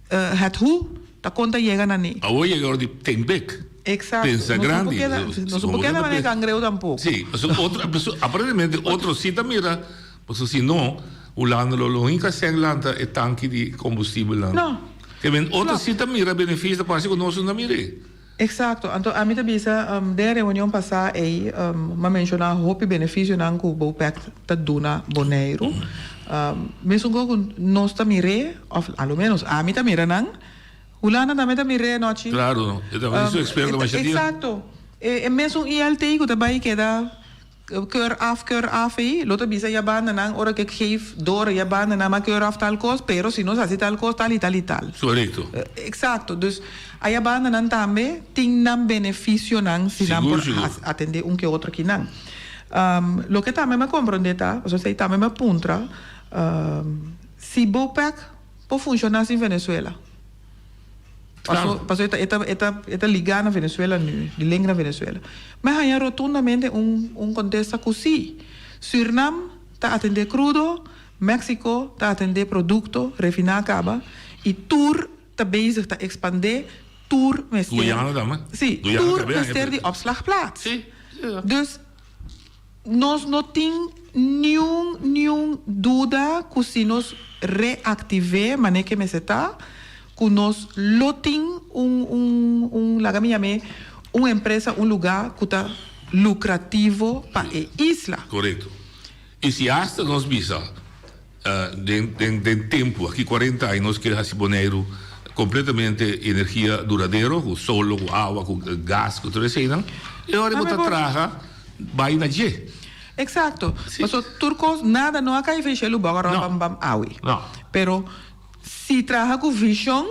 Het hoe ta kon ta yega na ne.
Awor yega ora di think big.
Exacto.
Pensa grandi.
Nos no por keda manera cangreu tampoco.
Si, pasobra otro, pasobra aparentemente otro si ta mira, pasobra si no, Hulanda lo lo hinca sèn lanta e tanki di combustibelnan.
No.
Ke men otro si ta mira beneficio, ta parse ku nos no ta mir'é.
Exacto. Anto ami ta bisa den e reunion pasá ei m'a menshoná hopi beneficionan ku Bopec ta duna Boneiru. Mesun ku nos ta mir'é, òf a lo ménos ami ta mira nan, Hulanda tambe ta mir'é nochi.
Claro, e ta su experto masha dia.
Exacto. E mesun ILT ku ta bai keda Keur af, keur af ei, lo ta bisa ya banda nan ora ke geef door ya banda nan ma keur af tal kos, pero si nos hasi tal kos tal i tal i tal.
Korekto.
Eksakto, dus aya banda nan tambe tin nan benefisionan si nan por atende un ke otro kinan. Loke tambe mi a komprende ta, pasobra esei tambe mi a puntra, si Bopec por funshoná sin Venezuela. Paso, paso e ta, e ta, e ta, e ta ligá na Venezuela nu, di link na Venezuela. Mi a haña rotundamente un, un kontesta ku sí. Sürnam ta atendé krudo, Mexico ta atendé produkto refiná kaba i tur ta bezig ta ekspandé, tur mester.
Guyana tambe.
Sí,
Guyana
tur
tambe haña
mester di
produkto.
opslagplaats.
Sí, sí.
Dus Nos no tin niun niun duda ku si nos reaktiv'é manera ke mester ta, ku nos lo tin un un un laga mi yam'é un empresa, un lugá ku ta lukrativo pa e isla.
Korekto. I si asta nos bisa den den den tempu aki kuarenta aña nos ke hasi Boneiru kompletamente energia duradero ku solo, ku awa, ku gas, ku tur eseinan, e ora bo ta traha bai na dje.
Exacto. Paso tur cos, nada no a cay fen shelu bou around bam bam awe. Pero si traha cu vision,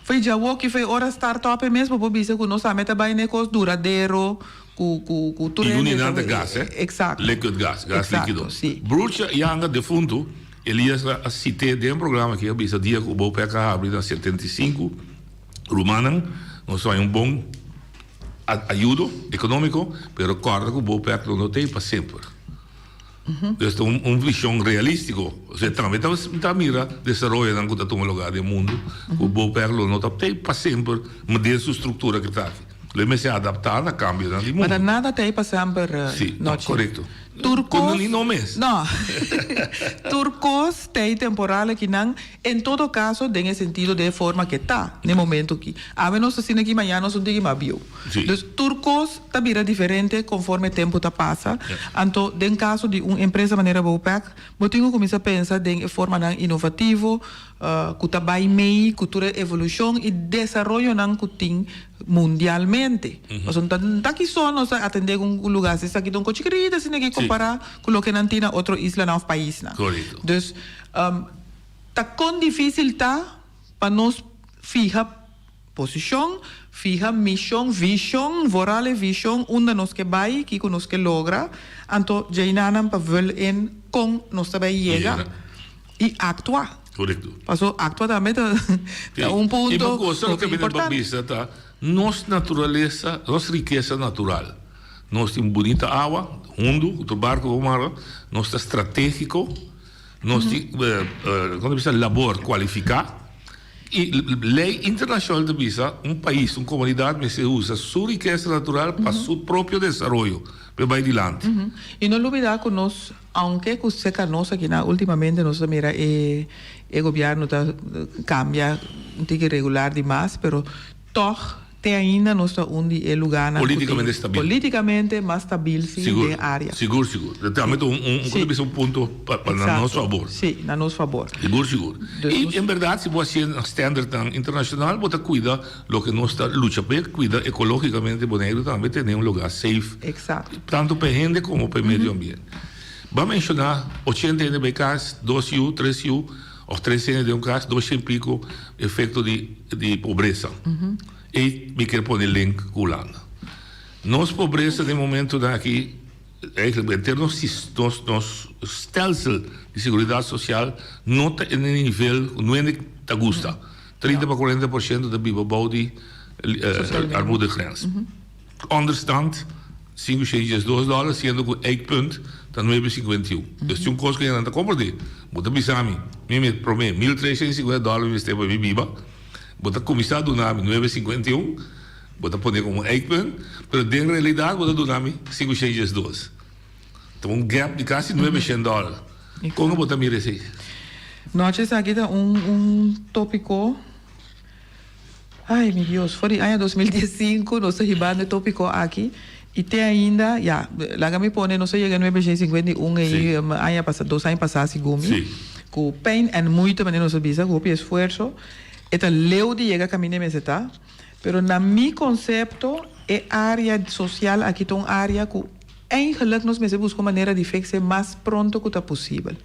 fo'i djawoki, fo'i ora start up e mes bo por bisa cu nos tambe ta bay na e cos duradero, cu cu cu tur
Y
hende
uni nan ta gas, eh?
Exacto.
Liquid gas, gas
Exacto,
liquido.
si.
Broertje Yanga defuntu, Elias a cit'é den programa aki, a bisa dia cu Bopec a habri na 75, rumannan, nos ta haña un bon ayudo economico, pero corda cu Bopec lo no t'ey pa semper. Pues ta un vision realistico. Osea tambe ta ta mira desaroyonan cu ta tuma lugar den mundo, cu Bopec lo no ta t'ey pa semper den su structura cu ta aki. Lo e mester adapta na cambionan di mundo.
Ma ta nada t'ey pa semper,
Si, no,
Nochi.
corecto.
Tur cos.
Ni no mes.
No. Tur cos t'ey temporal akinan. En todo caso, den e sentido den e forma ke ta n'e momento aki. Awe nos ta asina aki, mañana nos un tiki mas bieu.
Sí.
Dus tur cos ta bira diferente conforme tempo ta pasa. Anto den caso di un empresa manera Bopec, bo tin cu cuminsa pensa den e formanan inovativo cu ta bay mei cu tur e evolucion y desaroyonan cu tin mundialmente. Pasobra no ta aki so nos ta atende cu un lugar asina, esaki ta un cochi chikirito asina aki compara cu loke nan tin na otro islanan of paisnan.
Correcto.
Dus. Ta kon difísil ta pa nos fiha Posishon, fiha mishon, vishon, vooral e vishon unda nos ke bai, kiko nos ke logra, anto djeinanan pa vul in kon nos ta bai yega i aktua.
Korekto.
Paso aktua tambe ta un punto
I cosa
hopi
loke mi ta
importante.
bisa ta nos naturalesa, nos rikesa natural. Nos tin bunita awa, hundu, ku tur barko por mara, nos ta strategiko, nos tin, kon ta bisa, labor kualifiká. I lei internashonal ta bisa un pais, un komunidat mester usa su rikesa natural pa su propio desaroyo, pa e bai dilanti.
I no lubida ku nos, aunke ku seka nos akinan ultimamente nos ta mira e e gobièrnu ta kambia un tiki regular di mas, pero tòg Te ainda nos ta un di e lugarnan cu tin
Politicamente stabil.
politicamente mas stabil si
Sigur,
den area.
sigur, sigur. Dat tambe ta un, un,
Sí.
un ta bisa un punto pa, pa na nos
Exacto.
fabor.
Sí, na nos fabor.
Sigur, sigur.
Dus
I
nos.
en berdad si bo hacié na standardnan internacional bo ta cuida loke nos ta lucha p'e, cuida ecologicamente Boneiru tambe tene un lugar safe.
Exacto.
Tanto p'e hende como p'e medio ambiente. Bo a menciona ochenta hende bay cas, dos yu, tres yu. Of tres hende den un kas, doshen piko efekto di di pobresa. Ei mi kier pone link ku Hulanda. Nos pobresa den momentunan aki, eigenlijk henter nos nos nos stelsel di seguridat sosial no ta en e nivel ku nuende ta gusta. 30 pa 40% ta biba bou di armoedegrens. Onderstand, sinku shei diesdos dòler, siendo ku eikpunt ta nuebe sinkuenta i un. Dus tin un kos ku nan ta kompartí. Bo ta bisa mi, mi mi promé mil tres shei sinkuenta dòler mi mester pa mi biba. Bo ta kuminsá duna mi nuebe sinkuenta i un, bo ta pone komo eikpunt, pero den realidat bo ta duna mi sinku shei diesdos. Ta un gap di kasi nuebe shen dòler. Kon bo ta mira esei?
Nochi esaki ta un un tópiko. Ay, mi Dios, for di aña 2015 nos ta hibando e tópiko aki i te ainda, ya, laga mi pone, nos a yega nuebe shen 51 ei aña pasá, dos aña pasá segun mi, ku pijn en moeite, manera nos a bisa, ku hopi esfuerso, e ta leu di yega kaminda e mester ta, pero na mi konsepto e área sosial aki ta un área ku eigenlijk nos mester buska un manera di fix e mas pronto ku ta posibel.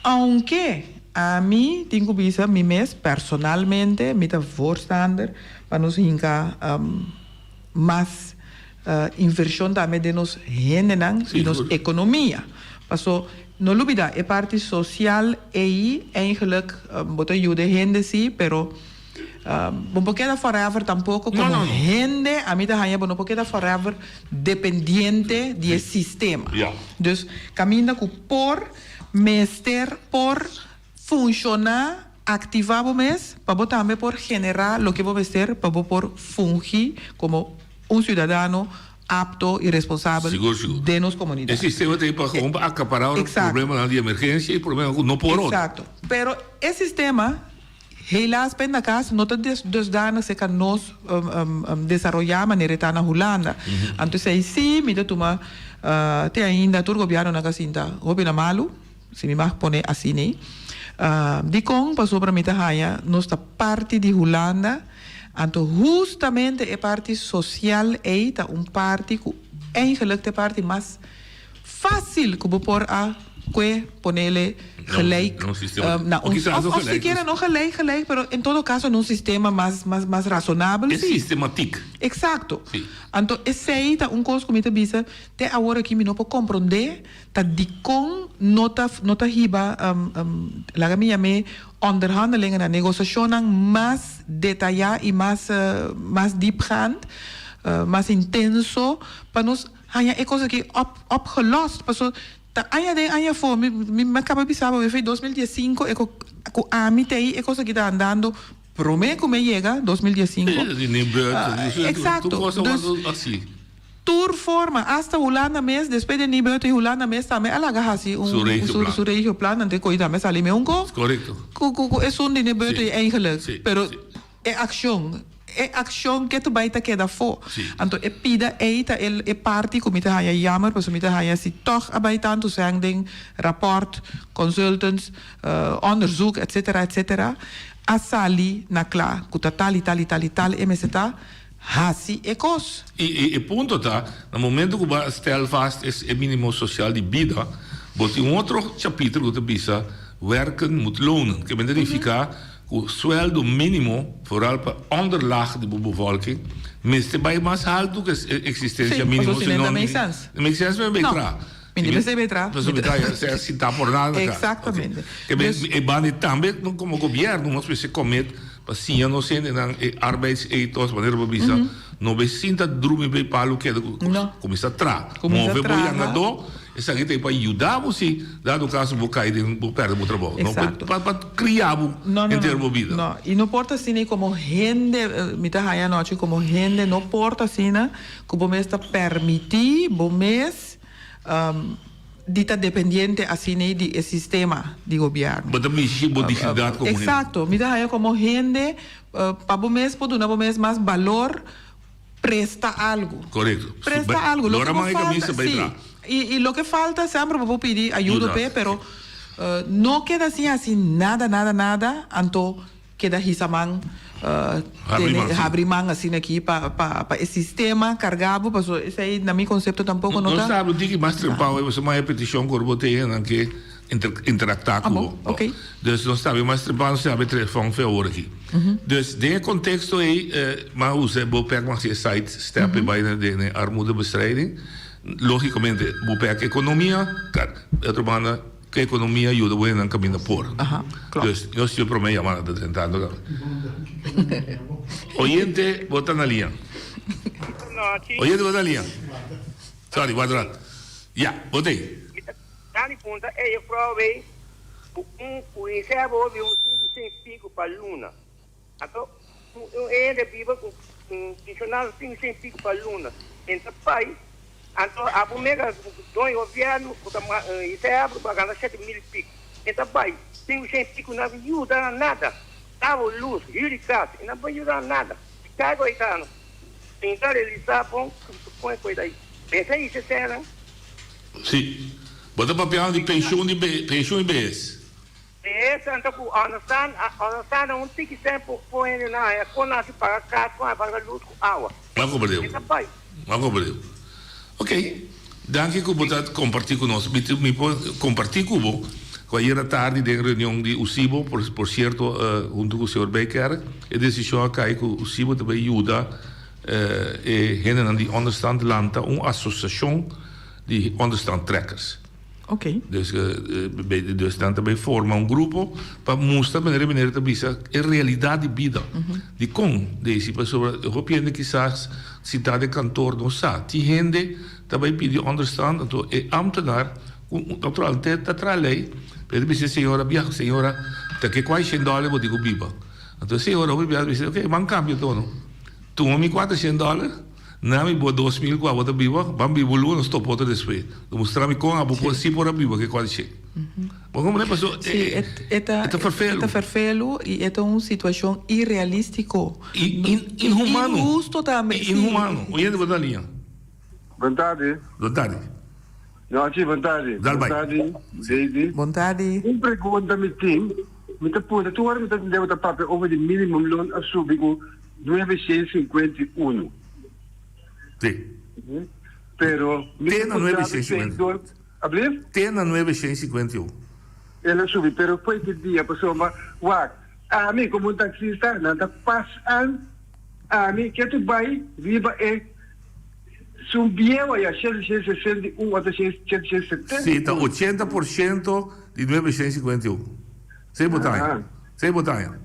Aunke ami tin ku bisa mi mes personalmente mi ta voorstander pa nos hinka mas invershon tambe den nos hendenan i nos ekonomia. Paso no lubida e parti sosial ei eigenlijk bo ta yuda e hende si pero bo por keda forever tampoko komo hende ami ta haña bo no por keda forever dependiente di e sistema. Dus kaminda ku por Mester por funshoná, aktivá bo mes pa bo tambe por generá loke bo mester pa bo por fungi komo un siudadano apto i responsabel
Sigur, sigur.
den nos komunidat.
E sistema ta ei pa gewoon pa akapará ora
Eksakto.
problemanan di emergensia i problemanan ku no por otro.
Eksakto. Pero e sistema helaas pindakaas no ta dusdanig serka nos desaroyá manera e ta na Hulanda. Anto esei sí mi ta tuma te ainda tur gobièrnunan ka sinta hopi na malu, si mi mag pone asina. Dikon? Pasobra mi ta haña nos ta parti di Hulanda, anto hustamente e parti sosial ei ta un parti ku eigenlijk ta e parti mas Fácil ku bo por a kue ponele gelijk na un of sikiera no gelijk gelijk pero en todo caso na un sistema mas mas mas razonabel
E
si.
sistematiek.
Exacto.
Si.
Anto esey ta un cos ku mi ta bisa te awor aki mi no por comprende ta dikon no ta no ta hiba laga mi yam'e onderhandelingennan negosiashonnan mas detaya y mas mas diepgaand mas intenso pa nos Haña e kos aki op opgelost paso ta aña den aña afó mi mi a kaba bisa bo fi 2015 e ku ku ami ta ei e kos aki ta andando prome ku mi a yega 2015 eksakto dus tur forma asta Hulanda mes despues di Nibud i Hulanda mes tambe a laga hasi un su regioplan anto e koe tambe a sali meun ku ku ku esun di Nibud eigenlijk pero E akshon, e akshon ke tu bai ta keda afó. Anto e pida ei ta e e parti ku mi ta haña jammer, pasobra mi ta haña si tòg a bai tantu sèn den rapòrt, consultants, onderzoek, etcetera, etcetera, a sali na kla ku ta tal i tal i tal i tal e mester ta hasi e kos.
I e punto ta, na momento ku bo a stel vast e minimo sosial di bida, bo tin un otro chapitro ku ta bisa werken moet lonen, ke mester nifiká. ku suèldo mínimo, vooral pa onderlaag di bo bevolking, mester bai mas haltu ku e eksistensia
Sí,
mínimo,
pasobra si
si
no
no
ta make sense.
No make sense, mi a
No,
traha.
mi no mester bay traha.
Pasobra mi ta sea sintá por nada na kas.
Exactamente.
Ke
Dus
e banda tambe komo gobièrnu nos mester commit pa siña nos hendenan e arbeidsethos, manera bo bisa, no bay sinta drumi bay palu keda ku
No.
kuminsá traha.
Kuminsá
Move bo
traha.
yangadó, esaki ta pa yuda bo si dado kaso bo kai den bo pèrdè bo trabou. No
Exacto.
pa pa kria bo
No, no,
henter
no.
bo bida.
No, i no por ta asina komo hende, mi ta haña anochi komo hende no por ta asina ku bo mes ta permití bo mes di ta dependiente asina di e sistema di gobièrnu.
Bo ta mishi bo dignidat komo hende.
Eksakto. Mi ta haña komo hende pa bo mes por duna bo mes mas balor, presta algu.
Korekto.
Presta algu.
Lora
Loke bo
man e
falta,
kamisa bai
si.
tra.
I loke falta semper bo por pidi ayudo p'e, pero no keda sin hasi nada, nada, nada, anto Keda hisa man tene habri man asina aki pa pa e sistema carga bo paso esey na mi concepto tampoco no ta.
Nos ta habla un tiki mas trempao pasobra mas e peticion cu bo tin nan ke interacta cu bo.
Ok.
Dus nos ta habla mas trempao nos ta habla telefon fe awor aki. Dus den e contexto ey mas usa bo pek mas e side step e bay den e armoedebestrijding. Logicamente bo pek economia, otro banda. Ku ekonomia yuda bo hendenan kaminda por.
Aha, klopt.
Dus nos tin e promé yamada ta drentando kaba. Oyente, bo ta na liña. Oyente, bo ta na liña. Sorry, wak rat. Ya, bo ta ei.
Mi ta dani punta e juffrouw wey ku un ku reserva hopi un 500 pico pa luna. Anto un hende biba ku un pensionado 500 pico pa luna. Entra pai Anto abo mega doño gobièrnu ku ta reserva pa gana 7000 pico. E ta bai 500 pico nan yuda na nada. Awa, lus, hür di kas, e nan por yuda na nada. Chicago ei ta pinta realisá bon kon e koe ta ei. Mester hisa eseinan.
Sí. Bo ta papiando di penshun di penshun i behes.
Behes anto ku ònderstan ònderstan un tiki sèn por hende nan haña kon nan si paga kas kon nan paga lus ku awa.
M'a komprendé.
E ta bai.
M'a komprendé. Ok. Danki ku bo ta kompartí ku nos. Mi mi por kompartí ku bo ku ayera tardi den reunion di USIBO, por por sierto huntu ku señor Bijkerk, e desishon a kai ku USIBO ta bai yuda e hendenan di ònderstand lanta un asosiashon di ònderstand trekkers.
Ok.
Dus, dus nan ta bay forma un grupo pa mustra manera meneer ta bisa e realidad di bida. Dicon Daisy? Pasobra hopi hende kisas sinta den kantoor no sa. Tin hende ta bay pidi onderstand anto e ambtenaar cu naturalmente ta traha ley pero e ta bisa e señora bia señora ta ke cuai shen dollar bo tin cu biba. Anto e señora hopi bia ta bisa ok ban cambia tono tuma mi cuatrocientos dollar. Na mi bo 2000 ku abo ta biba, ban biba un luna nos topa otro despues. Lo mustra mi kon abo por si por a biba ke kual shit. Bo comprende paso
Sí, e, e ta,
e ta ferfelu.
E ta ferfelu i e ta un situashon irrealístiko.
I in, inhumano.
Inhusto tambe,
I
sí.
inhumano. Oyente bo ta liña.
Bon tardi.
Bon tardi.
Nochi, bon tardi.
Dal
Bon
bai.
tardi, Daisy.
Bon tardi.
Un pregunta mi tin, mi ta puntra, tur ora mi ta tende bo ta papia over di minimumloon a subi ku 951.
Sí.
Pero mi
Te na
ta
nuebe
puntra
shen
mi
cincuenta.
señor, Ablief?
Te na 951.
El a subi, pero fo'i ki dia? Pasobra, wak, ami komo un taksista, nan ta pas an ami ke tu bai riba e su bieu aya, 761 ota 771.
Sí, ta 80% di 951. Sei bo ta haña. Sei bo ta haña.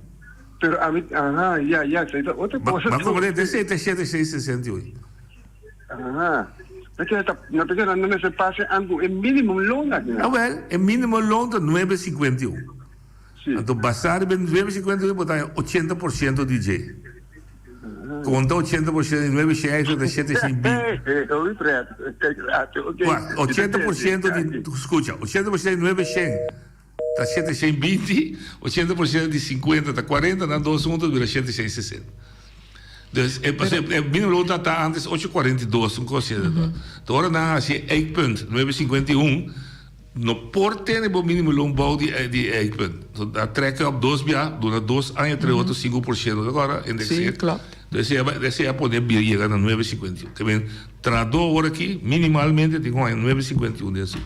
Pero ami, aha, ya, ya, esei ta otro cosa.
Ba komprende, te esei ta shete seis sesenta i ocho.
Aha. P'esei ta, no p'esei nan no mester pasa an ku e minimum loon aki nan.
Awel, e minimum loon ta nuebe sinkuenta i un.
Si.
Anto basá riba e nuebe sinkuenta i un bo ta haña 80% di dje. Konta 80% di nuebe shen extra ta shete shen binti.
Hopi pret. Kijk, oké.
Wak, 80% di, skucha, 80% di nuebe shen. Ta 720, 80% di 50 ta 40, nan dos hunto bira 760. Dus e paso e minimum loon ta ta antes 842, un cos asina ta. Ta ora nan haci e eikpunt 951, no por tene bo minimum loon bou di di e eikpunt. So a trek e op dos bia, duna dos aña tres otro 5% agora indexeer.
Sí, klopt.
Dus e esey a pone bira yega na 951. Ke men trahador awor aki minimalmente tin cu haña 951 den su.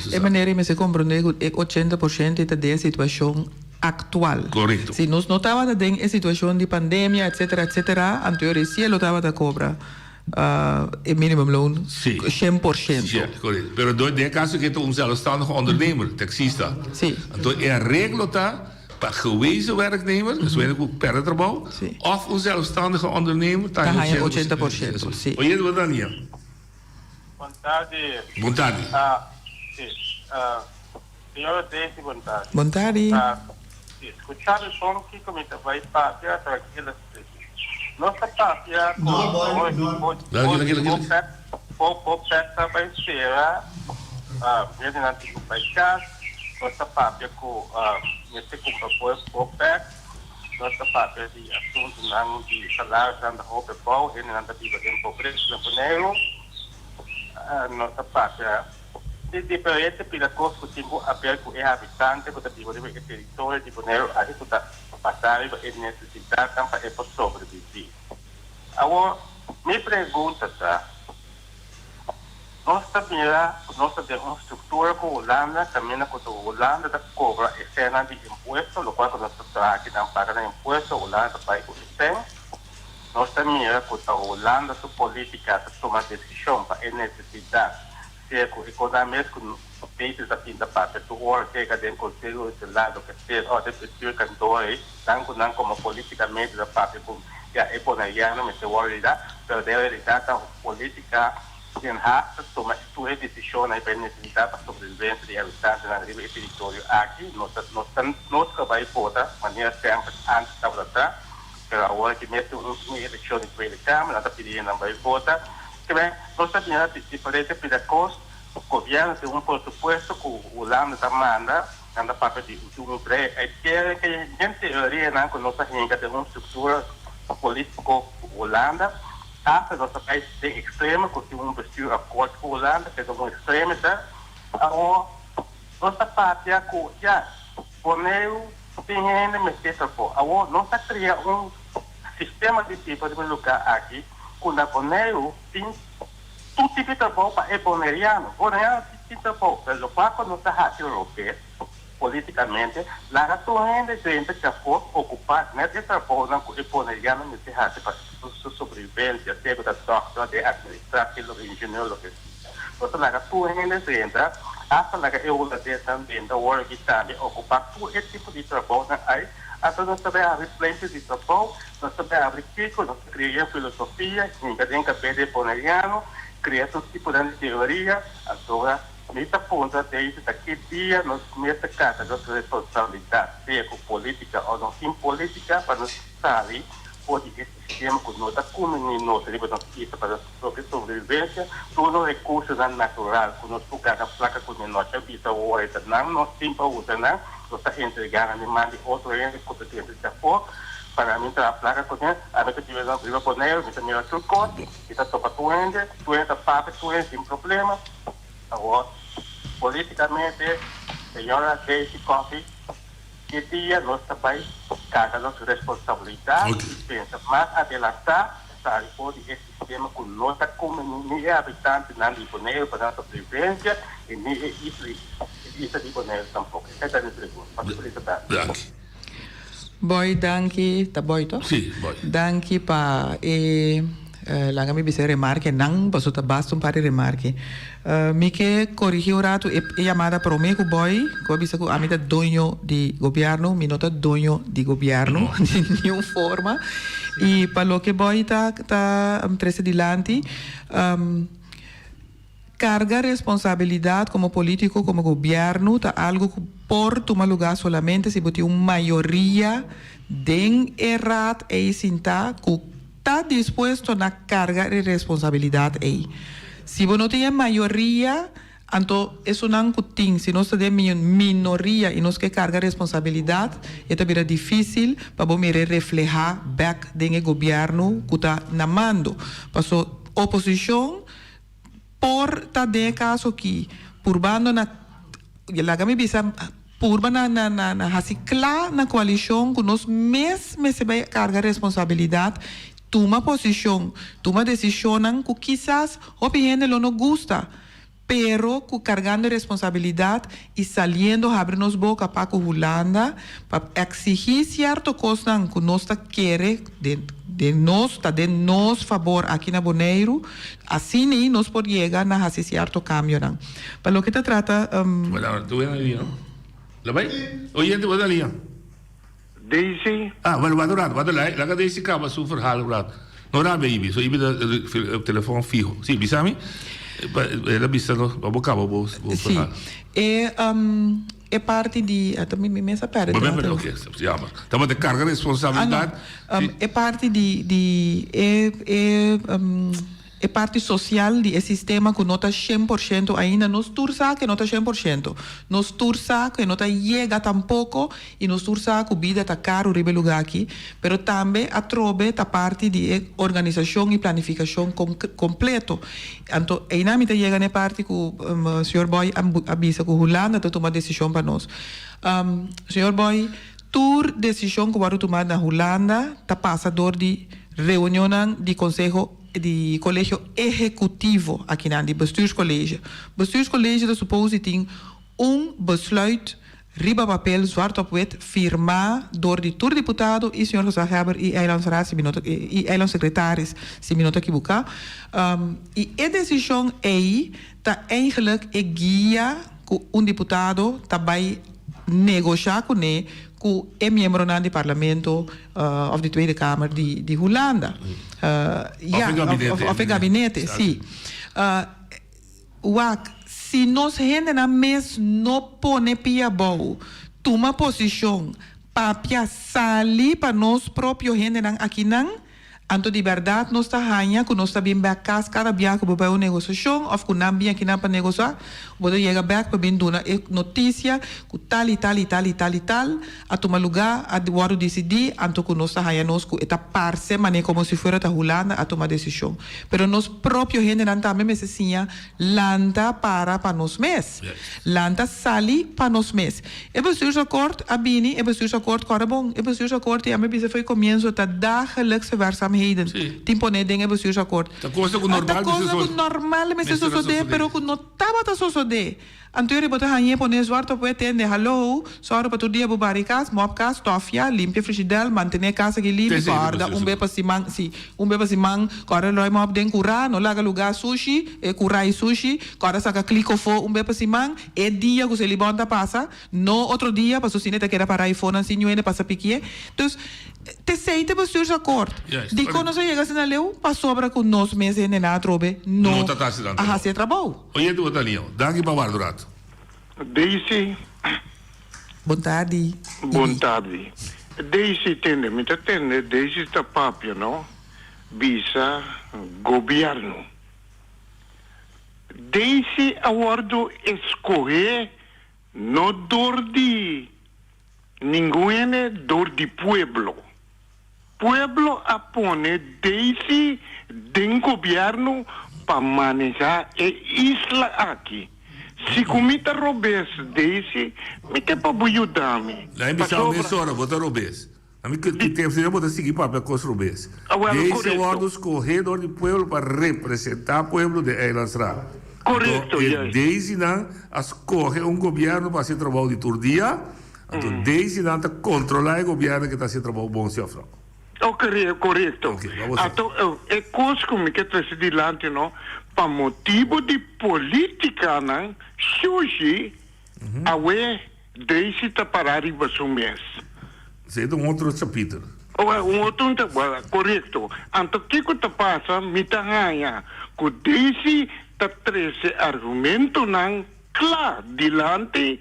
E manera ei mester komprondé ku e 80% ta den e situashon. aktual.
Korekto.
Si nos no tabata den e situashon di pandemia etsetera etsetera anto resié lo tabata kobra e minimumloon 100%.
Sí, korekto. Pero den e kaso ke ta un zelfstandige ondernemer, taksista.
Sí.
Anto e areglo ta pa gewezen werknemer, dus wende ku pèrdè trabou, òf un zelfstandige ondernemer
ta haña 80%. Sí.
Oye, bo Daniel.
Bon tardi.
Bon tardi.
Sí. Señora Daisy, bon tardi.
Bon tardi.
Sí, skucha mi bon kiko mi ta bai papia trankila spliki. Nos ta papia ku
No, boy, no.
bo bo pet ta bai sera, hendenan tin ku bai kas, nos ta papia ku mester kumpra bo pet, nos ta papia di asuntunan di salarionan ta hopi abou, hendenan ta biba den pobresa na Boneiru, nos ta papia di diferente pida kos ku tin ku aber ku e habitante ku ta biba riba e teritorio di Boneiru aki ku ta pasa riba e nesesidatnan pa e por sobreviví. Awor, mi pregunta ta, nos ta mira ku nos ta den un struktura ku Hulanda kaminda ku ta Hulanda ta kobra e sènnan di impuesto, lokual ku nos ta traha akinan paga nan impuesto, Hulanda ta bai ku e sèn. Nos ta mira ku ta Hulanda su polítika ta tuma desishon pa e nesesidat, sea ku e kosnan mes ku Peter ta pinta papia tur ora kega den Konseho Insular loke sea òf den bestuur kantor ei, nan ku nan komo polítikamente ta papia ku ya e boneriano mester wòrdu yudá, pero den realidat ta polítika Den Haag ta tuma tur e desishonnan ei pa e nesesidat pa sobrevivensia di e habitantenan riba e teritorio aki. Nos ta nos ta nos ka bai vota manera semper antes tabata ta, pero awor aki mes tin un elekshon di Tweede Kamer, nan ta pidi hendenan bai vota. Kiben nos ta mira di diferente pida kos, gobièrnu tin un presupuesto ku Hulanda ta manda, nan ta papia di un brei uitkering, ke den teorianan ku nos ta hinka den un struktura polítiko ku Hulanda. Hasta nos ta bai den extremo cu tin un bestuur akkoord cu Hulanda, pero un extremo ta. Awor nos ta papia cu ya, Boneiru tin hende mester trabou. Awor nos ta crea un sistema di biba riba e lugar aki cu na Boneiru tin tur tipo di trabou pa e Boneriano. Boneriano tin trabou, pero locual cu nos ta haci robes. Polítikamente, laga tur hende drenta djafor okupá nèt e trabounan ku e boneriano mester hasi pa su sobrevivensia, sea ku ta dòkter, den atministratie, lo ingenieur, loke sea. Nos ta laga tur hende drenta, asta laga e hulandesnan drenta wòrdu aki tambe okupá tur e tipo di trabounan ei. Anto nos ta bai habri pleintje di trabou, nos ta bai habri kiko, nos ta kria filosofia, hinka den kabes di e boneriano, kria tur tiponan di teoria, anto Mi ta puntra Daisy ta ki dia nos mester carga nos responsabilidad, sea cu politica o no sin politica, pa nos sali for di e sistema cu no ta cumini nos riba nos isla pa nos propio sobrevivencia. Tur nos recursonan natural cu nos por gana placa cu ne nochi a bisa ora ta nan nos tin pa usa nan, nos ta entrega nan den man di otro hende cu ta drenta di afo pa nan bin traha placa cu ne. Ami ta biba riba Bonaire, mi ta mira tur cos, mi ta topa tur hende, tur hende ta papia, tur hende sin problema. Awor, políticamente, señora Daisy Coffie, ki dia nos ta bay carga nos responsabilidad y pensa mas adelantá sali for di e sistema cu no ta conveni ni e habitantenan di Boneiru pa nan sobrevivencia y ni e isla di Boneiru tampoco? Esey ta mi pregunta. Pasa feliz tarde.
Danki.
Boy, danki. Ta Boy, toch?
Sí, Boy.
Danki pa e. Laga mi bisa e remarkenan, pasobra ta basta un par di remarke. Mi ke korigí un ratu e yamada promé ku Boy, ku a bisa ku ami ta doño di gobièrnu. Mi no ta doño di gobièrnu di niun forma. I pa loke Boy ta ta trese dilanti, karga responsabilidat komo polítiko, komo gobièrnu ta algu ku por tuma lugá solamente si bo tin un mayoria den e raad ei sintá ku Ta dispuesto na carga e responsabilidad ey. Si bo no tin e mayoria, anto esunnan cu tin, si nos ta den minoria y nos ke carga responsabilidad, e ta bira dificil pa bo mira e refleha bek den e gobierno cu ta na mando. Paso oposicion Por ta den e kaso ki purbando na laga mi bisa purba na na na na hasi kla na koalishon ku nos mes mester bai karga responsabilidat, tuma posishon, tuma desishonnan ku kisas hopi hende lo no gusta. pero ku kargando e responsabilidat i saliendo habri nos boka pa ku Hulanda pa eksigí sierto kosnan ku nos ta kere den den nos ta den nos fabor aki na Boneiru, asina nos por yega na hasi sierto kambionan. Pa loke ta trata.
Bueno, tu na liña, no? Lo bai? Oyente, bo na liña.
Daisy.
Ah, bueno, wak un rato, wak un rato. Laga Daisy kaba su verhaal un rato. No rabia Ibi, so Ibi ta telefon fiho. Si, bisa mi, el a bisa nos, pa bo kaba bo verhaal.
Si, e, e parti di, ata mi mes a perde.
Bo mes perde, oké, jammer. Tabata karga responsabilidad.
Ah, no. E parti di, di e, e. E parti sosial di e sistema ku no ta shen por shento ainda, nos tur sa ku e no ta shen por shento. Nos tur sa ku e no ta yega tampoko i nos tur sa ku bida ta karu riba e lugá aki, pero tambe atrobe ta parti di e organisashon i planifikashon kompleto. Anto einan mi ta yega na e parti ku señor Boy a bisa ku Hulanda ta tuma desishon pa nos. Señor Boy, tur desishon ku wòrdu tumá na Hulanda ta pasa dor di reunionnan di konseho di Kolegio Ehekutivo akinan, di Bestuurscollege. Bestuurscollege ta supos di tin un besluit riba papel zwart op wit firmá dor di tur diputado i señor Gezaghebber i Eilandsraad si mi no ta i Eilandsecretaris si mi no ta kibuká. I e desishon ei ta eigenlijk e guia ku un diputado ta bai negoshá kuné ku e miembronan di parlamento of di Tweede Kamer di di Hulanda.
Of e gabinete.
Of e gabinete, si. Wak, si nos hendenan mes no pone pia abou, tuma posishon, papia, sali pa nos propio hendenan akinan, Anto di bèrdat nos ta haña ku nos ta bin bèk kas kada bia ku bo bai un negosiashon òf ku nan bin akinan pa negosiá, bo ta yega bèk pa bin duna e notisia ku tal i tal i tal i tal i tal a tuma lugá, a wòrdu disidí, anto ku nos ta haña nos ku e ta parse manera komo si fuera ta Hulanda a tuma desishon. Pero nos propio hendenan tambe mester siña lanta para pa nos mes. Lanta sali pa nos mes. E bestuursakkoord a bini, e bestuursakkoord kòrda bon, e bestuursakkoord i a mi bisa fo'i komienso ta dagelijkse werkzaamheden tin pone den e bestuursakkoord.
Ta cosa ku normal
Ta cosa ku normal mester sosodé, pero ku no tabata sosodé. Anto bo ta hañ'é pone zwart op wit tende, hallo, sòru pa tur dia bo bari kas, mòp kas, tòfia, limpia frishidèl, mantené kas aki limpi, kòrda un be pa siman, si, un be pa siman, kòrda lòi mòp den kurá, no laga lugá sushi, e kurá i sushi, kòrda saka kliko fo un be pa siman. E dia ku Selibon ta pasa, no otro dia, paso sine ta keda para e fonan sin ñuende pasa pikié. Dus, t'esei ta bestuursakkoord. Dikon nos a yega asina leu? Pasobra ku nos mes hendenan atrobe no a hasi e trabou.
Oyente bo ta lion. Danki pa warda un rato.
Daisy.
Bon tardi.
Bon tardi. Daisy tende, mi ta tende Daisy ta papia no, bisa gobierno. Daisy a wòrdu eskohé no dor di ningun hende, dor di pueblo. Pueblo a pone Daisy den gobièrnu pa manehá e isla aki. Si ku mi ta robes, Daisy, mi ke pa bo yuda mi.
Lain bisa bo mesora, bo ta robes. Ami ke ki temp señor bo ta sigui papia kos robes. Deze a wordo skohe dor di pueblo pa representa pueblo den Eilandsraad.
Anto
e Desinan a skohe un gobierno pa hasi e trabou di tur dia, anto Desinan ta kontrola e gobierno ke ta hasi e trabou bon si of no.
Korekto. Anto e kos ku mi ke trese dilanti no, pa motibu di politikanan shushi awe Daisy ta pará riba su mes.
Esei ta un otro chapítulo.
Owel, un otro un ta, wèl, korekto. Anto kiko ta pasa? Mi ta haña ku Daisy ta trese argumentonan kla dilanti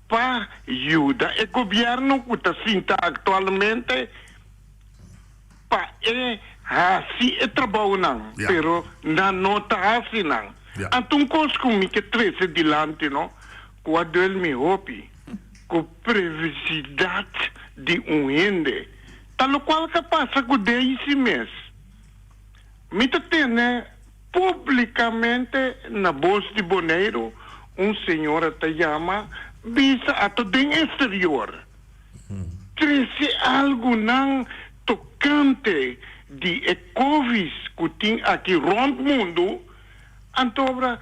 pa yuda e gobièrnu ku ta sinta aktualmente pa e hasi e trabounan, pero nan no ta hasi nan. Anto un kos ku mi ke trese dilanti no, Ku a duel mi hopi ku previsidat di un hende ta lokual ka pasa ku Daisy mes. Mi ta tene publikamente na Bos di Boneiru un señora ta yama bisa ato den exterior trese algunan tokante di e covis ku tin aki rònt mundu, anto obra.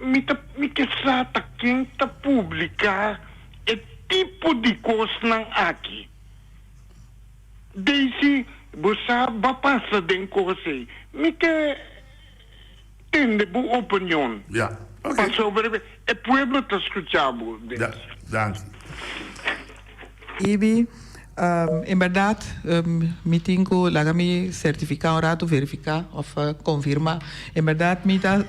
mi ta mi ke sa ta ken ta publiká e tipo di kosnan aki. Daisy, bo sa bo a pasa den kos ei. Mi ke tende bo opinion.
Ja, oké.
Pasobra e pueblo ta skucha bo,
Ja,
Daisy.
danki.
Ibi, En berdad mi tin cu laga mi certifica un rato, verifica of confirma. En berdad mi ta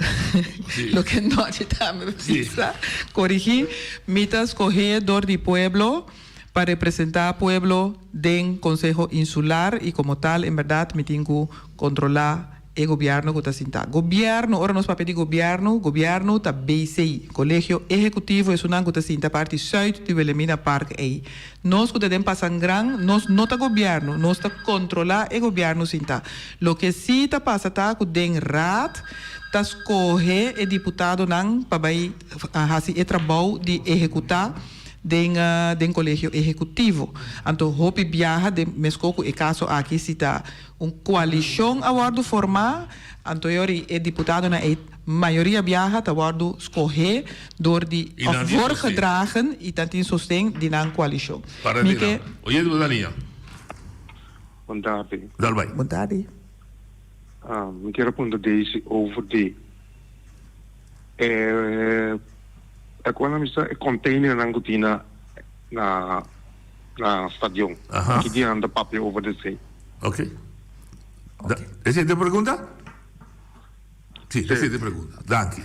loke nochi tambe bisa, corigi, mi ta scoge door di pueblo pa representa pueblo den Conseho Insular y como tal en berdad mi tin cu controla E gobierno cu ta sinta. Gobierno, ora nos papia di gobierno, gobierno ta BC, Colegio Ehecutivo, esunnan cu ta sinta parti zuid di Wilhelmina Park ey. Nos cu ta den Pasangran, nos no ta gobierno, nos ta controla e gobierno sinta. Loke si ta pasa ta cu den Raad ta scoge e diputadonan pa bay haci e trabou di ehecuta den den Colegio Ehecutivo. Anto hopi biaha den mesco cu e caso aki si ta. Un koalishon a wòrdu formá, anto e ora e diputadonan ei mayoria biaha ta wòrdu skohé dor di
I nan
òf
tin sosten.
voorgedragen i nan tin sosten di nan koalishon.
Para
Mi
di
ke.
nan. Oye di bo Dania.
Bon tardi.
Dal bai.
Bon tardi.
Mi kier a puntra Daisy over di e e cual nan bisa e containernan cu tin na na na stadion.
Aha.
Ki dia nan ta papia over di esey?
Ok. Da, esei ta e pregunta? Si, esei ta e pregunta. Danki.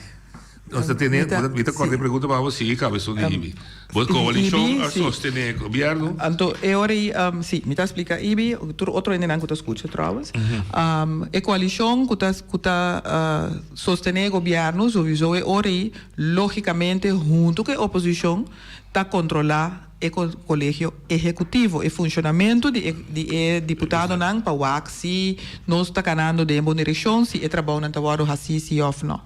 Nos ta tene,
Mi ta-
mi ta korta e
si.
pregunta pa bo sigui kabeson di Ibi. Bo
Ibi,
koalishon a
si.
sostené gobièrnu.
Anto e ora ei, si, mi ta splika Ibi, tur otro hendenan ku ta skucha trouwens. E koalishon ku ta ku ta sostené e gobièrnu souiso e ora ei lógikamente huntu ku e oposishon ta kontrolá e Kolegio Ehekutivo, e funshonamentu di e di e diputadonan pa wak si nos ta kanando den bon direkshon, si e trabounan ta wòrdu hasí si òf nò.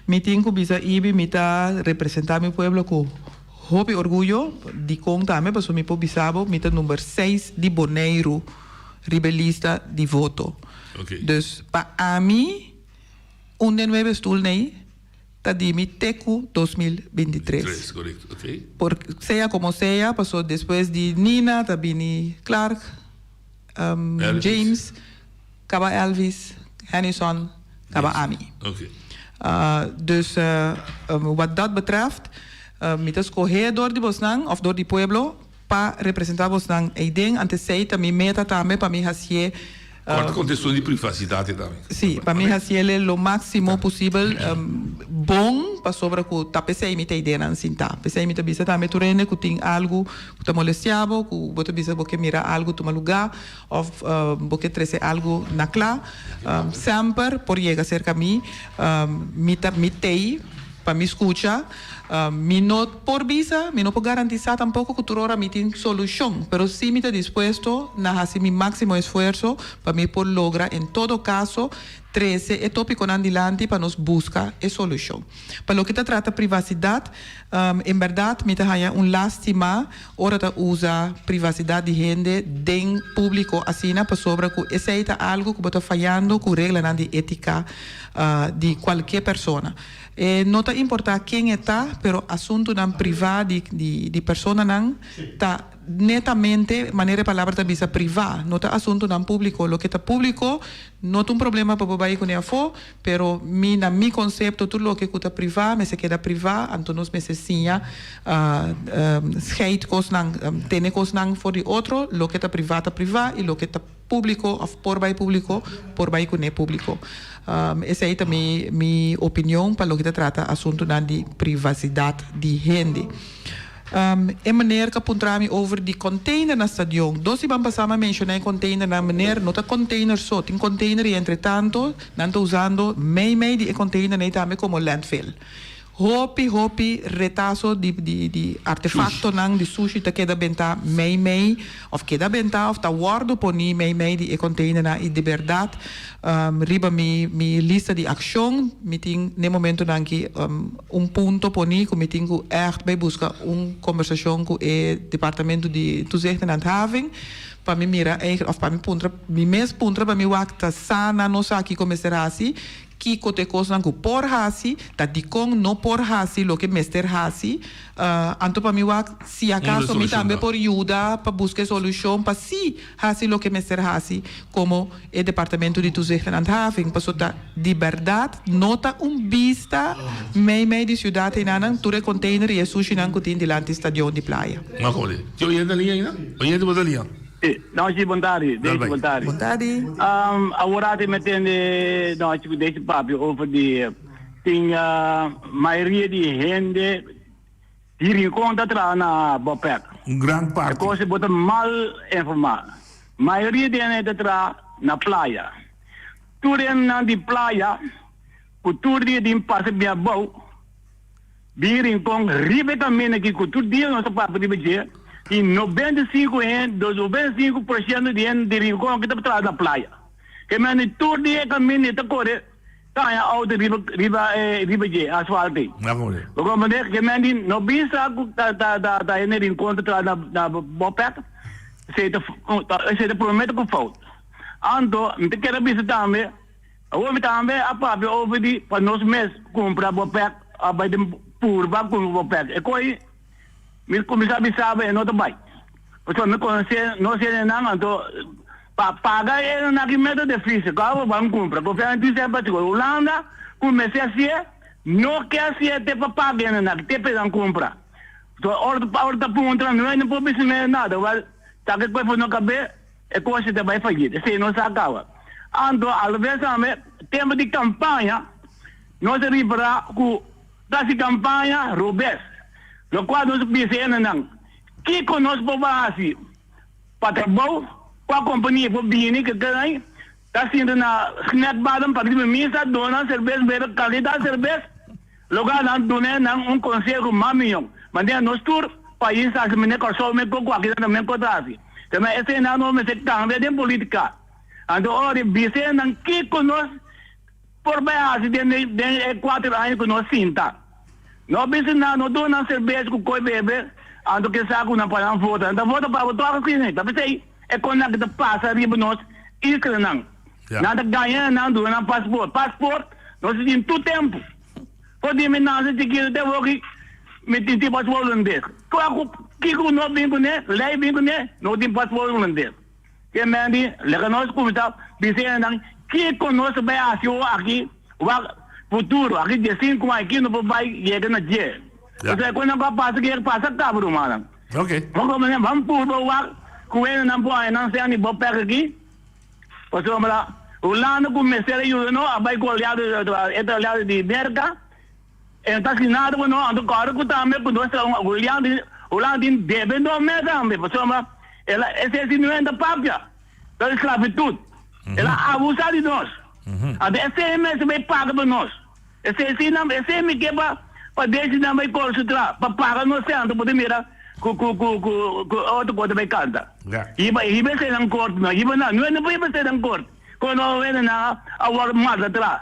Mi tin ku bisa Ibi mi ta representá mi pueblo ku hopi orguyo, dikon tambe pasobra mi por bisa bo mi ta number seis di Boneiru riba e lista di voto. Dus pa ami un den nuebe stul nei. Ta di mi te ku 2023.
Tres, korekto, ok.
Por sea komo sea, paso despues di Nina ta bini Clark,
Elvis.
James, kaba Elvis, Hennyson, kaba ami.
Ok.
Dus wat dat betreft, mi ta skohé dor di bosnan òf dor di pueblo pa representá bosnan eiden, antes esei ta mi meta tambe pa mi hasié.
Kòrta kontestó di privasidat e tambe.
Sí, pa mi hasiele lo máksimo posibel bon, pasobra ku ta p'esei mi ta ideanan sintá. P'esei mi ta bisa tambe tur hende ku tin algu ku ta molestiá bo, ku bo ta bisa bo ke mira algu tuma lugá òf bo ke trese algu na kla, semper por yega serka mi. Mi ta mi t'ei pa mi skucha. Mi no por bisa, mi no por garantisá tampoko ku tur ora mi tin solushon, pero sí mi ta dispuesto na hasi mi máksimo esfuerso pa mi por logra en todo kaso trese e tópikonan dilanti pa nos buska e solushon. Pa loke ta trata privasidat, en bèrdat mi ta haña un lástima ora ta usa privasidat di hende den públiko asina pasobra ku esei ta algu ku bo ta fayando ku reglanan di étika di kualke persona. E no ta importá ken e ta, pero asuntunan privá di di personanan ta netamente, manera e palabra ta bisa, privá, no ta asuntunan públiko. Loke ta públiko no ta un problema pa bo bai kuné afó, pero mi na mi konsepto tur loke ku ta privá mester keda privá, anto nos mester siña scheid kosnan, tene kosnan for di otro, loke ta privá ta privá i loke ta. Públiko òf por bai públiko, por bai kuné públiko. Esei ta mi mi opinion pa loke ta trata asuntunan di privasidat di hende. E meneer ka puntra mi over di container na stadion. Dos siman pasá mi a menshoná e containernan. Meneer, no ta container so, tin container i entretanto nan ta usando mei mei di e containernan ei tambe komo landfill. Hopi hopi retaso di di di artefactonan di sushi ta keda benta mei mei of keda benta of ta wordo poni mei mei di e containernan y di berdad riba mi mi lista di accion mi tin n'e momentonan aki un punto poni cu mi tin cu echt bay busca un conversacion cu e departamento di toezicht en handhaving pa mi mira of pa mi puntra mi mes puntra pa mi wak ta sa nan no sa kico mester haci. kiko ta e kosnan ku por hasi, ta dikon no por hasi loke mester hasi. Anto pa mi wak si akaso mi tambe por yuda pa buska e solushon pa si hasi loke mester hasi komo e departamento di Toezicht en Handhaving pasobra ta di bèrdat no ta un bista mei mei di siudat einanan tur e container i e sushinan ku tin dilanti stadion di Playa.
No kore. Tin oyente na liña ainda? Oyente bo ta liña?
Si. Nochi bon tardi.
Dal
Deisy
bai.
bon tardi.
Bon tardi.
Awor mi a tende nochi ku Deisy papia over di tin mayoria di hende di Rincon ta traha na Bopec.
Un gran
E
parti.
kos bo ta mal informá. Mayoria di hende ta traha na playa. Tur hendenan di playa ku tur dia tin pasa bin abou bin Rincon riba e kaminda aki ku tur dia nos ta papia riba dje tin 95 hende, 95 por shento di hende di Rincon aki ta traha na playa. Ke mende tur dia e kaminda ta kore ta haña auto riba riba e riba dje asfalto ei.
Na kore.
Bo komprende? Ke men di no bisa ku ta ta ta ta hende Rincon ta traha na na Bopec, esei ta esei ta promete ku fout. Anto mi ta kere bisa tambe, awor mi tambe a papia over di pa nos mes kumpra Bopec a bai den purba kumpra Bopec. E koi mi kuminsá bisa bo e no ta bai. Pasobra mi konosé nos hendenan anto pa paga e hendenan aki mester difísil. Kòrda bo ban kumpra. Gobièrnu tin semper a Hulanda ku mester hasié no ke hasié te pa paga e hendenan aki te pa nan kumpra. So ora ora ta puntra no hende por bisa mi nada. Wèl ta ke kos no kab'é e kos ta bai fayit. Esei no sa kaba. Anto alves tambe tempu di kampaña nos a ripará ku ta hasi kampaña robes lokual nos bisa e hendenan. Kiko nos por ban hasi pa trabou? Kua kompania por bini ke kei ta sinta na snackbarnan pa riba misa, duna nan serbes, bebe kalidat serbes? Loga nan duna nan un konseho mas mihó. Manera nos tur pais ta hasi, manera Kòrsou men koko aki nan men ko ta hasi. Tambe eseinan nos mester kambia den politika. Anto ora di bisa nan kiko nos por bai hasi den e kuater aña ku nos sinta. No bisa nan, no duna nan serbes ku koi bebe, anto ke sa ku nan pa nan vota. Nan ta vota pa bo tok asina. Ta p'esei e konan ki ta pasa riba nos islanan. Nan ta gaña nan duna nan pasport. Pasport nos tin tur tempu. For di mi nase chikitu te woki mi tin tin pasport hulandes. Kua ku kiko no bin kuné, lei bin kuné, no tin pasport hulandes. Ke men di, Laga nos kuminsá bisa nan kiko nos ta bai hasi awor aki wak futuro, aki diesinku aña, kiko nos por bai yega na dje. Pasobra ku nan ku a pasa ke pasa kaba rumannan. Bo ban purba wak ku hendenan por haña nan sèn di bo pèk aki, pasobra Hulanda ku mester a yuda nos a bai ku aliado e ta aliado di Merka, e no ta hasi nada ku nos, anto kòrda ku tambe ku nos ta Hulanda tin debe nos mes tambe, pasobra. El a esei no hende papia ta di sklabitut. El a abusá di nos. Anto esei mester bai paga pa nos. Esei si nan esei mi ke pa pa desi nan bai konsentrá pa paga nos sèn anto bo ta mira ku ku ku ku ku otro kos ta bai kanta. Hiba hiba esei nan kort no hiba nan no hende por hiba esei nan kort kono hende nan a wòrdu maltratrá.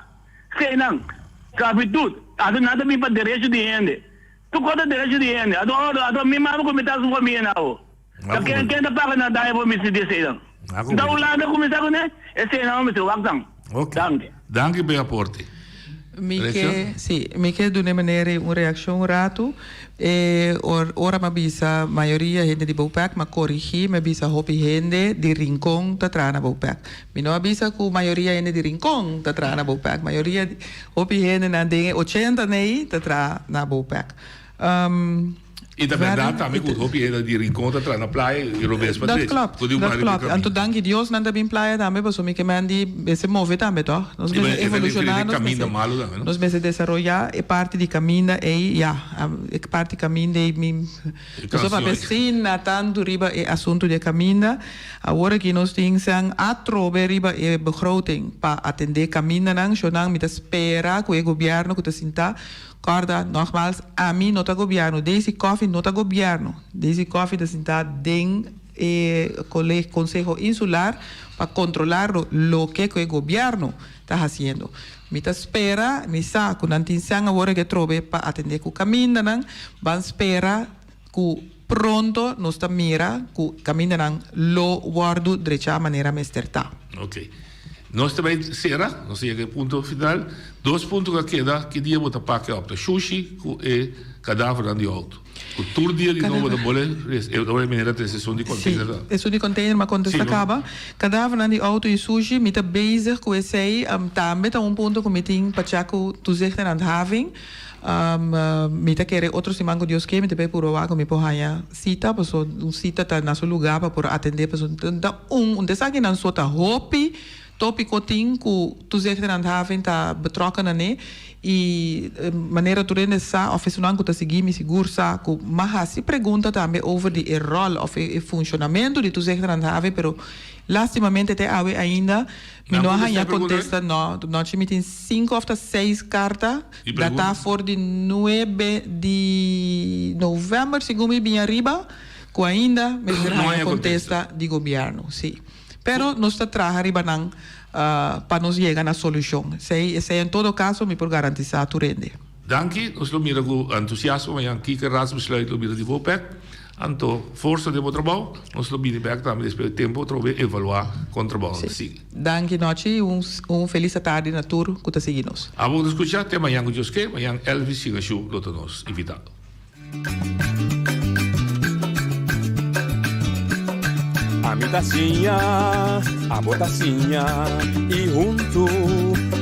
Esei nan sklabitut anto nan ta bin pa derecho di hende. Tur kos ta derecho di hende. Anto anto mi mama ku mi ta su famia nan awo. Ta ken ken ta paga nan daño pa mester di eseinan? Ta Hulanda kuminsá kuné? Eseinan lo mester wak nan. Danki.
Danki pa e aporte.
Mi ke, si, mi ke duna e meneer ei un reakshon un ratu. E ora mi a bisa mayoria hende di Bopec, mi a korigí, mi a bisa hopi hende di Rincon ta traha na Bopec. Mi no a bisa ku mayoria hende di Rincon ta traha na Bopec. Mayoria, hopi hendenan den e ochentan ei ta traha na Bopec.
I ta bèrdat tambe ku hopi hende di Rincon ta traha na playa i robes pa
Dat
drechi.
klopt,
Ku di un
dat
barrio di
klopt.
kaminda.
Anto danki Dios nan ta bin playa tambe pasobra mi ke men di mester move tambe tòg. Nos
I
mester
e ta
evolushoná,
diferente
nos
kaminda
mester
malu tambe no?
nos mester desaroyá e parti di kaminda ei, ya, e parti kaminda ei mi
E
nos a papia
kansion.
asina tantu riba e asuntu di e kaminda. Awor aki nos tin san atrobe riba e begroting pa atendé kamindanan. Shownan mi ta spera ku e gobièrnu ku ta sintá Kòrda, nògmals, ami no ta gobièrnu. Daisy Coffie no ta gobièrnu. Daisy Coffie ta sintá den e Konseho Insular pa kontrolá loke ku e gobièrnu ta hasiendo. Mi ta spera, mi sa ku nan tin sèn awor e ke trobe pa atendé ku kamindanan. Ban spera ku pronto nos ta mira ku kamindanan lo wòrdu drechá manera mester ta.
Ok. Nos ta bai sera, nos a yega e punto final. Dos punto ku a keda, ki dia bo ta pake op ta shushi ku e kadavernan di outo. Ku tur dia di nobo ta bole e ora manera ta esun di container ta.
Esun di container m'a contesta caba. Kadavernan di outo i sushi, mi ta bezig ku esei. Tambe ta un punto ku mi tin pa check ku Toezicht en Handhaving. Mi ta kere otro siman ku Dios ke mi ta bay purba wak ku mi por haña sita paso un sita ta na su luga pa por atende paso ta un un desaki nan so ta hopi topiko tin ku Toezicht en Handhaving ta betrokken na ne i manera tur hende sa of esunnan ku ta sigui mi sigur sa ku m'a hasi pregunta tambe over di e ròl of e funshonamentu di Toezicht en Handhaving pero lastimamente te awe ainda Mi no a haña kontesta no. Nochi mi tin sinku òf ta seis karta datá for di nuebe di novèmber segun mi bin ariba ku ainda mester haña kontesta di gobièrnu. Sí. Pero nos ta traha riba nan pa nos yega na solushon. Esei esei en todo kaso mi por garantisá tur hende.
Danki, nos lo mira ku entusiasmo mañan kiko e raadsbesluit lo bira di Bopec. Anto forsa den bo trabou, nos lo bini bek tambe despues di tempu atrobe evaluá kon trabou ta sigui.
Danki nochi i un felis atardi na tur ku ta sigui nos.
Abo ku ta skucha, te mañan ku Dios ke, mañan Elvis Shingashu lo ta nos invitado.
Ami ta siña, abo ta siña i huntu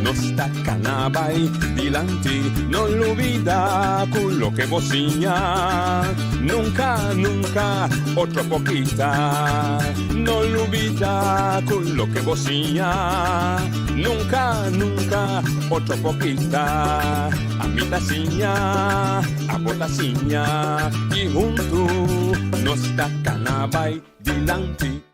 nos ta kana bai dilanti. No lubida ku loke bo siña nunka, nunka otro por kita. No lubida ku loke bo siña nunka, nunka otro por kita. Ami ta siña, abo ta siña i huntu nos ta kana bai dilanti.